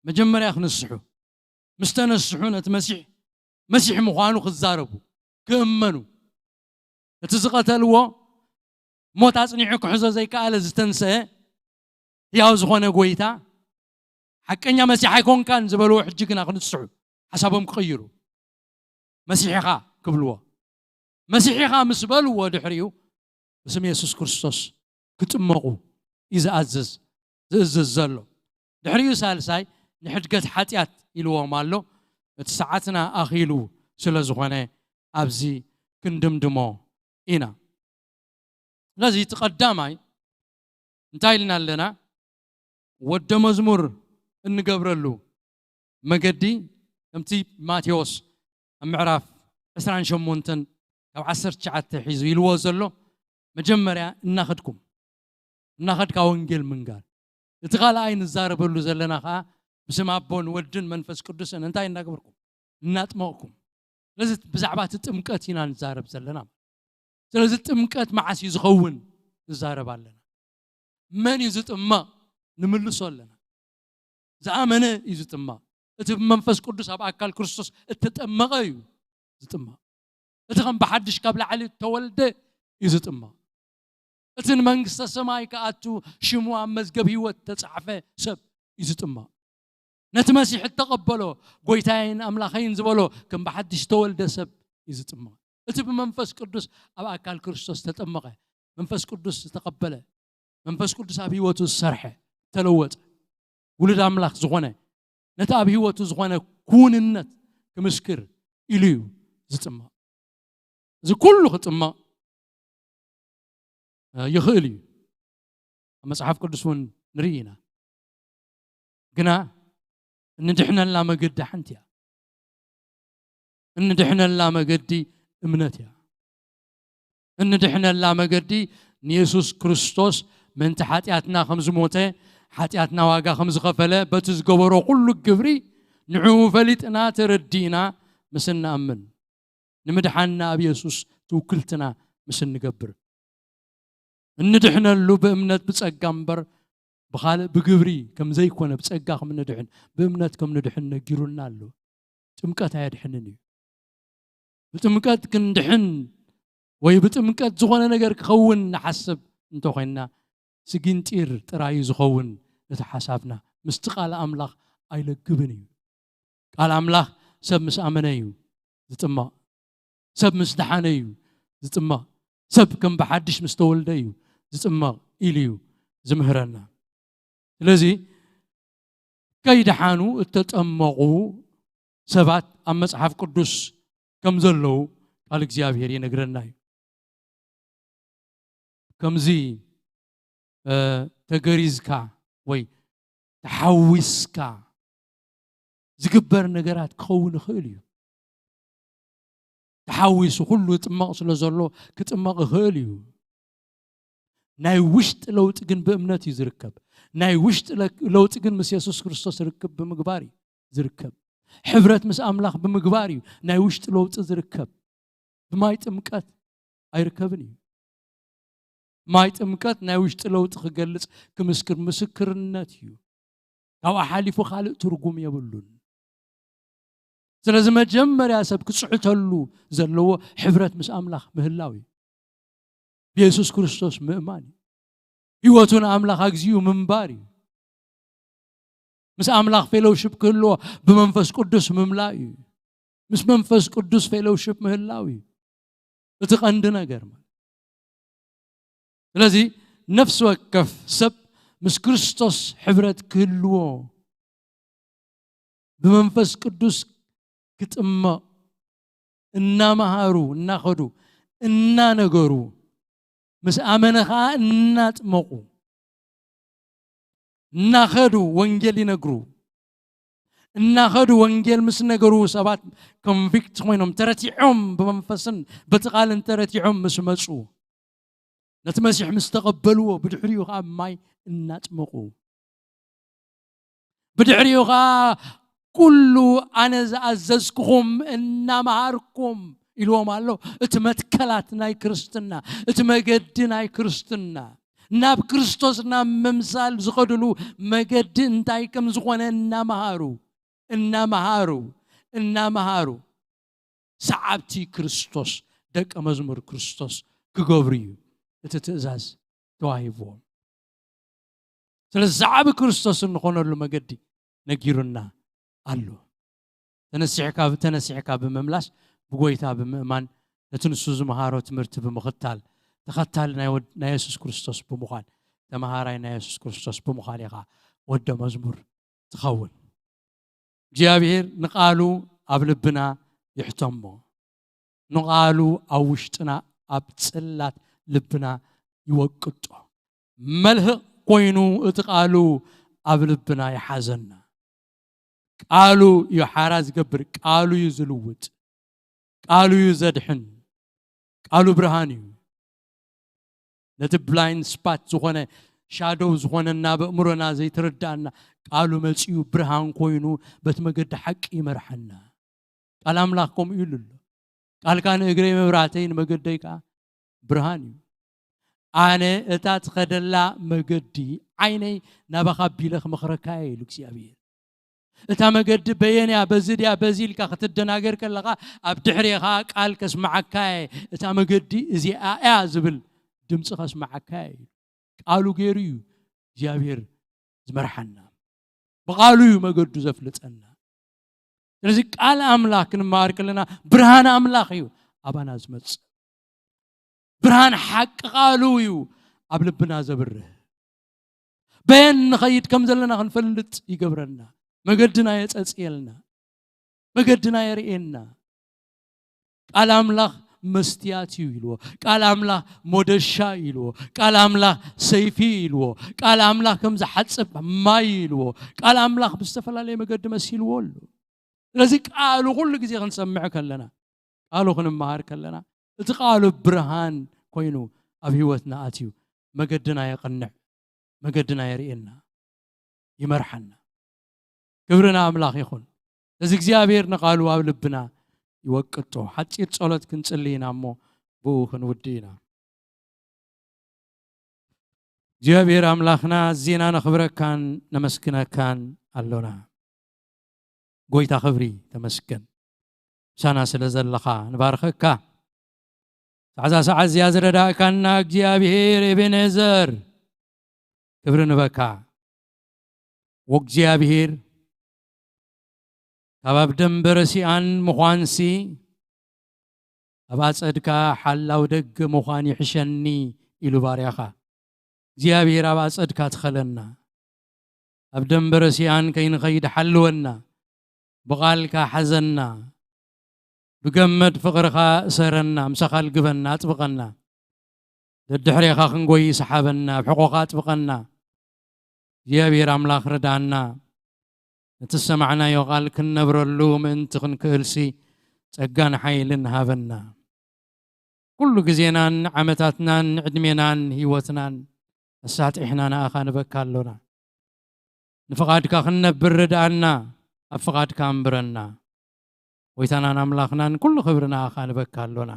መጀመርያ ክንስሑ፣ ምስ ተነስሑ ነቲ መሲሕ መሲሕ ምዃኑ ክዛረቡ፣ ክእመኑ፣ እቲ ዝቐተልዎ፣ ሞት ኣጽኒዑ ክሕዞ ዘይከኣለ ዝተንስአ ህያው ዝኾነ ጎይታ፣ ሓቀኛ መሲሕ ኣይኮንካን ዝበልዎ፣ ሕጂ ግና ክንስሑ፣ ሓሳቦም ክቕይሩ፣ መሲሕ ኢኻ ክብልዎ። መሲሕ ኢኻ ምስ በልዎ፣ ድሕሪኡ ብስም የሱስ ክርስቶስ ክጥመቑ እዩ ዝኣዝዝ፣ ዝእዝዝ ዘሎ። ድሕሪኡ ሳልሳይ ንሕድገት ሓጢኣት ኢልዎም ኣሎ። እቲ ሰዓትና ኣኺሉ ስለ ዝኾነ ኣብዚ ክንድምድሞ ኢና። ስለዚ እቲ ቀዳማይ እንታይ ኢልና ኣለና? ወደ መዝሙር እንገብረሉ መገዲ ከምቲ ማቴዎስ ኣብ ምዕራፍ ዕስራን ሸሞንተን ካብ ዓሰርተ ትሽዓተ ሒዙ ኢልዎ ዘሎ፣ መጀመርያ እናኸድኩም፣ እናኸድካ ወንጌል ምንጋር። እቲ ካልኣይ ንዛረበሉ ዘለና ኸዓ ብስም ኣቦን ወድን መንፈስ ቅዱስን እንታይ እናገበርኩም? እናጥመቕኩም። ስለዚ ብዛዕባ እቲ ጥምቀት ኢና ንዛረብ ዘለና። ስለዚ ጥምቀት መዓስ እዩ ዝኸውን ንዛረብ ኣለና። መን እዩ ዝጥመቕ? ንምልሶ ኣለና። ዝኣመነ እዩ ዝጥመቕ። እቲ ብመንፈስ ቅዱስ ኣብ ኣካል ክርስቶስ እተጠመቐ እዩ ዝጥመቕ። እቲ ከም ብሓድሽ ካብ ላዕሊ እተወልደ እዩ ዝጥመቕ። እቲ ንመንግስተ ሰማይ ክኣቱ ሽሙ ኣብ መዝገብ ህይወት እተጻሕፈ ሰብ እዩ ዝጥመቕ። ነቲ መሲሕ እተቐበሎ፣ ጎይታይን ኣምላኸይን ዝበሎ፣ ከም ብሓድሽ ዝተወልደ ሰብ እዩ ዝጥመቕ። እቲ ብመንፈስ ቅዱስ ኣብ ኣካል ክርስቶስ ዝተጠመቐ፣ መንፈስ ቅዱስ ዝተቐበለ፣ መንፈስ ቅዱስ ኣብ ህይወቱ ዝሰርሐ፣ ዝተለወጠ፣ ውሉድ ኣምላኽ ዝኾነ፣ ነቲ ኣብ ህይወቱ ዝኾነ ክውንነት ክምስክር ኢሉ እዩ ዝጥመቕ። እዚ ኩሉ ክጥመቕ እ፣ ይኽእል እዩ። ኣብ መጽሓፍ ቅዱስ እውን ንርኢ ኢና። ግና እንድሕነላ መገዲ ሓንቲ እያ። እንድሕነላ መገዲ እምነት እያ። እንድሕነላ መገዲ ንየሱስ ክርስቶስ ምእንቲ ሓጢኣትና ከም ዝሞተ፣ ሓጢኣትና ዋጋ ከም ዝኸፈለ፣ በቲ ዝገበሮ ኩሉ ግብሪ ንዕኡ ፈሊጥና ተረዲእና ምስ እንኣምን፣ ንምድሓንና ኣብ የሱስ ትውክልትና ምስ እንገብር፣ እንድሕነሉ ብእምነት ብጸጋ እምበር ብኻልእ ብግብሪ ከም ዘይኮነ፣ ብጸጋ ከም እንድሕን፣ ብእምነት ከም ንድሕን ነጊሩና ኣሎ። ጥምቀት ኣየድሕንን እዩ። ብጥምቀት ክንድሕን ወይ ብጥምቀት ዝኾነ ነገር ክኸውን ንሓስብ እንተኾይንና፣ ስጊንጢር ጥራይ እዩ ዝኸውን እቲ ሓሳብና። ምስቲ ቃል ኣምላኽ ኣይለግብን እዩ። ቃል ኣምላኽ ሰብ ምስ ኣመነ እዩ ዝጥመቕ። ሰብ ምስ ደሓነ እዩ ዝጥመቕ። ሰብ ከም ብሓድሽ ምስ ተወልደ እዩ ዝጥመቕ ኢሉ እዩ ዝምህረና። ስለዚ ከይደሓኑ እተጠመቑ ሰባት ኣብ መጽሓፍ ቅዱስ ከም ዘለዉ ቃል እግዚኣብሔር ይነግረና እዩ። ከምዚ፣ እ፣ ተገሪዝካ ወይ ተሓዊስካ ዝግበር ነገራት ክኸውን ይኽእል እዩ። ተሓዊሱ ኩሉ ይጥመቕ ስለ ዘሎ ክጥመቕ ይኽእል እዩ። ናይ ውሽጢ ለውጢ ግን ብእምነት እዩ ዝርከብ። ናይ ውሽጢ ለ-፣ ለውጢ ግን ምስ የሱስ ክርስቶስ ርክብ ብምግባር እዩ ዝርከብ። ሕብረት ምስ ኣምላኽ ብምግባር እዩ ናይ ውሽጢ ለውጢ ዝርከብ። ብማይ ጥምቀት ኣይርከብን እዩ። ማይ ጥምቀት ናይ ውሽጢ ለውጢ ክገልጽ፣ ክምስክር፣ ምስክርነት እዩ። ካብኡ ሓሊፉ ካልእ ትርጉም የብሉን። ስለዚ መጀመርያ ሰብ ክጽዕተሉ ዘለዎ ሕብረት ምስ ኣምላኽ ምህላው እዩ። ብየሱስ ክርስቶስ ምእማን እዩ። ህይወቱ ንኣምላኽ ኣግዚኡ ምንባር እዩ። ምስ ኣምላኽ ፌሎውሽፕ ክህልዎ ብመንፈስ ቅዱስ ምምላእ እዩ። ምስ መንፈስ ቅዱስ ፌሎውሽፕ ምህላው እዩ እቲ ቀንዲ ነገር ማለት። ስለዚ ነፍሲ ወከፍ ሰብ ምስ ክርስቶስ ሕብረት ክህልዎ፣ ብመንፈስ ቅዱስ ክጥመቕ፣ እናመሃሩ፣ እናኸዱ፣ እናነገሩ፣ ምስ ኣመነ ኸዓ እናጥመቑ፣ እናኸዱ ወንጌል ይነግሩ። እናኸዱ ወንጌል ምስ ነገሩ ሰባት ኮንቪክት ኮይኖም፣ ተረቲዖም፣ ብመንፈስን በቲ ቃልን ተረቲዖም ምስ መጹ፣ ነቲ መሲሕ ምስ ተቐበልዎ፣ ብድሕሪኡ ኸዓ ማይ እናጥመቑ፣ ብድሕሪኡ ኸዓ ኩሉ ኣነ ዝኣዘዝኩኹም እናመሃርኩም ኢልዎም ኣሎ። እቲ መትከላት ናይ ክርስትና፣ እቲ መገዲ ናይ ክርስትና፣ ናብ ክርስቶስ ናብ ምምሳል ዝኸድሉ መገዲ እንታይ ከም ዝኾነ እናመሃሩ፣ እናመሃሩ፣ እናመሃሩ። ሰዓብቲ ክርስቶስ፣ ደቀ መዝሙር ክርስቶስ ክገብሩ እዩ እቲ ትእዛዝ ተዋሂብዎም። ስለዚ ሰዓቢ ክርስቶስ እንኾነሉ መገዲ ነጊሩና ኣሎ። ተነሲሕካ ተነሲሕካ ብምምላስ፣ ብጎይታ ብምእማን፣ ነቲ ንሱ ዝመሃሮ ትምህርቲ ብምኽታል፣ ተኸታሊ ናይ ወድ-፣ ናይ የሱስ ክርስቶስ ብምዃን፣ ተመሃራይ ናይ የሱስ ክርስቶስ ብምዃን ኢኻ ወደ መዝሙር ትኸውን። እግዚኣብሔር ንቃሉ ኣብ ልብና ይሕተሞ። ንቃሉ ኣብ ውሽጥና ኣብ ጽላት ልብና ይወቅጦ። መልህቕ ኮይኑ እቲ ቃሉ ኣብ ልብና ይሓዘና። ቃሉ እዩ ሓራ ዝገብር፣ ቃሉ እዩ ዝልውጥ፣ ቃሉ እዩ ዘድሕን፣ ቃሉ ብርሃን እዩ። ነቲ ብላይንድ ስፓት ዝኾነ፣ ሻዶው ዝኾነና፣ በእምሮና ዘይተረዳእና ቃሉ መጺኡ ብርሃን ኮይኑ በቲ መገዲ ሓቂ ይመርሓና። ቃል ኣምላኽ ከምኡ ኢሉ ኣሎ። "ቃልካ ንእግረይ መብራህተይ ንመገደይ ከኣ ብርሃን እዩ። ኣነ እታ ትኸደላ መገዲ ዓይነይ ናባኻ ኣቢለ ክመኽረካ እየ" ኢሉ እግዚኣብሔር። እታ መገዲ በየን እያ፣ በዚ ድያ፣ በዚ ኢልካ ክትደናገር ከለኻ፣ ኣብ ድሕሬኻ ቃል ከስምዓካ እየ። እታ መገዲ እዚኣ እያ ዝብል ድምፂ ከስምዓካ እየ ኢሉ። ቃሉ ገይሩ እዩ እግዚኣብሔር ዝመርሓና። ብቃሉ እዩ መገዱ ዘፍልጠና። ስለዚ ቃል ኣምላኽ ክንመሃር ከለና ብርሃን ኣምላኽ እዩ ኣባና ዝመጽእ። ብርሃን ሓቂ ቃሉ እዩ ኣብ ልብና ዘብርህ። በየን ንኸይድ ከም ዘለና ክንፈልጥ ይገብረና። መገድና የጸጽየልና። መገድና የርእየና። ቃል ኣምላኽ መስትያት እዩ ኢልዎ። ቃል ኣምላኽ ሞደሻ እዩ ኢልዎ። ቃል ኣምላኽ ሰይፊ እዩ ኢልዎ። ቃል ኣምላኽ ከም ዝሓጽብ ማይ እዩ ኢልዎ። ቃል ኣምላኽ ብዝተፈላለየ መገዲ መሲልዎ ኣሎ። ስለዚ ቃሉ ኩሉ ግዜ ክንሰምዕ ከለና፣ ቃሉ ክንመሃር ከለና፣ እቲ ቃሉ ብርሃን ኮይኑ ኣብ ህይወትና ኣትዩ መገድና የቕንዕ፣ መገድና የርእየና፣ ይመርሓና። ክብሪ ንኣምላኽ ይኹን። እዚ እግዚኣብሔር ንቃሉ ኣብ ልብና ይወቅጦ። ሓጺር ጸሎት ክንጽሊ ኢና እሞ ብኡ ክንውድእ ኢና። እግዚኣብሔር ኣምላኽና፣ ኣዚና ነኽብረካን ነመስግነካን ኣሎና። ጎይታ ክብሪ ተመስገን። ምሳና ስለ ዘለኻ ንባርኸካ። ሳዕዛ ሰዓት እዚኣ ዝረዳእካና እግዚኣብሔር ኤቤኔዘር፣ ክብሪ ንበካ። ወእግዚኣብሔር፣ ካብ ኣብ ደንበረ ሲኣን ምዃንሲ፣ ኣብ ኣጸድካ ሓላው ደገ ምዃን ይሕሸኒ ኢሉ ባርያኻ። እግዚኣብሔር ኣብ ኣጸድካ ትኸለና። ኣብ ደንበረ ሲኣን ከይንኸይድ ሓልወና። ብቓልካ ሓዘና። ብገመድ ፍቕርኻ እሰረና፣ ምሳኻ ኣልግበና፣ ኣጥብቐና። ደድሕሬኻ ክንጎይ ሰሓበና፣ ኣብ ሕቖኻ ኣጥብቐና። እግዚኣብሔር ኣምላኽ ርዳና። ነቲ ዝሰማዕናዮ ቃል ክንነብረሉ ምእንቲ ክንክእልሲ ጸጋን ሓይልን ሃበና። ኩሉ ግዜናን ዓመታትናን ዕድሜናን ህይወትናን ኣሳጢሕና ንኣኻ ንበካ ኣሎና። ንፍቓድካ ክንነብር ርድኣና፣ ኣብ ፍቓድካ ኣንብረና። ጎይታናን ኣምላኽናን ኩሉ ክብሪ ንኣኻ ንበካ ኣሎና።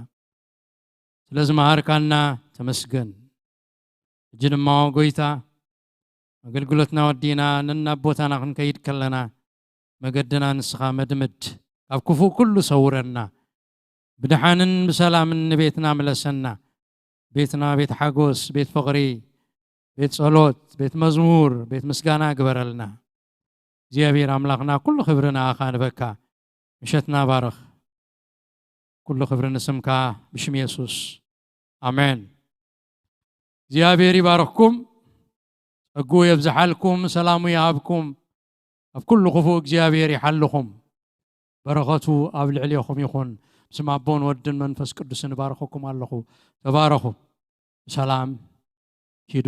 ስለ ዝመሃርካና ተመስገን። ሕጂ ድማ ጎይታ፣ ኣገልግሎትና ወዲና ነናብ ቦታና ክንከይድ ከለና፣ መገድና ንስኻ መድምድ፣ ካብ ክፉእ ኩሉ ሰውረና። ብደሓንን ብሰላምን ንቤትና ምለሰና። ቤትና ቤት ሓጎስ፣ ቤት ፍቕሪ፣ ቤት ጸሎት፣ ቤት መዝሙር፣ ቤት ምስጋና ግበረልና። እግዚኣብሔር ኣምላኽና፣ ኩሉ ክብሪ ንኣኻ ንበካ። ምሸትና ባርኽ። ኩሉ ክብሪ ንስምካ፣ ብሽም የሱስ። ኣሜን። እግዚኣብሔር ይባርኽኩም፣ ጸግኡ የብዝሓልኩም፣ ሰላሙ ይሃብኩም። ኣብ ኩሉ ክፉእ እግዚኣብሔር ይሓልኹም። በረኸቱ ኣብ ልዕሌኹም ይኹን። ብስም ኣቦን ወድን መንፈስ ቅዱስን እባርኸኩም ኣለኹ። ተባረኹ። ብሰላም ኪዱ።